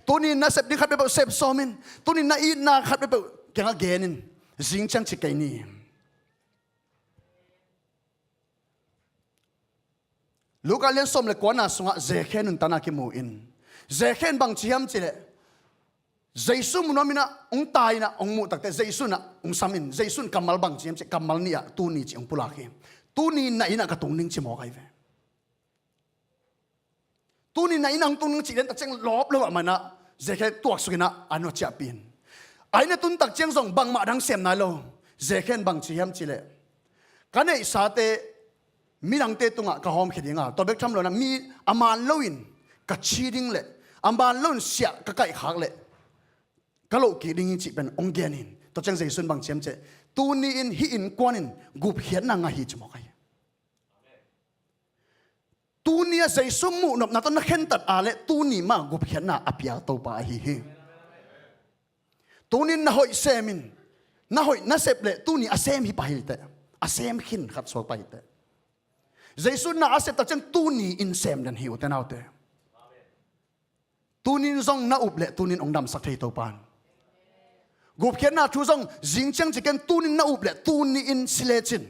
Tuni na sep ding khat peuhpeuh sep sawm in. Tuni na itna khat peuhpeuh kiangah gen in. Zingciang ci kei ni. Luka lian sawm le kuana sungah Zakhe nuntakna kimu in. Zakhe in bang ci hiam cih leh, Jesu mu nuam in ah, hong tai in ah, hong muh takteh Jesu in ah hong sam in. Jesu in kammal bang ci hiam cih leh, kammal nih ah tuni cih hong pulak hi. Tuni na inn ah ka tung ding ci mawk ahi ve. Tuni na inn ah hong tung ding cih lian tak ciang lawp lo ah man ah, Zakhe tuaksuk in ah a nua ciahpih in. Ahi na tun tak ciang zong bangmah dang sem nai lo. Zekhen bang ci hiam cih leh, ka neihsate midangte tungah ka hawmkhia ding a, tua bek tham lo-in ah mi a maan loin ka ci ding leh a maan loin siah ka kaihkhak leh ka loh kik ding hi cih pen hong gen hi. Tua ciang Jesu in bang ci hiam cih leh, tuni-in hih innkuan in gupkhiatna ngah hi ci mawk ahi. Tuni a Jesu muhnopna tawh na khentat a leh tuni mah gupkhiatna a pia Topa ahi hi. Tuni-in na hoih sem in, na hoih na sep leh tuni a sem hi pah hi teh, a sem khin khat suak pah hi teh. Jesu in na a sep tak ciang tuni-in sem den hi, ute naute. Tuni-in zong na up leh tuni-in hong damsak thei Topa in. Gupkhiatna thu zong zing ciang ci ken, tuni-in na up leh tuni-in si lecin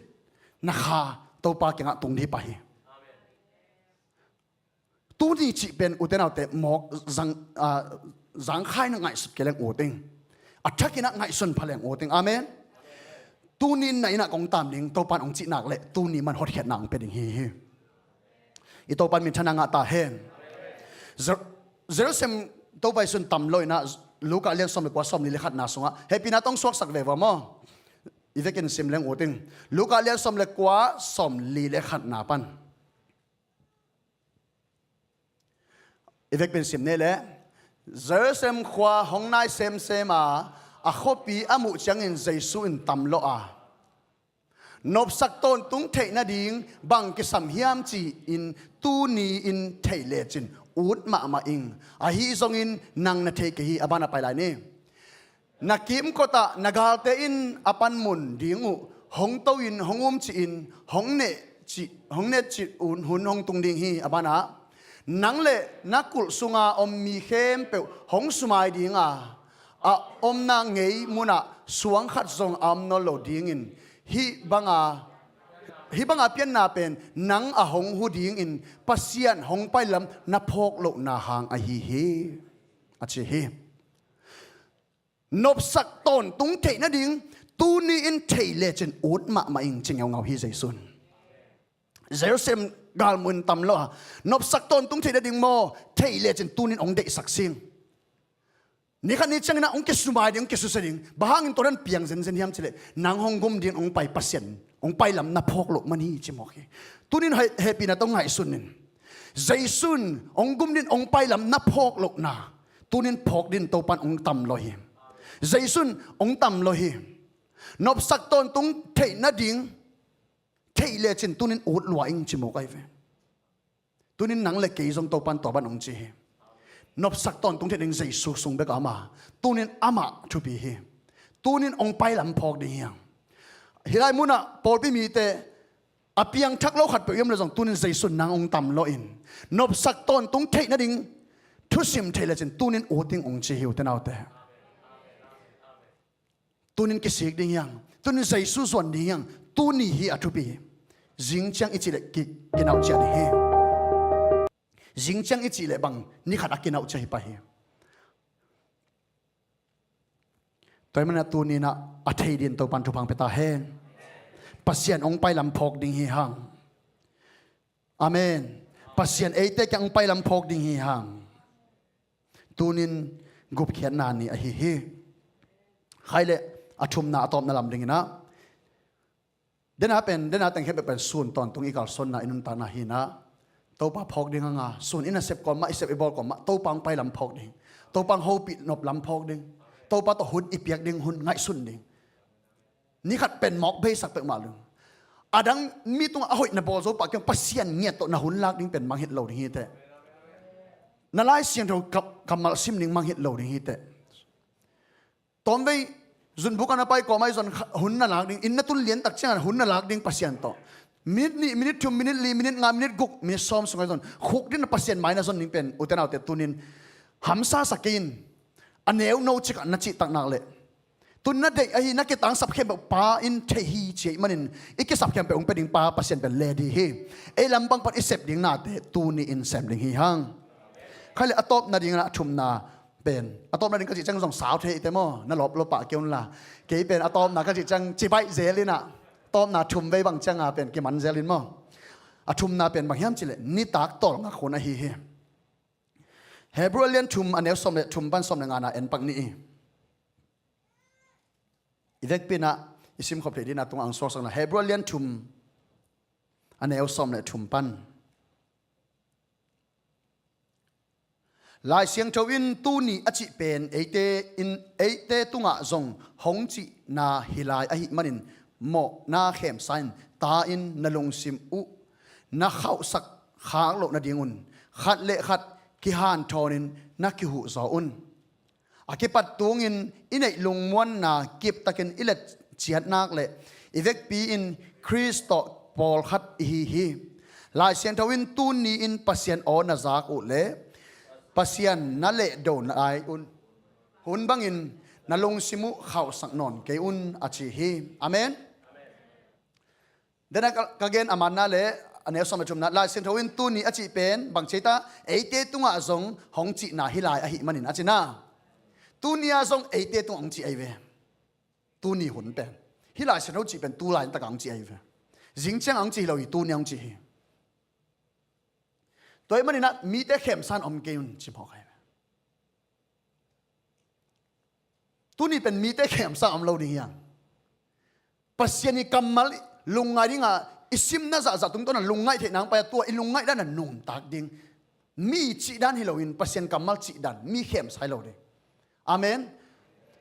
na kha Topa kiangah tung dih pah hi. Tuni cih pen, ute naute, mawk zang, ah, zangkhai na ngaihsut kei leng ut ing. A thakin ah ngaihsun pha leng ut ing. Amen. Tuni-in na inn ah kong tam ding, Topa in hong cih nak leh tuni mah in hotkhiatna hong pia ding hi hi. I Topa in minthanna ngah ta hen. Jer-, Jerusalem Topa Jesu in tam lo-in ah, Luka lian sawm le kua, sawmli le khatna sungah, hehpihna tawh suaksak ve vua maw. I vekin sim leng ut ing. Luka lian sawm le kua, sawmli le khatna pan. I vekpi-in sim ni leh, Jerusalem khua hong nai semsem a, a khuapi a muh ciangin Jesu in tam lawh a, nopsak tawntung theih nading bang kisam hiam ci-in tuni-in theih lecin ut mahmah ing. Ahi zongin nang na thei kei hi, a banah pai lai ni. Na kimkotah na galte in a panmun ding uh hong to-in, hong umcih-in, hong neh cih, hong neh cih un hun hong tung ding hi. A banah, nang le na kulh sunga om mi khempeuh hong sumai ding a, a omna ngei munah suang khat zong a om nawn lo dingin, hih banga, hih banga pianna pen nang a hong hu dingin Pasian hong pailam na phawk lohna hang ahi hi, a ci hi. Nopsak tawntung theih nading tuni-in theih lecin ut mahmah ing, ci ngeungau hi Jesu in. Jerusalem galmuh in tam lawh a, nopsak tawntung theih nading maw, theih lecin tuni-in hong deihsak sing. Ni khat ni ciangin ah hong kisumai ding, hong kisusia ding. Bang hangin tua dan piang zenzen hiam cih leh, nang hong gum ding hong pai Pasian hong pailam na phawk loh man hi, ci mawk hi. Tuni-in heh-, hehpihna tawh ngaihsun in. Jesu in hong gum ding hong pailam na phawk lohna tuni-in phawk ding Topa in hong tam lawh hi. Jesu in hong tam lawh hi. Nopsak tawntung theih nading theih lecin tuni-in ut lua ing, ci mawk ahi ve. Tuni-in nang le kei zong Topa in tua bang hong ci hi. Nopsak tawntung theih ding Jesu sung bek a om a, tuni-in amah thupi hi. Tuni-in hong pailam phawk ding hi hang. Hih lai munah pawlpi mite a piangthak lo khatpeuh i om leh zong tuni-in Jesu in nang hong tam lawh in, nopsak tawntung theih nading thusim theih lecin tuni-in ut ing hong ci hi, ute naute. Tuni-in kisik ding hi hang. Tuni-in Jesu zuan ding hi hang. Tuni hi a thupi hi. Zing ciang i cih leh ki-, kinauh ciat ding hi. Zing ciang i cih leh bang ni khat a kinauh ciat hi pah hi. Tua ahih manin ah tuni-in ah a thei dingin Topa in thupha hong pia ta hen. Pasian hong pailam phawk ding hi hang. Amen. Pasian eite kiang hong pailam phawk ding hi hang. Tuni-in gupkhiatna ni ahi hi. Khai le a thumna, a tawpna lam dingin ah, dena pen, dena teng khempeuh pen sun tawntung i kalsuanna, i nuntakna hi-in ah, Topa phawk ding hang a, sun i nasep kawm mah, i sep i bawl kawm mah, Topa hong pailam phawk ding. Topa hong hopih nop lam phawk ding. Topa tawh hun i piak ding, hun ngaihsun ding. Ni khat pen mawk beisak peuhmah lo. A dang mi tungah a hoih na bawl zo pah kei hang, Pasian ngiat tawh na hun lak ding pen mangngilh lo ding hi teh. Na Lai Siangtho kam-, kammal sim ding mangngilh lo ding hi teh. Tawmvei zunbuk ah na pai kawm ahi zong hun na lak ding, inn na tun lian tak ciangin hun na lak ding Pasian tawh. Minit nih, minit thum, minit li, minit nga, minit guk, minit sawm sung ahi zong khuk dingin Pasian mai na zon ding pen, ute naute, tuni-in hamsa sa kei in. A neu no cikah na cihtak nak leh, tun na deih ahi, na kitangsap khempeuh Pa in thei hi ci ahih manin, i kisap khempeuh hong pia ding Pa Pasian pen ready hi. Ei lampang pan i sep ding nate tuni-in sem ding hi hang. Khai le a tawpna dingin ah a thumna pen, a tawpna ding ka cih ciang zong sau thei te maw, na lawp lo pah kei un la. Kei pen a tawpna ka cih ciang cibai zel in ah, tawpna thum vei bang ciang a pen kiman zel in maw. A thumna pen bang hiam cih leh nitak tawlngak hun ahi hi. Hebrew a lian thum, a neu sawm le thum pan sawm le ngana en pak ni. I vekpi-in ah i simkhop theih dingin a tungah hong suaksakna, Hebrew a lian thum, a neu sawm le thum pan. Lai Siangtho in tuni a cih pen eite in, eite tungah zong hong cihna hi lai ahih manin mawhna khemsa in, ta in, na lungsim uh na khauhsak khak loh nadingun khat le khat kihanthawnin na kihuhzaw un. A kipat tungin i neih lungmuanna kiptakin i let ciat nak le i vekpi-in Khrist tawh pawlkhat i hi hi. Lai Siangtho in tuni-in Pasian aw na zak uh le Pasian na lehdo lai un hun bangin na lungsim uh khauhsak nawn kei un, a ci hi. Amen. Dena ka, ka gen a manna le a neu sawm le thumna, Lai Siangtho in tuni a cih pen bang ci ta, eite tungah zong hong cihna hi lai ahih manin a cina. Tuni-a zong eite tungah hong cih ahi ve. Tuni hun pen, hih Lai Siangtho cih pen tu laitakah hong cih ahi ve. Zing ciangah hong cih hi lo hi, tuni-a hong cih hi. Tua ahih maninah mite khemsa-in om kei un ci mawk ahi ve. Tuni pen mite khemsa om lo ding hi hang. Pasian i kammal lungngai dinga i simna zahzah tungtawna lungngaih theihna hong pai-a, tua i lungngaih dan a nungtak ding. Mi cihdan hi loin Pasian kammal cihdan, mi khemsa hi lo ding. Amen.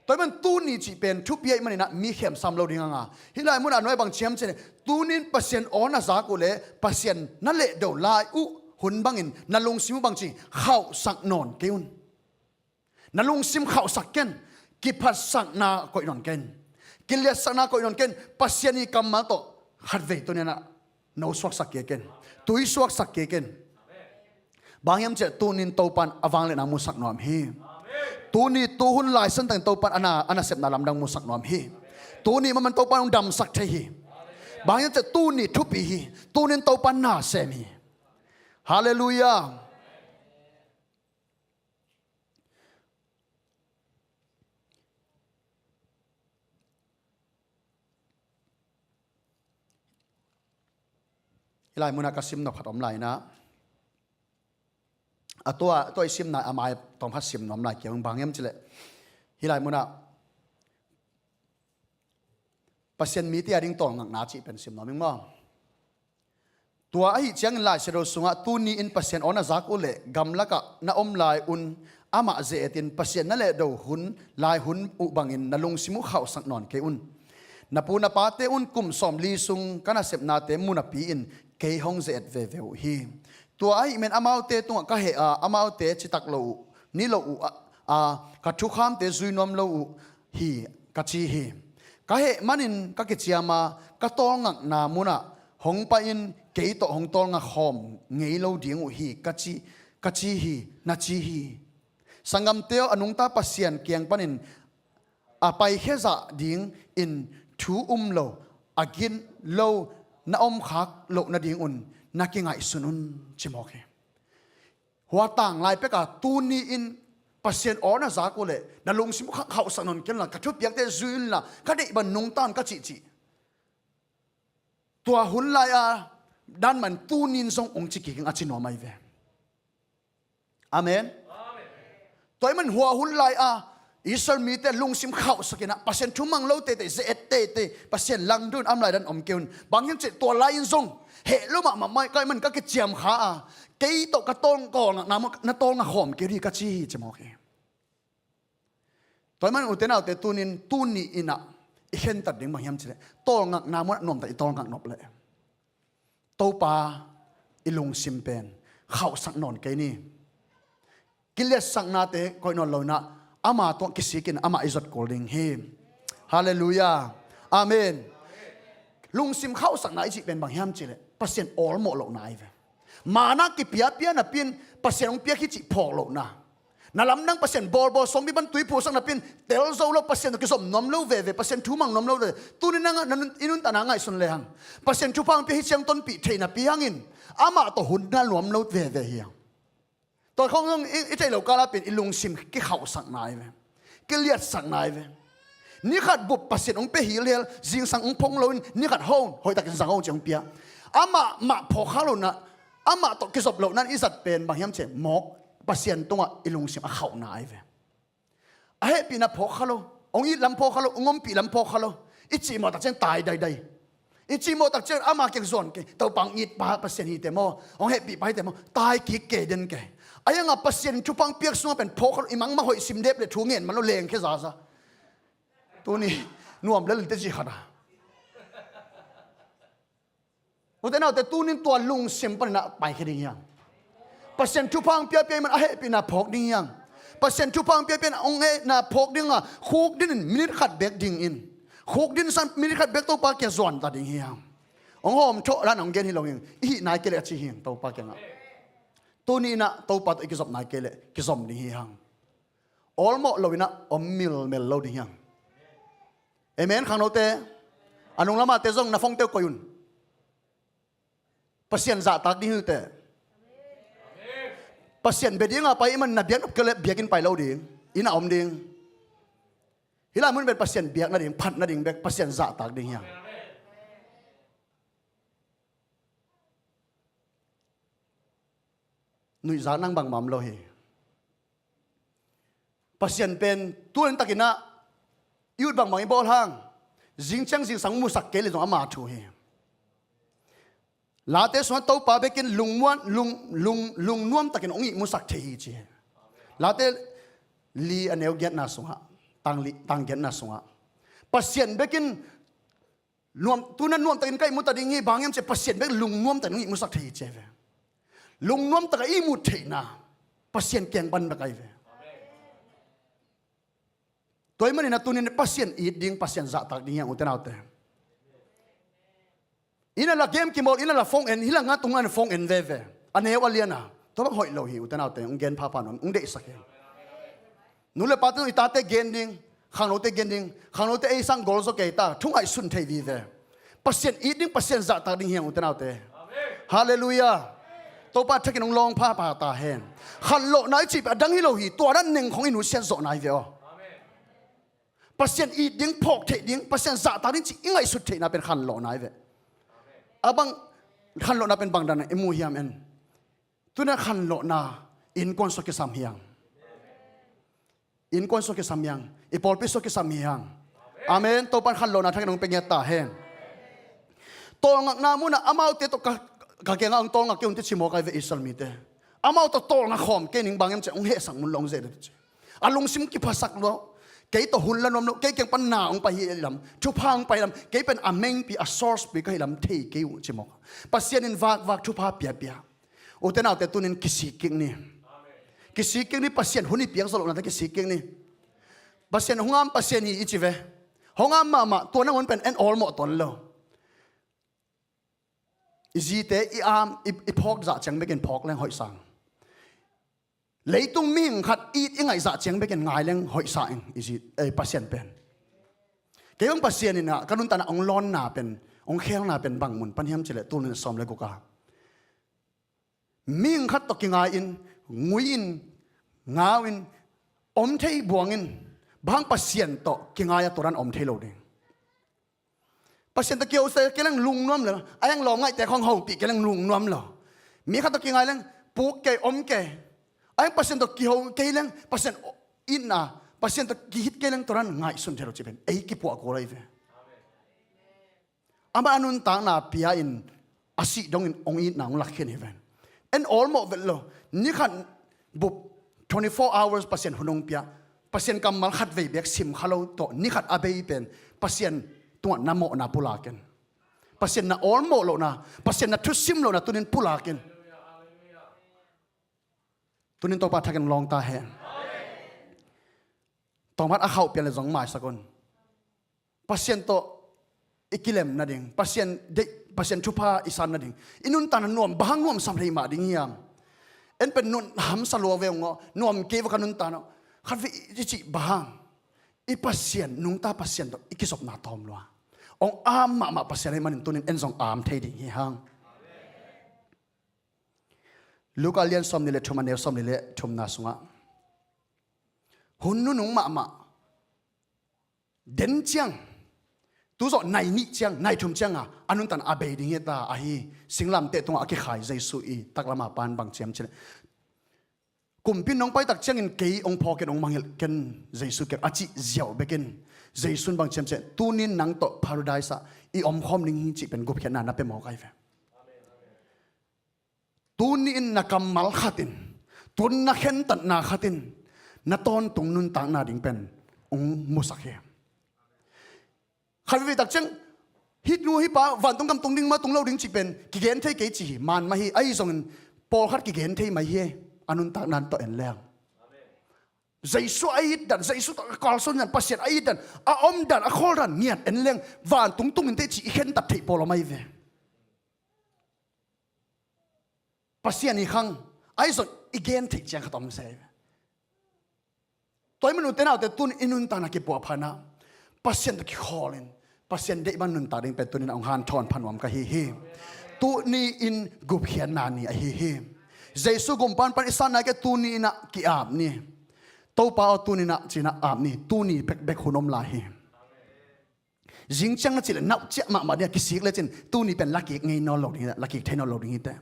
Tua ahih man tuni cih pen thupi ahih maninah mi khemsa om lo ding hanga. Hih lai munah a nuai bang ci hiam cih leh, tunin Pasian aw na zak uh le Pasian na lehdo lai uh hun bangin na lungsim uh bang ci, khauhsak nawn kei un. Na lungsim khauhsak ken, kiphatsakna koih nawn ken, kiliatsakna koih nawn ken, Pasian i kammal tawh khatvei tuninah no suaksak kei ken, tui suaksak kei ken. Bang hiam cih leh tunin Topan a vangliatna musak nuam hi. Tuni tuhun laisan tangin Topan a na, a nasepna lamdang musak nuam hi. Tuni maman Topan hong damsak thei hi. Bang hiam cih leh tuni thupi hi. Tunin Topan na sem hi. Halleluiah. Hih lai munah ka sim nop khat om lai inah, a tua, tua i simna a mai tawm khat sim nuam lai kiang bang hiam cih leh, hih lai munah Pasian mite a ding tawlngakna cih pen sim nuam ing maw? Tua ahih ciangin Lai Siangtho sungah tuni-in Pasian aw na zak uh le gamlakah na om lai un amah ze-etin Pasian na lehdo hun lai hun uh bangin na lungsim uh khauhsak nawn kei un. Na pu na pate un kum sawmli sung ka nasepnate mu napi-in kei hong ze-et veve uh hi. Tua ahih men amaute tungah ka heh a, amaute citak lo uh, ni lo uh a, a, ka thukhamte zui nuam lo uh hi, ka ci hi. Ka heh manin ka kiciam a, ka tawlngakna munah hong pai-in kei tawh hong tawlngak khawm ngei lo ding uh hi, ka ci, ka ci hi, na ci hi. Sanggamte aw, a nungta Pasian kiang panin a paikhia zah dingin thu um lo, a gin lo na omkhak loh nadingun na kingaihsun un, ci mawk hi. Hua tang lai peka tuni-in Pasian aw na zak uh leh na lungsim uh khauhsak nawn kei unla, ka thupiakte zui unla, ka deih bang nungta un ka cihcih. Tua hun lai-a dan man tunin zong ong ci kik ing a ci nuam ahi ve. Amen. Tua ahih man hua hun lai-a Israel mite lungsim khauhsak inah Pasian thumang lo teitei, ze-et teitei, Pasian langdun am lai dan om kei un. Bang hiam cih leh tua lai-in zong heh lo mahmah mai ka ahih man ka kiciam kha a, kei tawh ka tawlngak, tawlngakna mun na tawlngak khawm kei dih ka ci hi, ci mawk hi. Tua ahih man ute naute tunin, tuni inah i khentat ding bang hiam cih leh tawlngakna munah nuamtak i tawlngak nop leh Topa i lungsim pen khauhsak nawn kei ni. Kiliatsaknate koih nawn lo inah ama tungah kisikin amah i zot kul ding hi. Halleluiah. Amen. Lungsim khauhsakna i cih pen bang hiam cih leh Pasian awlmawh lohna ahi ve. Mana kipiapia napi-in Pasian hong piak hi cih phawk lohna. Na lamdang Pasian bawlbawl, suangpi pan tui phuhsak napi-in tel zo lo, Pasian tawh kizom nuam lo veve, Pasian thumang nuam lo veve. Tuni nang, na nun, i nuntakna ngaihsun lehang Pasian thupha hong pia hi ciang tonpih theih napi hangin amah tawh hun na nuam lo veve hi hang. Tua khong zong i, i theih lo kala pen i lungsim kikhauhsakna ahi ve. Kiliatsakna ahi ve. Ni khat bup Pasian hong pia hilhial, zingsang hong phong loin ni khat hong hoihtakin zang hong ci hong pia. Amah mah phawk kha lohna, amah tawh kizop lohna in i zat pen bang hiam cih leh mawk Pasian tungah i lungsim a khauhna ahi ve. A hehpihna phawk kha lo. Hong it lam phawk kha lo, hong ompih lam phawk kha lo. I cihmawh tak ciang tai daidai. I cihmawh tak ciang ama kiang zuan kei. Topa hong it pa Pasian hi te maw, hong hehpih pa hi te maw, tai kik kei den kei. Ahi hangah Pasian thupha hong piak sungah pen phawk kha lo, i mangmang hoih sim dep le thu ngen man lo leng khia zaza. Tuni nuam lel te ci khat a. Ute naute, tunin tua lungsim panin ah paikhia ding hi hang. Pasian thupha hong piapia i man a hehpihna phawk ding hi hang. Pasian thupha hong piapia in hong hehna phawk ding a, khukdin in minit khat bek ding in. Khukdin san minit khat bek Topa kiang zuan ta ding hi hang. Hong hawm thawh dan hong gen hi lo hi hang. I hih nai kei leh a ci hi hang Topa kiangah. Tuni in ah Topa tawh i kizop nai kei leh kizom ding hi hang. Awlmawh lo in ah om milmel lo ding hi hang. Amen, khangnote. A nung lamate zong na phone te uh koih un. Pasian zahtak ding hi uh teh. Pasian bia ding a pai i man na biakna kei leh biakinn pai lo ding. Inn ah om ding. Hih lai mun pen Pasian biak nading, phat nading bek, Pasian zahtak ding hi hang. Nuihzak nang bangmah om lo hi. Pasian pen tu lian takin ah i ut bangbang i bawl hang, zing ciang zingsang musak kei leh zong ama thu hi. Late sungah Topa bekin lungmuan, lung, lung, lungnuam takin hong ihmusak thei hi ci hi. Late li a neu giatna sungah, tang li, tang giatna sungah Pasian bekin nuam, tuna nuam takin ka ihmu ta ding hi, bang hiam cih leh Pasian bek lungnuam takin hong ihmusak thei hi ci hi ve. Lungnuam takin ihmu theihna Pasian kiang pan bek ahi ve. Tua ahih manin ah tunin Pasian it ding, Pasian zahtak ding hi hang, ute naute. Inn ah la game kimawl, inn ah la phone en, hih la ngat tung an phone en veve. A neu a lian a. Tua bang hoih lo hi, ute naute, hong gen phapha nuam, hong deihsak hi. Nu le pate zong i tate gen ding, khangnote gen ding, khangnote ei sang gol zaw kei ta, thu ngaihsun thei vive. Pasian it ding, Pasian zahtak ding hi hang, ute naute. Halleluiah. Topa thakin hong lawng phapha ta hen. Khanlawhna i cih pen a dang hi lo hi, tua dan neng khong i nusiat zawh nai ve aw. Pasian it ding, phawk theih ding, Pasian zahtak ding cih i ngaihsut theihna pen khanlawhna hi ve. A bang, khanlawhna pen bang dan i mu hiam en? Tuna khanlawhna innkuan sua kisam hi hang. Innkuan sua kisam hi hang. I pawlpi sua kisam hi hang. Amen. Topan khanlawhna thakin hong pia ngiat ta hen. Tawlngakna munah amaute tawh ka, ka kiangah hong tawlngak kei un, te ci mawk ahi ve Israel mite. Amau tawh tawlngak khawm kei ning, bang hiam cih leh hong hehsak mun lo hong zeh ding ci. A lungsim kiphasak lo. Kei tawh hun la nuam lo, kei kiang pan na hong pai hi lam, thupha hong pai lam, kei pen a mengpi, a source pi ka hi lam thei kei uh ci mawk. Pasian in vakvak thupha piapia. Ute naute, tunin kisik kik ni. Kisik kik ni, Pasian hun i piak zawh lohnate kisik kik ni. Pasian hong am Pasian hi i ci ve. Hong am mahmah, tua nangawn pen en awlmawh tuan lo. I zite i am, i, i phawk zah ciang bekin phawk leng hoih sang. Leitung mihing khat it i ngaih zah ciang bekin ngai leng hoih sa ing, i zi, eh, Pasian pen. Kei bang Pasian in ah ka nuntakna hong lawnna pen, hong khelna pen bang mun pan hiam cih leh tul nih sawm le guk a. Mihing khat tawh kingai in, ngui in, ngau in, om thei buang in, bang Pasian tawh kingai a tua dan om thei lo ding. Pasian tawh kiho se kei leng lungnuam lo. A hiang lawm ngaihte khong hopih kei leng lungnuam lo. Mi khat tawh kingai leng puk kei, om kei. A hiang Pasian tawh kiho kei leng, Pasian itna, Pasian tawh kihit kei leng tua dan ngaihsun thei lo cih pen ei kipuah kul ahi ve. Amah a nuntakna pia in a sih dongin hong itna hong lakkhian hi ven. En awlmawh vet lo. Ni khat bup twenty-four hours Pasian hun hong pia. Pasian kammal khat vei bek sim kha lo tawh ni khat a bei pen Pasian tungah na mawhna pulak in. Pasian na awlmawh lohna, Pasian na thusim lohna tunin pulak in. Tunin Topa thakin lawng ta hen. Tawmhat a khauh pian le zong maisak un. Pasian tawh i kilem nading, Pasian deih, Pasian thupha i san nading, i nuntakna nuam bang hang nuamsa lei mah ding hiam? En pen nun hamsa lua ve ung aw, nuam kei va ka nuntakna. Khat vei i cih bang hang? I Pasian, nungta Pasian tawh i kizopna tawm lua. Hong am mahmah Pasian ahih manin tunin en zong am thei ding hi hang. Luka lian sawm nih le thum a neu sawm nih le thumna sungah hun nunung mahmah den ciang, tu zawh nai nih ciang, nai thum cianga a nuntan a bei ding hi ta ahi, singlamteh tungah a kikhai Jesu i taklama pan bang ciam cileh, Kumpi in hong pai tak ciangin kei hong phawk in hong mangngilh ken Jesu kiang a cih ziau bekin Jesu in bang ci hiam cih leh, tuni in nang tawh Paradise ah i omkhawm ding hi cih pen gupkhiatna na pia mawk ahi ve. Tuni in na kammal khat in, tun na khentatna khat in na tawntung nuntakna ding pen hong musak hi. Khat veivei tak ciang hih nu hih pa vantung gam tung ding maw tung lo ding cih pen kigen thei kei ci hi, man mah hi. Ahi zongin pawlkhat kigen thei mah hi, a nuntakna tawh en leng. Jesu a it dan, Jesu tawh a kalsuan dan, Pasian a it dan, a om dan, a khawl dan ngiat en leng, vantung tung inteh ci i khentat theih pawl om ahi ve. Pasian i khang, ahi zong i gen theih ciang khat om se. Tua ahih man ute naute, tun i nuntakna kipuahphatna Pasian tawh kikhawl in, Pasian deih bang nuntak ding pen tuni in a hong hanthawn pha nuam ka hi hi. Tuni in gupkhiatna ni ahi hi. Jesu gumpan pan i sanna kei tuni in a ki-ap ni. Topa aw, tuni in a ci-in a ap ni. Tuni bekbek hun om lai hi. Zingciang na cih leh nauh ciah mahmah ding a kisik lecin tuni pen la kik ngei nawn lo ding hi, la kik thei nawn lo ding hi teh.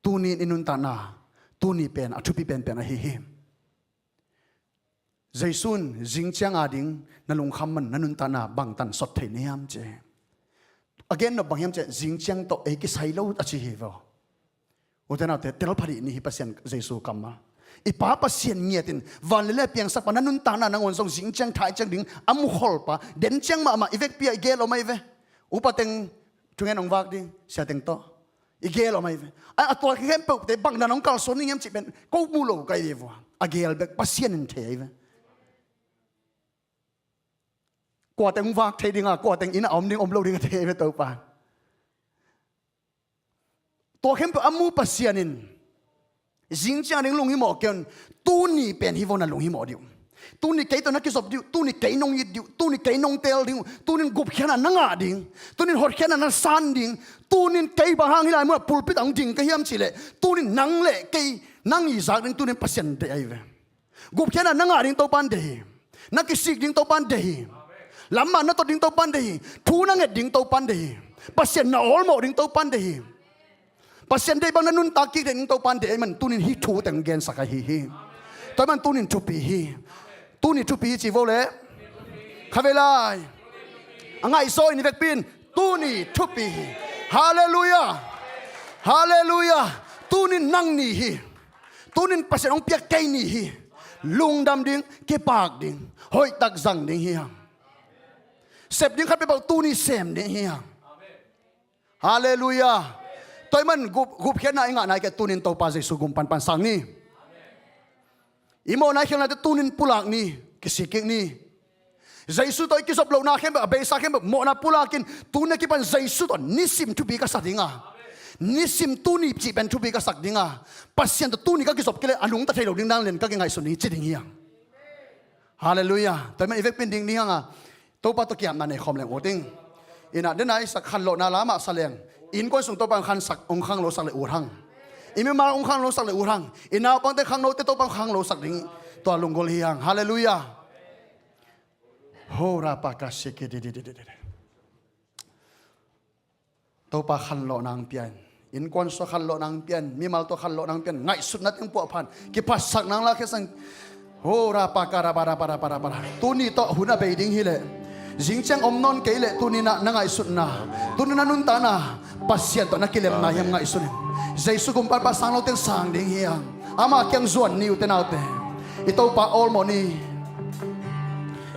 Tuni in i nuntakna, tuni pen a thupi penpen ahi hi. Jesu in zingciang a ding na lungkham man na nuntakna bangtan sot thei na hiam ci. A gen nop bang hiam cih leh zingciang tawh ei kisai lo a ci hi vaw. Ute naute, tel pha dih ni hi Pasian Jesu kammal. I Pa Pasian ngiat in van le lei a piangsak pa, na nuntakna nangawn zong zingciang thaiciang ding a mukholpa, den ciang mahmah i vekpi ah i gel om ahi ve. Upa teng thungen hong vak ding, sia teng tawh i gel om ahi ve. A, a tua khempeuhte bang dan hong kalsuan ding hiam cih pen ko mu lo ka hi ve vua. A gel bek Pasian in thei ahi ve. Kua teng hong vak thei ding a, kua teng inn a om ding om lo ding a thei ahi ve Topa. Tua khempeuh a mu Pasian in zingciang ding lunghimawh kei un. Tuni pen hi vaw na lunghimawh dih uh. Tuni kei tawh na kizop dih uh. Tuni kei nong it dih uh. Tuni kei nong teel ding uh. Tuni in gupkhiatna na ngah ding. Tuni in hotkhiatna na san ding. Tuni in kei bang hang hih lai munah pulpit ah hong ding ka hiam cih leh, tuni in nang le kei, nang i zak ding tuni in Pasian deih ahi ve. Gupkhiatna na ngah ding Topa in deih hi. Na kisik ding Topa in deih hi. Lamman na tot ding Topa in deih hi. Thu na nget ding Topa in deih hi. Pasian na awlmawh ding Topa in deih hi. Pasian deih bang na nuntak kik ding Topa in deih ahih man tuni in hih thu teng gensak ahi hi. Tua ahih man tuni in thupi hi. Tuni thupi hi ci vo leh. Kha ve lai. A ngaihzaw in i vekpi in tuni thupi hi. Halleluiah. Halleluiah. Tuni in nang ni hi. Tuni in Pasian hong piak kei ni hi. Lungdam ding, kipak ding, hoihtak zang ding hi hang. Sep ding khat peuhpeuh tuni sem ding hi hang. Halleluiah. Tua ahih man gup, gupkhiatna i ngah nai kei, tuni in Topa Jesu gumpan pan sang ni. I mawhna i khialhnate tuni in pulak ni, kisik kik ni. Jesu tawh i kizop lohna khempeuh, a beisa khempeuh mawhna pulakin, tuni a kipan Jesu tawh nisim thupi ka sa ding a, nisim tuni cih pen thupi ka sak ding a, Pasian tawh tuni ka kizop kei leh a nungta thei lo ding dan lian ka kingaihsun ding ci ding hi hang. Halleluiah. Tua ahih man i vekpi in ding ding hang a, Topa tawh kiapna nei khawm leng ut ing. Inn ah dena i sak khanlawhna lamah sa leng, innkuan sung Topa in hong khangsak, hong khanglosak leh ut hang. I mimal hong khanglosak leh ut hang. I naupangte khangnote Topa in hong khanglosak ding, tua lunggulh hi hang. Halleluiah. Ho ra pa ka si ki di di di di di. Topa khanlawhna hong pia in, innkuan sung khanlawhna hong pia in, mimal tawh khanlawhna hong pia in, ngaihsutna teng puahpha in, kiphatsakna hong lakhia sa in. Ho ra pa ka ra pa ra pa ra pa ra pa ra. Tuni tawh hun a bei ding hi leh, zingciang om nawn kei leh, tuni na, na ngaihsutna, tuni na nuntakna Pasian tawh na kilemna hiam ngaihsun in. Jesu gumpan pan sang lote in sang ding hi hang. Amah kiang zuan ni ute naute. I Topa awlmawh ni.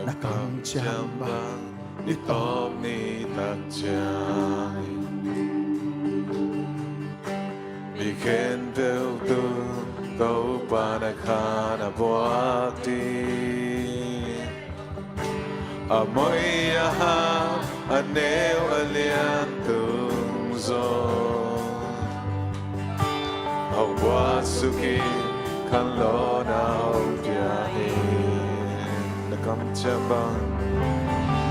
Na kamciam bang i tawp ni tak ciang, mi khempeuh tung Topa na khan a buak ding. A moi a ham, a neu a lian tung zong, hong buak suk in, khanlawhna hong pia in. Na kamciam bang,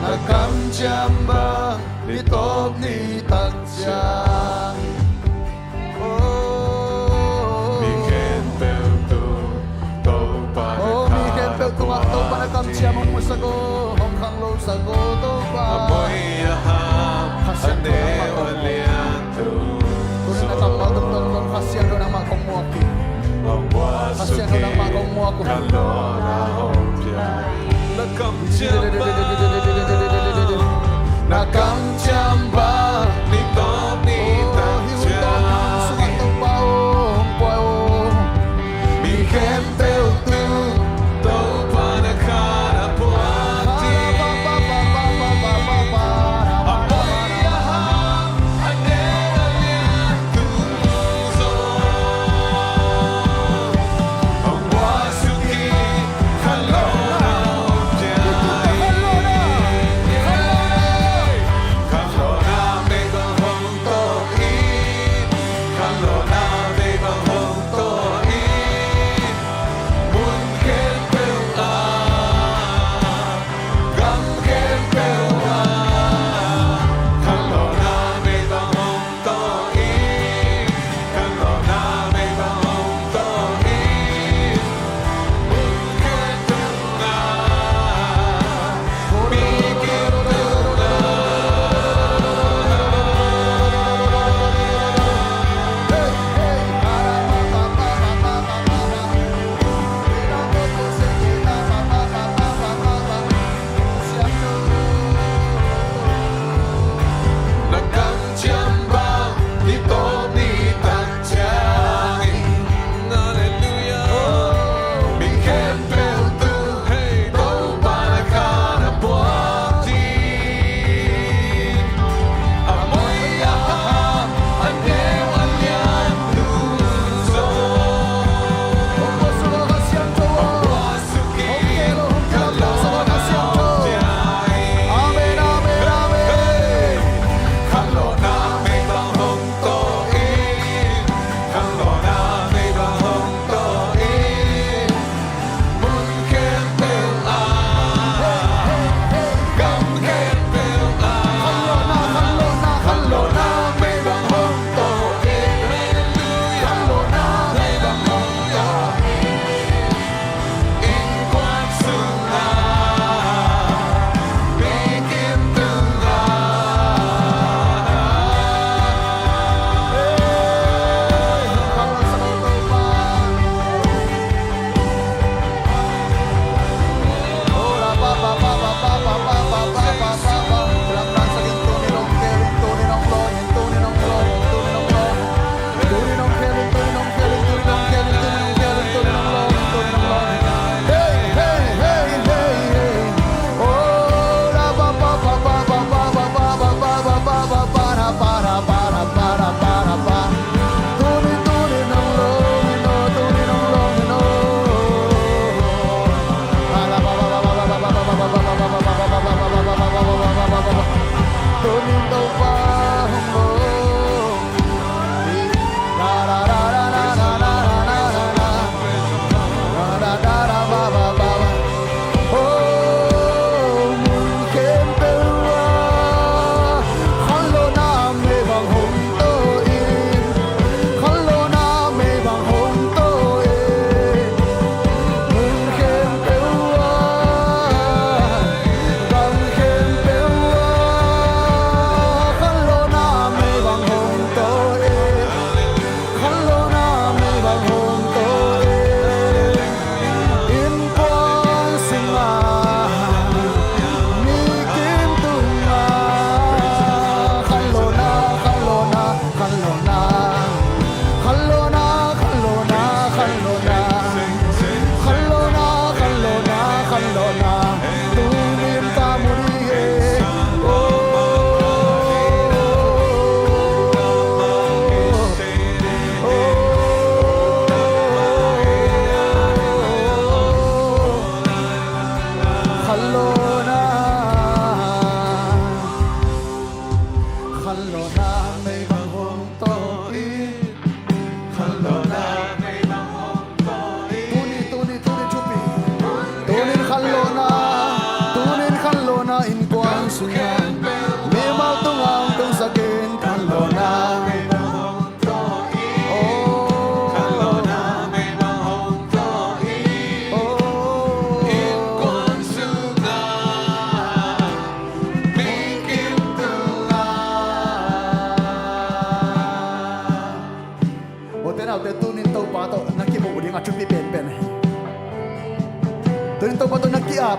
na kamciam bang i tawp ni tak ciang, oh, mi khempeuh tung Topa na, oh, mi khempeuh tungah Topa na kamciam hong musak aw, hong khanglosak aw Topa. A moi a ham, Kha Siangtho nangmah kong muak. Tuni na kammal tungtawn Kha Siangtho nangmah kong muak hi. Siangtho nangmah kong muak uh. Ka lawm a hong piang. Na kamciam bang, na kamciam bang, ni tawp ni tak ciang. Hih hun tawm hih hun sungah Topa aw hong pua uh. Mi khempeuh tu Topa na khan a puak ding.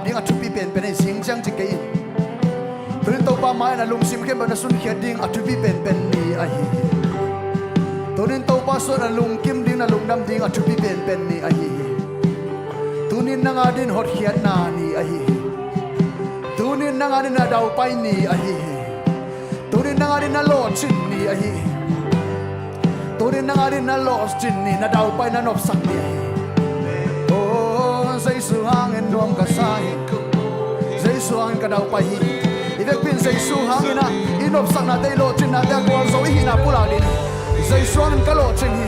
ding a thupi penpen ahi, zing ciang ci kei in. Tunin Topa mai-ah na lungsim khempeuh na sunkhiat ding a thupi penpen ni ahi hi. Tunin Topa suan a lungkim ding na lungdam ding a thupi penpen ni ahi hi. Tunin nang adingin hotkhiatna ni ahi hi. Tunin nang adingin na daupai ni ahi hi. Tunin nang adingin na lawhcin ni ahi hi. Tunin nang adingin na lawhcin ni, na daupai, na nopsak ni ahi hi. Oh, Jesu hangin nuam ka sa hi. Jesu hangin ka daupai hi. I vekpi in Jesu hangin ah i nopsaknate, i lawhcinnate a gualzo i hihna pulak ding hi. Jesu hangin ka lawhcin hi.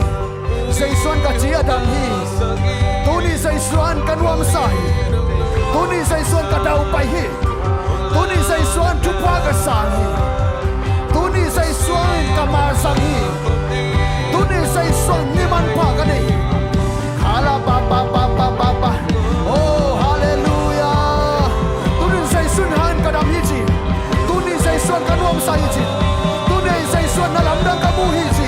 Jesu hangin ka ci a dang hi. Tuni Jesu hangin ka nuamsa hi. Tuni Jesu hangin ka daupai hi. Tuni Jesu hangin thupha ka sang hi. Tuni Jesu hangin ka malsang hi. Tuni Jesu hangin mi manpha ka nei hi. Hala pa pa pa pa pa pa. Oh, hallelujah. Tuni Jesu hangin ka dam hi ci. Tuni Jesu hangin ka nuamsa hi ci. Tuni Jesu hangin na lamdang ka mu hi ci.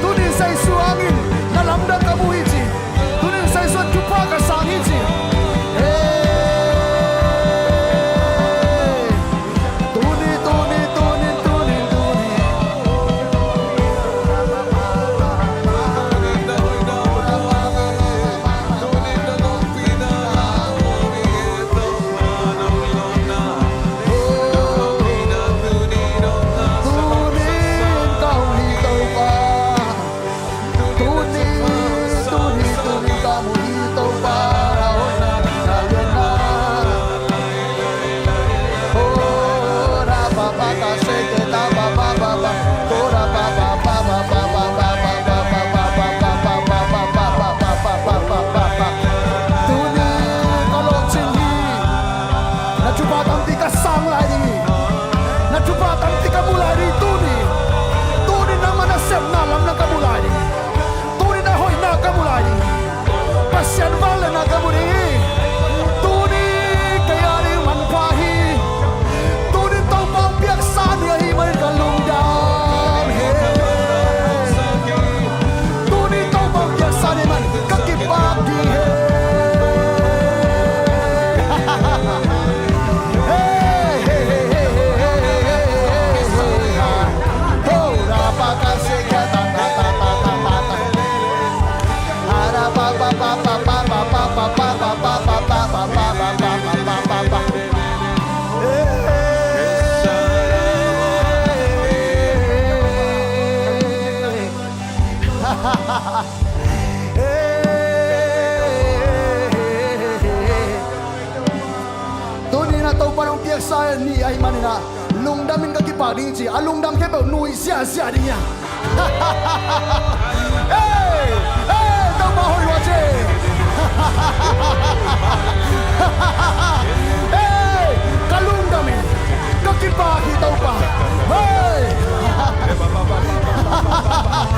Tuni Jesu hangin na lamdang ka mu hi ci. Tunin Jesu hangin thupha ka sang hi ci. Hey. Tuni, tuni, tuni, tuni, tuni. Tunin ka hong hi Topa. Tuni, tuni, tuni ka mu hi Topa, na hoihna, na lianna. Oh, ra pa pa ka se ke ta pa pa pa pa. Oh, ra pa pa pa pa pa pa pa pa pa pa pa pa pa. Tuni ka lawhcin hi. Na thupha tampi ka sang lai ding hi. Na thupha tampi ka mu lai ding hi tuni. Tuni nangmah na sepna lamdang ka mu lai ding hi. Tuni na hoihna ka mu lai ding hi. Pasian vangliatna ka mu ding hi. Tuni kei a ding manpha hi. Tuni Topa hong piaksa ni ahih manin ka lungdam hi. Tuni Topa hong piaksa ni ahih manin ka kipak ding hi. Hey, hey, hey. Ho, ra pa ka se ka ta ta ta ta ta ta ta. Tuni-in ah Topa in hong piaksa ni ahih manin ah lungdam in ka kipak ding ci. A lungdam khempeuh nuih ziahziah ding hi a. Hey! Hey! Topa hoih lua ci. Hey! Ka lungdam hi. Ka kipak hi Topa. Hey!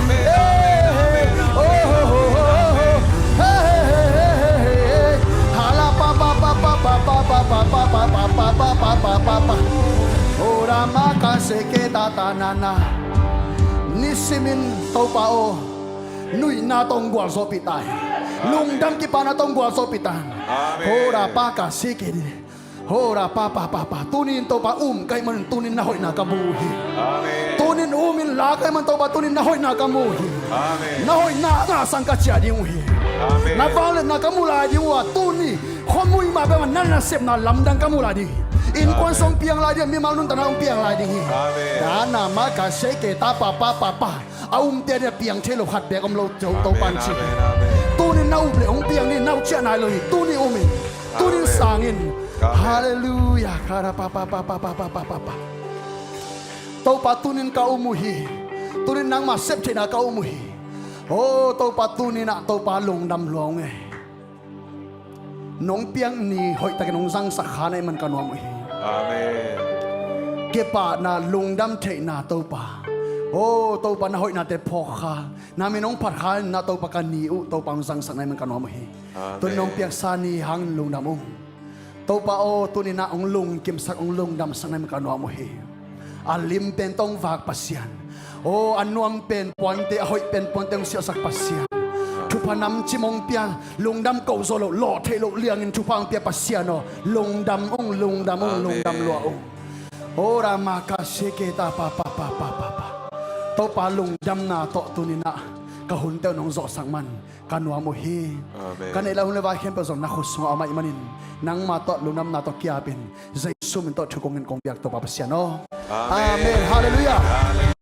Hey! Oh, oh, oh, oh, oh. Hey, hey, hey, hey, hey, hey. Hala pa pa pa pa pa pa pa pa pa pa pa pa pa pa pa pa. Ora ma ka se ke ta ta na na. Nisimin Topa aw, nuihna tawh hong gualzawhpih ta hi. Lungdam kipakna tawh hong gualzawhpih ta hi. Amen. Ora pa ka se ke ni. Ho ra pa pa pa pa. Tuni-in Topa um ka hih manin tuni-in na hoihna ka mu hi. Amen. Tuni-in um in la ka hih manin Topa tuni-in na hoihna ka mu hi. Amen. Na hoihna ngah sang ka ciah ding uh hi. Amen. Na vangliatna ka mu lai ding uh a, tuni khuamui mah bek mah na nasepna lamdang ka mu lai ding hi. Innkuan sung piang lai ding hi, mimal nuntakna hong piang lai ding hi. Amen. Na na ma ka se ke ta pa pa pa pa. A umte a ding a piang thei lo khat beek om lo, Topa in ci. Amen, amen, amen. Tuni-in na up leh hong piang ding hi, na up ciah nai lo hi. Tuni um in. Tuni-in sang in. Amen. Halleluiah. Kara pa pa pa pa. Topa tuni-in ka um uh hi. Tuni-in nangmah sep theihna ka um uh hi. Oh Topa, tuni-in ah Topa lungdam lua ung e. Nong piak ni hoihtakin nong zangsak kha na hih man ka nuam uh hi. Amen. Kipahna lungdam theihna Topa. Oh Topa, na hoihnate phawk kha. Na min hong phat kha in ah Topa, ka ni uh Topa hong zangsak na hih man ka nuam uh hi. Amen. Tuni nong piaksa ni hangin lungdam ung. Topa aw, tuni-in ah hong lungkimsak, hong lungdamsak na hih man ka nuam uh hi. A lim pen tawh hong vak Pasian. Oh, a nuam pen puante, a hoih pen puante hong siahsak Pasian. Thupha Thupha namcim hong pia, lungdam ko zo lo, lawh theih loh liangin thupha hong pia Pasian aw, lungdam ung, lungdam ung, lungdam lua ung. Ora maka seke ta pa pa pa pa pa pa. Topa lungdamna tawh tuninah ka hunte uh nong zawhsak man ka nuam uh hi. Ka neih lai hun le vai khempeuh zong na khut sungah om ahih manin nangma tawh lungdamna tawh kiapin Jesu min tawh thu kong in kong biak Topa Pasian aw. Amen. Halleluiah.